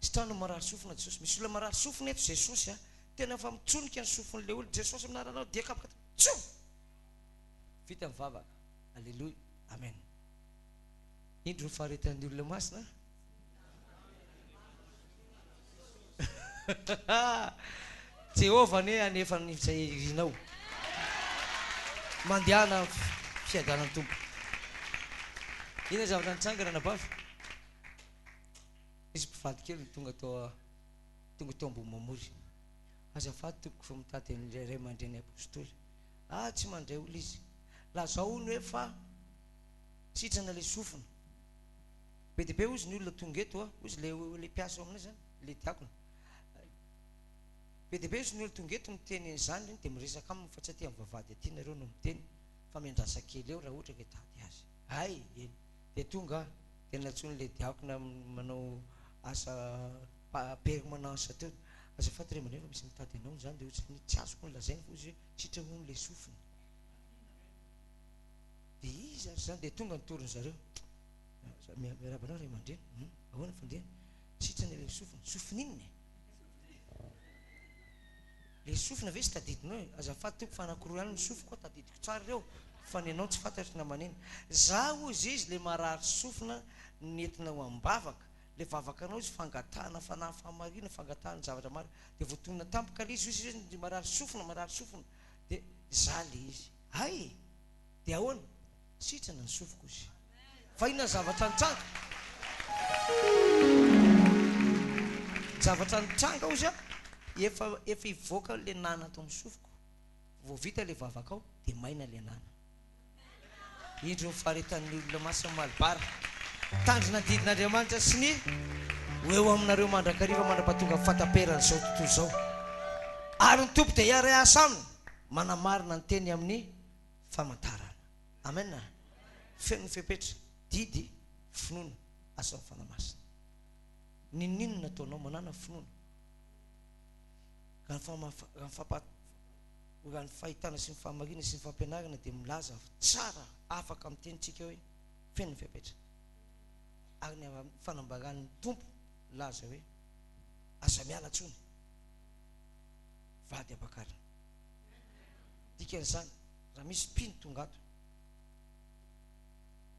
D: sitrano ny marary sofina Jesosy. Misy olona marary sofina eto Jesosy a. Tena efa mitsonika ny sofin'ilay olona. Jesosy amin'ny anaranao dia kapoka. Tjo! Vita ny vavaka. Aleloia. Amen. Indro ny faharetan'ny olona masina. Jehovah anie hanefa ny izay irinao. Mandehana amin'ny fiadanan'ny Tompo. Inona ny zavatra nitranga ranabavy? Nisy mpivady kely tonga tao tonga tao Ambohimamory. Azafady tompoko fa mitady an'ilay ray aman-dreny apostoly. Ah, tsy mandray olona izy. Lazao hono hoe fa sitrana ilay sofina. Be dia be hozy ny olona tonga eto a, hozy le le mpiasa ao aminay zany, le diakona. Be dia be hozy ny olona tonga eto miteny an'izany reny dia miresaka aminy fa tsy aty amin'ny vavahady aty nareo no miteny fa miandrasa kely eo raha ohatra ka hitady azy. Hay, eny. Dia tonga aho, dia nantsoin'ilay diakona manao asa permanence teo. Azafady ray aman-dreny fa misy mitady anao izany dia ohatran'ny tsy azoko ny lazainy fa hozy hoe sitrany hono ilay sofina. Dia iza ary izany? Dia tonga ny torin'ny zareo. Miarahaba anao ray aman-dreny. Hum, ahoana ny fandehany? Sitrana ilay sofina. Sofina inona e? Ilay sofina ve tsy tadidinao e? Azafady tompoko fa anankiroa ihany ny sofiko a, tadidiko tsara ireo fa ny anao tsy fantatro na maneno. Za hozy izy ilay marary sofina nentina ho am-bavaka, ilay vavakanao izy fangatahana fanahy fahamarina, fangatahana zavatra maro, dia voatonona tampoka ilay izy, hozy izy hoe marary sofina, marary sofina, dia za ilay izy. Hay e! Dia ahoana? Sitrana ny sofiko izy. Fa inona ny zavatra nitranga? Ny zavatra nitranga hozy a, efa efa hivoaka ilay nana ato amin'ny sofiko, vao vita ilay vavaka ao dia maina ilay nana. Indro ny faharetan'ny olona masina Malibara. Mitandrina ny didin'Andriamanitra sy ny ho eo aminareo mandrakariva mandra-pahatonga ny fahataperan'izao tontolo izao. Ary ny Tompo dia hiara-hiasa aminy manamarina ny teny amin'ny famantarana. Amen. Feno ny fepetra, didy, finoana, asan'ny Fanahy Masina. N'inon'inona ataonao, manàna finoana. Raha ny fama, raha ny fahitana sy ny fahamarinana sy ny fampianarana dia milaza tsara afaka miteny tsika hoe feno ny fepetra. Ary ny fanambaran'ny Tompo milaza hoe aza miala tsony vady ampakarina. Dikan'izany, raha misy mpino tonga ato,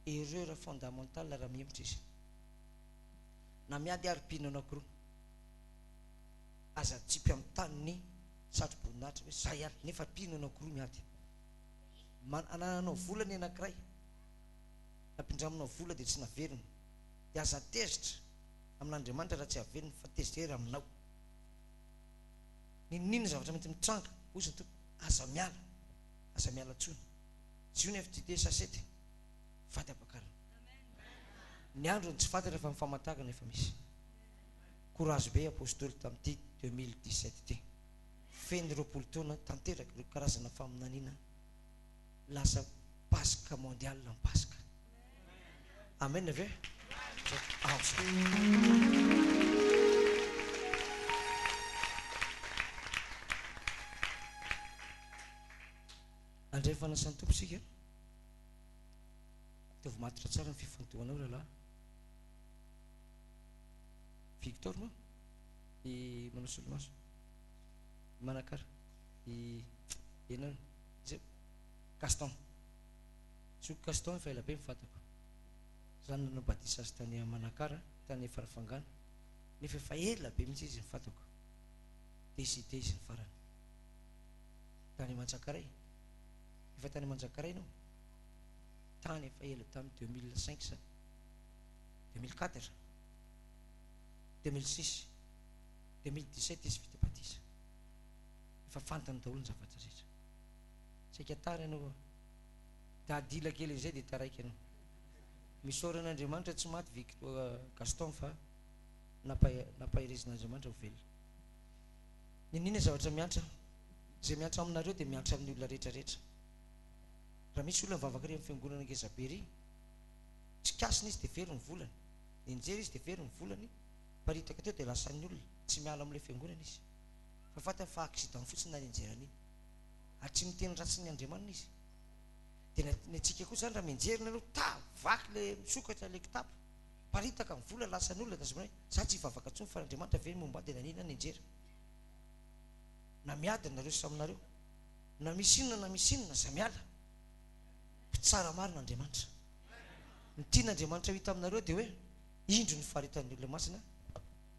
D: erreur fondamentale raha mihemotra izy. Na miady ary mpino anankiroa, aza atsipy amin'ny tany ny satroboninahitra hoe zay ary, nefa mpino anankiroa miady. Man, anananao vola ny anankiray, nampindraminao vola dia tsy naveriny, dia aza tezitra amin'Andriamanitra raha tsy averiny fa tezera aminao. N'inon'inona zavatra mety mitranga, hoy izy ny Tompo, aza miala, aza miala intsony. Ziona FJD Sasety, vady ampakarina. Ny androny tsy fantatra fa ny famantarana efa misy. Courage be Apostoly tamin'ity 2017 ity. Feno 20 taona tanteraka ireo karazana faminaniana lasa Paska mondial ny Paska. Amen ve? Ao zay. Andray fanasan'ny Tompo isika. Ataovy matotra tsara ny fifantohanao rahalahy. Victor moa? I manao solomaso. I Manakara. I ianao. Iza? Gaston. Zoky Gaston efa ela be ny fantako. Za nanao batisa azy tany Manakara, tany Farafangana. Nefa efa ela be mihitsy izy ny fantako. Décédé izy ny farany. Tany Manjakaray. Efa tany Manjakaray ianao? Tany efa ela tamin'ny 2005 sa 2004, 2006, 2017 izy vita batisa. Efa fantany daholo ny zavatra rehetra. Saika tara ianao. Dadila kely izay dia taraiky ianao. Misaora an'Andriamanitra tsy maty Victor Gaston fa nampaherezin'Andriamanitra ho velona. Niniana zavatra miantra. Izay miantra aminareo dia miantra amin'ny olona rehetra rehetra. Raha misy olona mivavaka ery amin'ny fiangonana ngeza be ery, tsy kasina izy dia very ny volany, nianjera izy dia very ny volany, miparitaka teo dia lasan'ny olona, tsy miala amin'ilay fiangonana izy. Fa fantany fa accident fotsiny na nianjerany iny. Ary tsy miteny ratsy ny Andriamaniny izy. Dia ny antsika koa izany raha mianjera nareo, ta, vaky ilay misokatra ilay kitapo, miparitaka ny vola lasan'ny olona, dia aza manao hoe za tsy hivavaka intsony fa Andriamanitra ve ny momba ahy dia nanina aho nianjera. Na miady nareo samy nareo. Na misy inona na misy inona, aza miala. Mpitsara marina Andriamanitra. Ny tian'Andriamanitra ho hita aminareo dia hoe, indro ny faharetan'ny olona masina,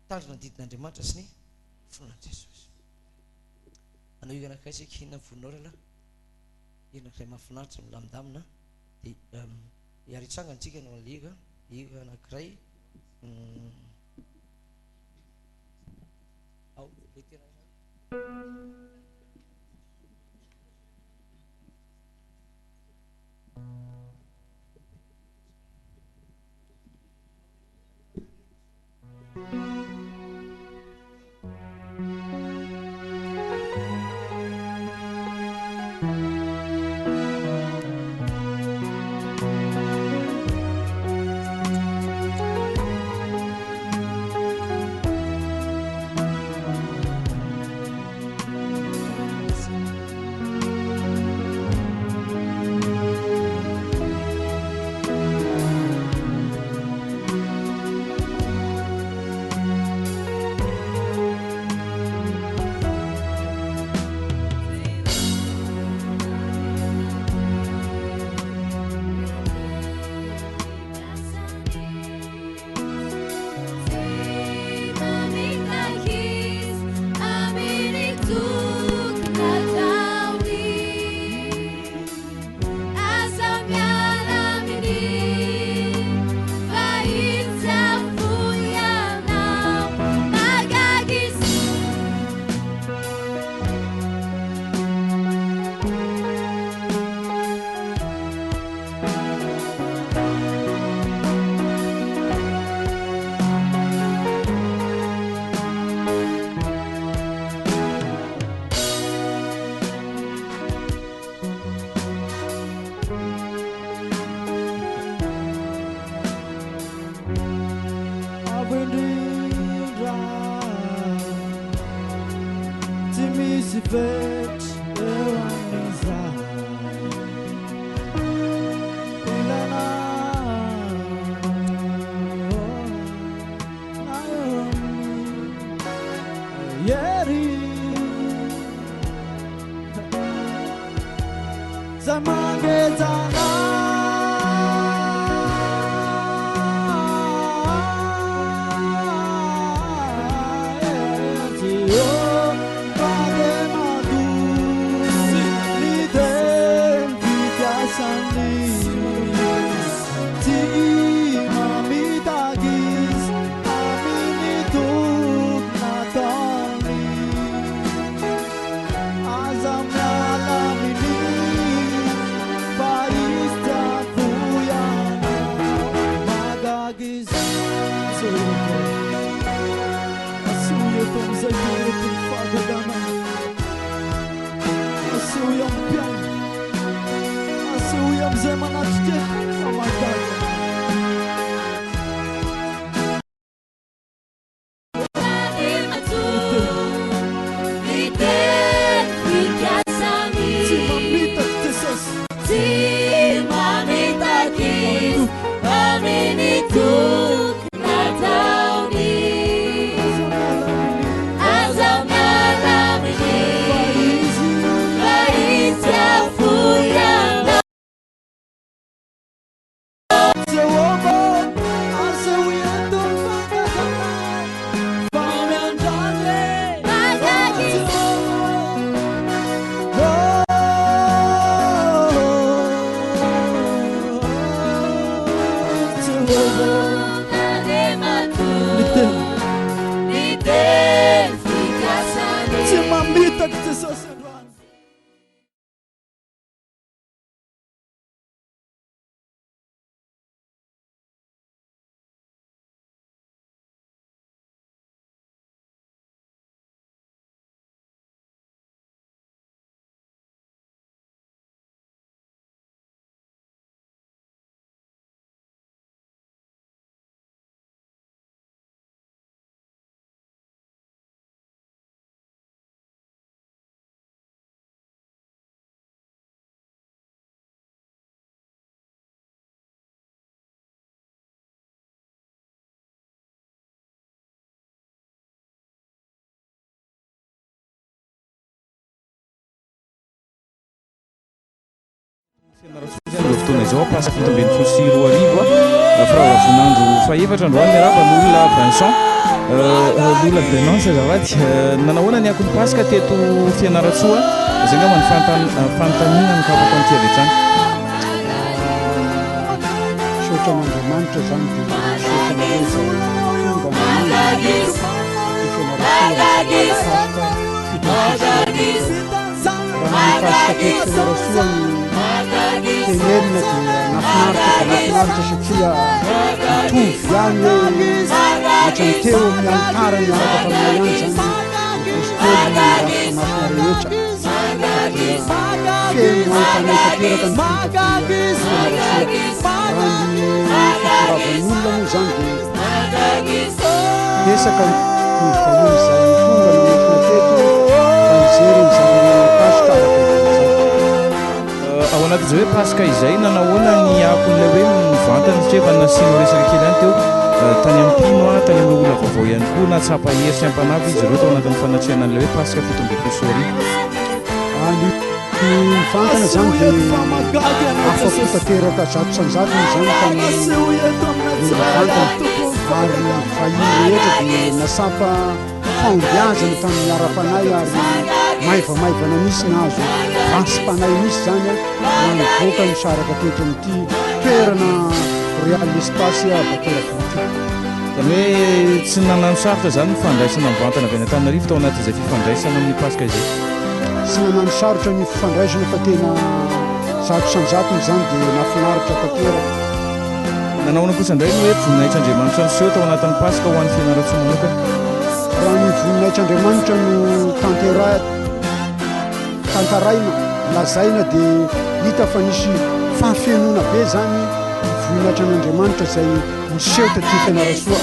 D: mitandrina ny didin'Andriamanitra sy ny finoana an'i Jesosy. Hanao hira anankiray isika, inona ny voninao rahalahy? Hira anankiray mahafinaritra, milamindamina. Dia um, hiary hitsangana isika hanao an'ilay hira, hira anankiray. Um, ao, ilay tena
A: Avo indrindra Tsy misy fetra eo amin'izay Ilaina na eo amin'ny hery Zay mangeja Aza miala amin'iny fa izy Hitako Jesosy androany.
F: Fianarantsoa izany izao fotoana izao, Paska 2017, firavoravoan'andro fahefatra androany. Miarahaba Lola Vincent, Lola Venance azafady. Nanahoana ny akon'ny Paska teto Fianarantsoa? Izay angamba ny fanontaniana nokafako an'ity avy hatrany.
G: Misaotra an'Andriamanitra izany dia misaotra anareo izay tonga namonjy ity Fianarantsoa amin'izao Paska 2017 izao. Raha ny Paska teto Fianarantsoa no tenenina dia nahafinaritra dia nahafinaritra satria mitovy ihany hoe ohatran'ny teo amin'ny alitara niaraka taminay ihany izany ny apostoly ny rafitra masina rehetra dia feno aim-panahy tanteraka ny fony taty Fianarantsoa. Raha ny fitondravan'ny olona moa izany dia betsaka ny vahiny izay tonga nentina teto mba hijery an'izany Paska ara-baiboly izany.
F: Ao anatin'izay hoe Paska izay, nanahoana ny akon'ilay hoe mivantana satria efa nasianao resaka kely ihany teo, tany amin'ny mpino, tany amin'ireo olona vaovao ihany koa, nahatsapa hery sy aim-panahy ve izy ireo tao anatin'ny fanatrehana an'ilay hoe Paska 2017?
G: Ny mivantana izany dia afa-po tanteraka 100% izany tamin'ny mivantana ary ny vahiny rehetra dia nasapa fahombiazana tamin'ny ara-panahy ary maivamaivana misy nahazo vatsim-panahy misy izany raha nivoaka nisaraka teto amin'ity toerana Royal Espace Bateraka ity.
F: Izany hoe tsy nanano sarotra izany ny fandraisana mivantana avy any Antananarivo tao anatin'izay fifandraisana amin'ny Paska izay.
G: Tsy nanano sarotra ny fifandraisana fa tena 100% izany dia nahafinaritra tanteraka.
F: Nanahoana kosa indray ny hoe voninahitr'Andriamanitra niseho tao anatin'ny Paska ho an'i Fianarantsoa manokana?
G: Raha ny voninahitr'Andriamanitra no tantera- tantaraina, lazaina dia hita fa nisy fahafenoana be izany ny voninahitran'Andriamanitra izay niseho taty Fianarantsoa.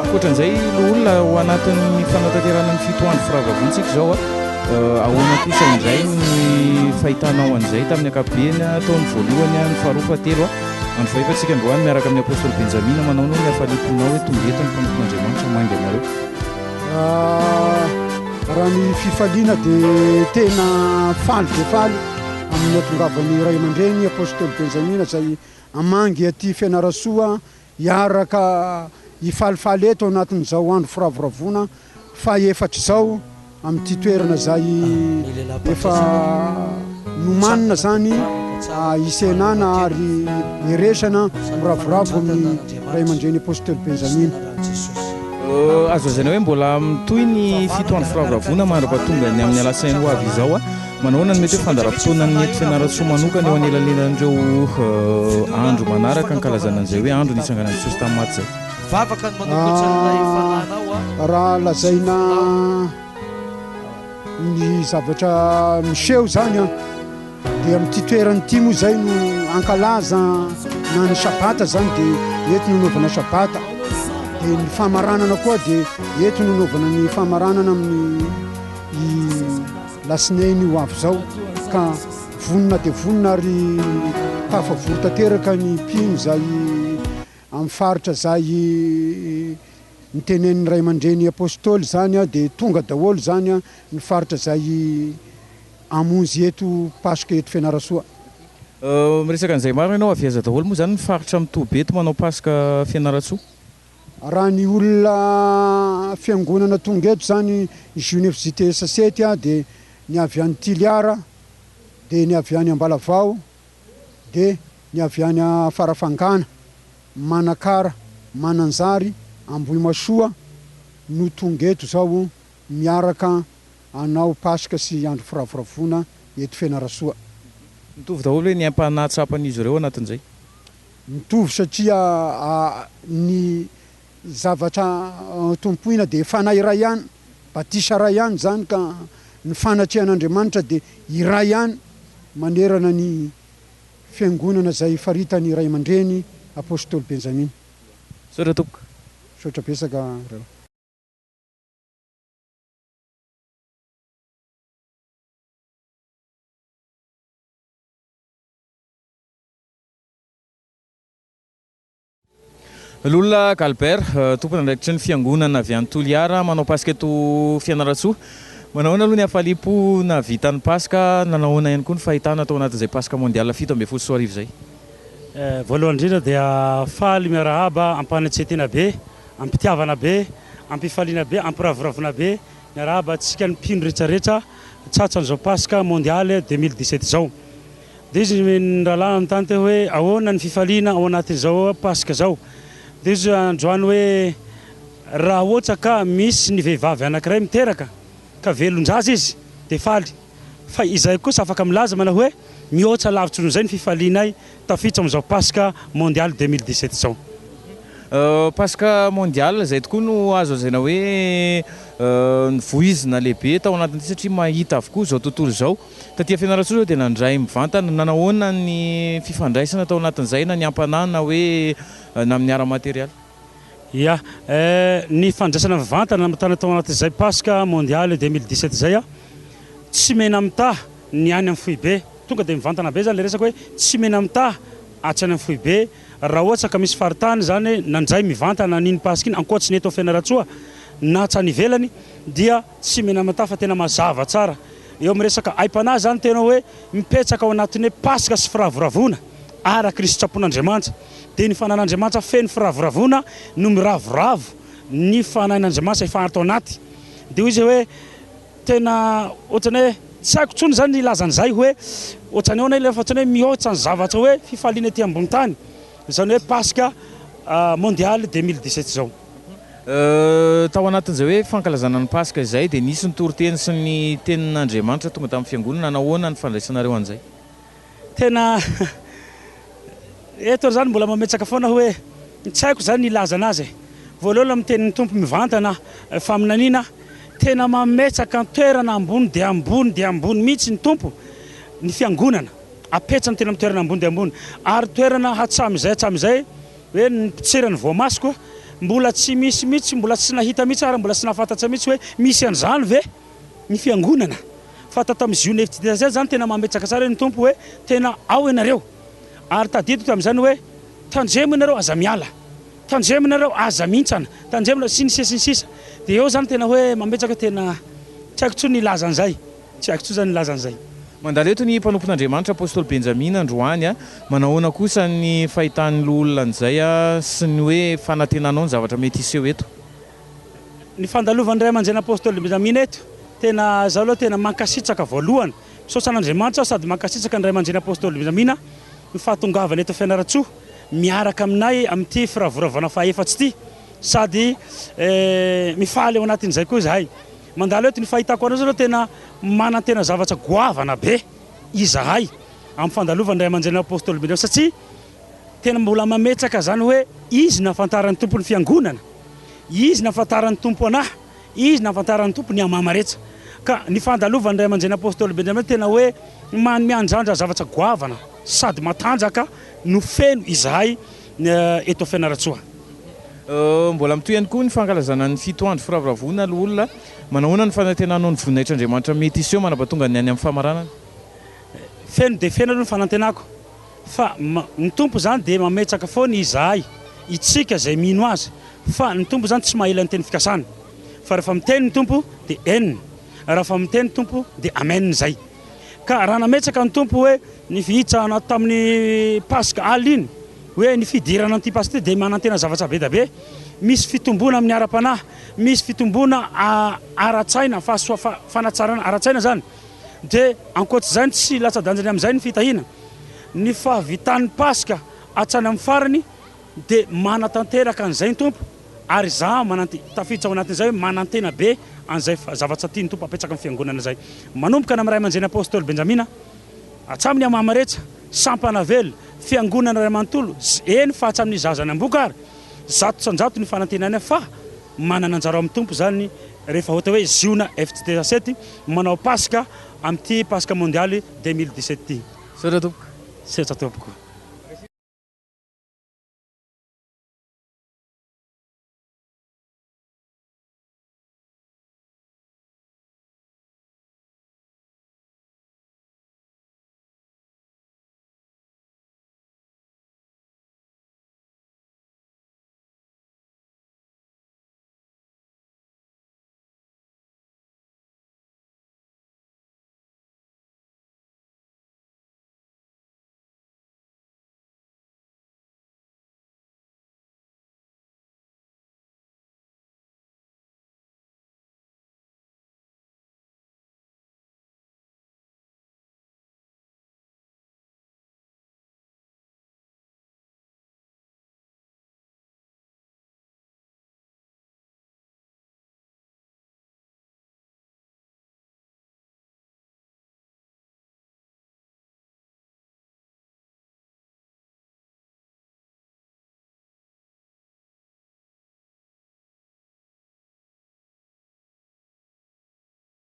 F: Ankoatran'izay loholona, ao anatin'ny fanatanterahana ny fito andro firavoravoantsika izao, ahoana kosa indray ny fahitanao an'izay tamin'ny ankapobeny, tao ny voalohany, ny faharoa, fahatelo, andro fahefatsika androany miaraka amin'ny Apostoly Benjamina, manao anao ny hafaliam-ponao hoe tonga eto ny mpanompon'Andriamanitra mangy anareo.
G: Raha ny fifaliana dia tena faly dia faly amin'ny hatongavan'ny ray aman-dreny Apostoly Benjamina izay hamangy aty Fianarantsoa Hiaraka hifalifaly eto anatin'izao andro firavoravoana fahefatra izao amin'ity toerana izay efa nomanina izany hisenana ary hiresana miravoravo amin'ny Ray aman-dreny Apostoly Benjamina.
F: Azo lazaina hoe mbola mitohy ny fito andro firavoravoana mandra-pahatonga ny amin'ny alatsinainy ho avy izao. Manahoana ny mety hoe fandaharam-potoanan'ny eto Fianarantsoa manokana eo anelanelan'ireo andro manaraka ankalazana an'izay hoe andro nitsanganan'i Jesosy tamin'ny maty izay?
G: Raha lazaina ny zavatra miseho izany an, dia amin'ity toerana ity moa izay no ankalaza na ny sabata izany dia eto no anaovana sabata, dia ny famaranana koa dia eto no anaovana ny famaranana amin'ny Latsinainy ho avy izao ka vonona dia vonona ary tafavory tanteraka ny mpino izay amin'ny faritra izay nitenenin'ny ray aman-dreny apostoly izany dia tonga daholo izany ny faritra izay hamonjy eto Paska eto Fianarantsoa.
F: Miresaka an'izay marina ianao, avy aiza daholo moa izany ny faritra mitoby eto manao Paska Fianarantsoa?
G: Raha ny olona fiangonana tonga eto izany JNFJTS Sety dia ny avy any Tiliara, dia ny avy any Ambalavao, dia ny avy any Farafangana, Manakara, Mananjary, Ambohimasoa no tonga eto izao miaraka. hanao Paska sy andro firavoravoana eto Fianarantsoa.
F: Mitovy daholo ve ny aim-panahy tsapan'izy ireo anatin'izay?
G: Mitovy satria ny zavatra tompoina dia fanahy iray ihany, batisa iray ihany izany ka ny fanatrehan'Andriamanitra dia iray ihany manerana ny fiangonana izay faritan'ny ray aman-dreny Apostoly Benjamina.
F: Misaotra tompoko.
G: Misaotra betsaka rahalahy.
F: Lola Galbert, tompon'andraikitry ny fiangonana avy any Toliara, manao Paska eto Fianarantsoa. Manahoana aloha ny hafaliam-po nahavita ny Paska, nanahoana ihany koa ny fahitana tao anatin'izay Paska Mondial 2017 izay?
B: Voalohany indrindra dia faly miarahaba am-panetren-tena be, am-pitiavana be, am-pifaliana be, am-piravoravoana be miarahaba antsika ny mpino rehetra rehetra tratran'izao Paska Mondial 2017 izao. Dia izy ny rahalahy nanontany teo hoe ahoana ny fifaliana ao anatin'izao Paska izao. Dia izy androany hoe raha ohatra ka misy ny vehivavy anankiray miteraka ka velon-jaza izy dia faly. Fa izahay kosa afaka milaza manao hoe mihoatra lavitra noho izay ny fifalianay tafiditra amin'izao Paska Mondial 2017 izao.
F: Paska Mondial izay tokoa no azo lazaina hoe nivoizina lehibe tao anatin'ity satria mahita avokoa izao tontolo izao. Taty Fianarantsoa izao dia nandray mivantana. Nanahoana ny fifandraisana tao anatin'izay na ny ampanahy na hoe na amin'ny ara-materialy?
B: Ya, ny fandraisana mivantana namitana tao anatin'izay Paska Mondial 2017 izay, tsy mena-mitaha ny any amin'ny foibe. Tonga dia mivantana be izany ilay resaka hoe tsy mena-mitaha atsy any amin'ny foibe raha ohatra ka misy faritany izany nandray mivantana an'iny Paska iny ankoatry ny eto Fianarantsoa na atsy any ivelany dia tsy mena-mitaha fa tena mazava tsara. Eo amin'ny resaka aim-panahy izany tena hoe mipetraka ao anatin'ny hoe Paska sy firavoravoana araka ny sitrapon'Andriamanitra. Dia ny fanan'Andriamanitra feno firavoravoana no miravoravo ny fanahin'Andriamanitra efa ato anaty. Dia hoy izy hoe tena ohatran'ny hoe tsy haiko intsony izany ny hilaza an'izay hoe ohatran'ny ahoana ilay fa ohatran'ny hoe mihoatra ny zavatra hoe fifaliana ety ambony tany izany hoe Paska mondial 2017 izao.
F: Tao anatin'izay hoe fankalazana ny Paska izay dia nisy ny toriteny sy ny tenin'Andriamanitra tonga tamin'ny fiangonana, nahoana ny fandraisanareo an'izay?
B: Tena eto zany mbola mametsaka foana hoe tsy haiko zany ny hilaza anazy e! Voalohany aloha miteny ny Tompo mivantana faminaniana, tena mametsaka an-toerana ambony dia ambony dia ambony mihitsy ny Tompo ny fiangonana, apetrany tena amin'ny toerana ambony dia ambony ary toerana hatramin'izay hatramin'izay Hoe ny mpitsera ny voamasoko mbola tsy misy mihitsy, mbola tsy nahita mihitsy ary mbola tsy nahafantatra mihitsy hoe misy an'izany ve ny fiangonana. Fa tato amin'ny Ziona FJTZ izany tena mametraka tsara ny Tompo hoe tena ao ianareo. Ary tadidiko tamin'izany hoe tandremo ianareo aza miala, tandremo ianareo aza mihintsana, tandremo ianareo sy ny sisa sy ny sisa. Dia eo izany tena hoe mametraka hoe tena tsy haiko intsony ny hilaza an'izay.
F: Tsy haiko intsony izany hilaza an'izay. Mandalo eto ny mpanompon'Andriamanitra Apostoly Benjamina androany. Manahoana kosa ny fahitan'ny loholona an'izay sy ny hoe fanantenanao ny zavatra mety hiseho eto?
B: Ny fandalovan'ny ray aman-dreny Apostoly Benjamina eto, tena izaho aloha tena mankasitraka voalohany. Misaotra an'Andriamanitra aho sady mankasitraka ny ray aman-dreny Apostoly Benjamina ny fahatongavany eto Fianarantsoa miaraka aminay amin'ity firavoravana fahaefatsy ity sady mifaly ao anatin'izay koa izahay. Mandalo eto ny fahitako anao zao tena manantena zavatra goavana be izahay amin'ny fandalovan'ny ray aman-dreny Apostoly Benjamin satria tena mbola mametraka zany hoe izy nahafantaran'ny Tompo ny fiangonana, izy nahafantaran'ny Tompo anahy, izy nahafantaran'ny Tompo ny amama rehetra. Ka ny fandalovan'ny ray aman-dreny Apostoly Benjamin tena hoe manome andrandra zavatra goavana sady matanjaka no feno izahay eto Fianarantsoa.
F: Mbola mitohy ihany koa ny fankalazana ny fito andro firavoravoana loholona. Manahoana ny fanantenanao ny voninahitr'Andriamanitra mety hiseho manapa-tonga ny any amin'ny famaranana?
B: Feno dia feno aloha ny fanantenako fa ny Tompo izany dia mametraka foana izahay, itsika izay mino Azy, fa ny Tompo izany tsy mahela ny teny fikasany fa rehefa miteny ny Tompo dia en, raha miteny ny Tompo dia amen izay. Ka raha nametraka ny Tompo hoe ny fihitsahana tamin'ny Paska alina iny, hoe ny fidirana amin'ity Paska ity dia manantena zavatra be dia be, misy fitomboana amin'ny ara-panahy, misy fitomboana ara-tsaina, fahasoa, fanatsarana ara-tsaina izany. Dia ankoatr'izany tsy latsa-danjany amin'izay ny fitahiana. Ny fahavitan'ny Paska hatrany amin'ny farany dia manatanteraka an'izay ny Tompo. Ary izaho manante, tafiditra ao anatin'izay hoe manantena be an'izay zavatra tian'ny Tompo apetraka amin'ny Fiangonana izay. Manomboka any amin'ny Ray aman-dReny Apôstôly Benjamina, hatramin'ny Amama rehetra, sampana velona, Fiangonana iray manontolo, eny fa hatramin'ny zaza any am-bohoka ary, 100% ny fanantenana fa manana anjara ao amin'ny Tompo izany rehefa ohatra hoe Ziona FJT manao Paska amin'ity Paska Mondialy 2017 ity.
H: Misaotra tompoko.
B: Misaotra tompoko.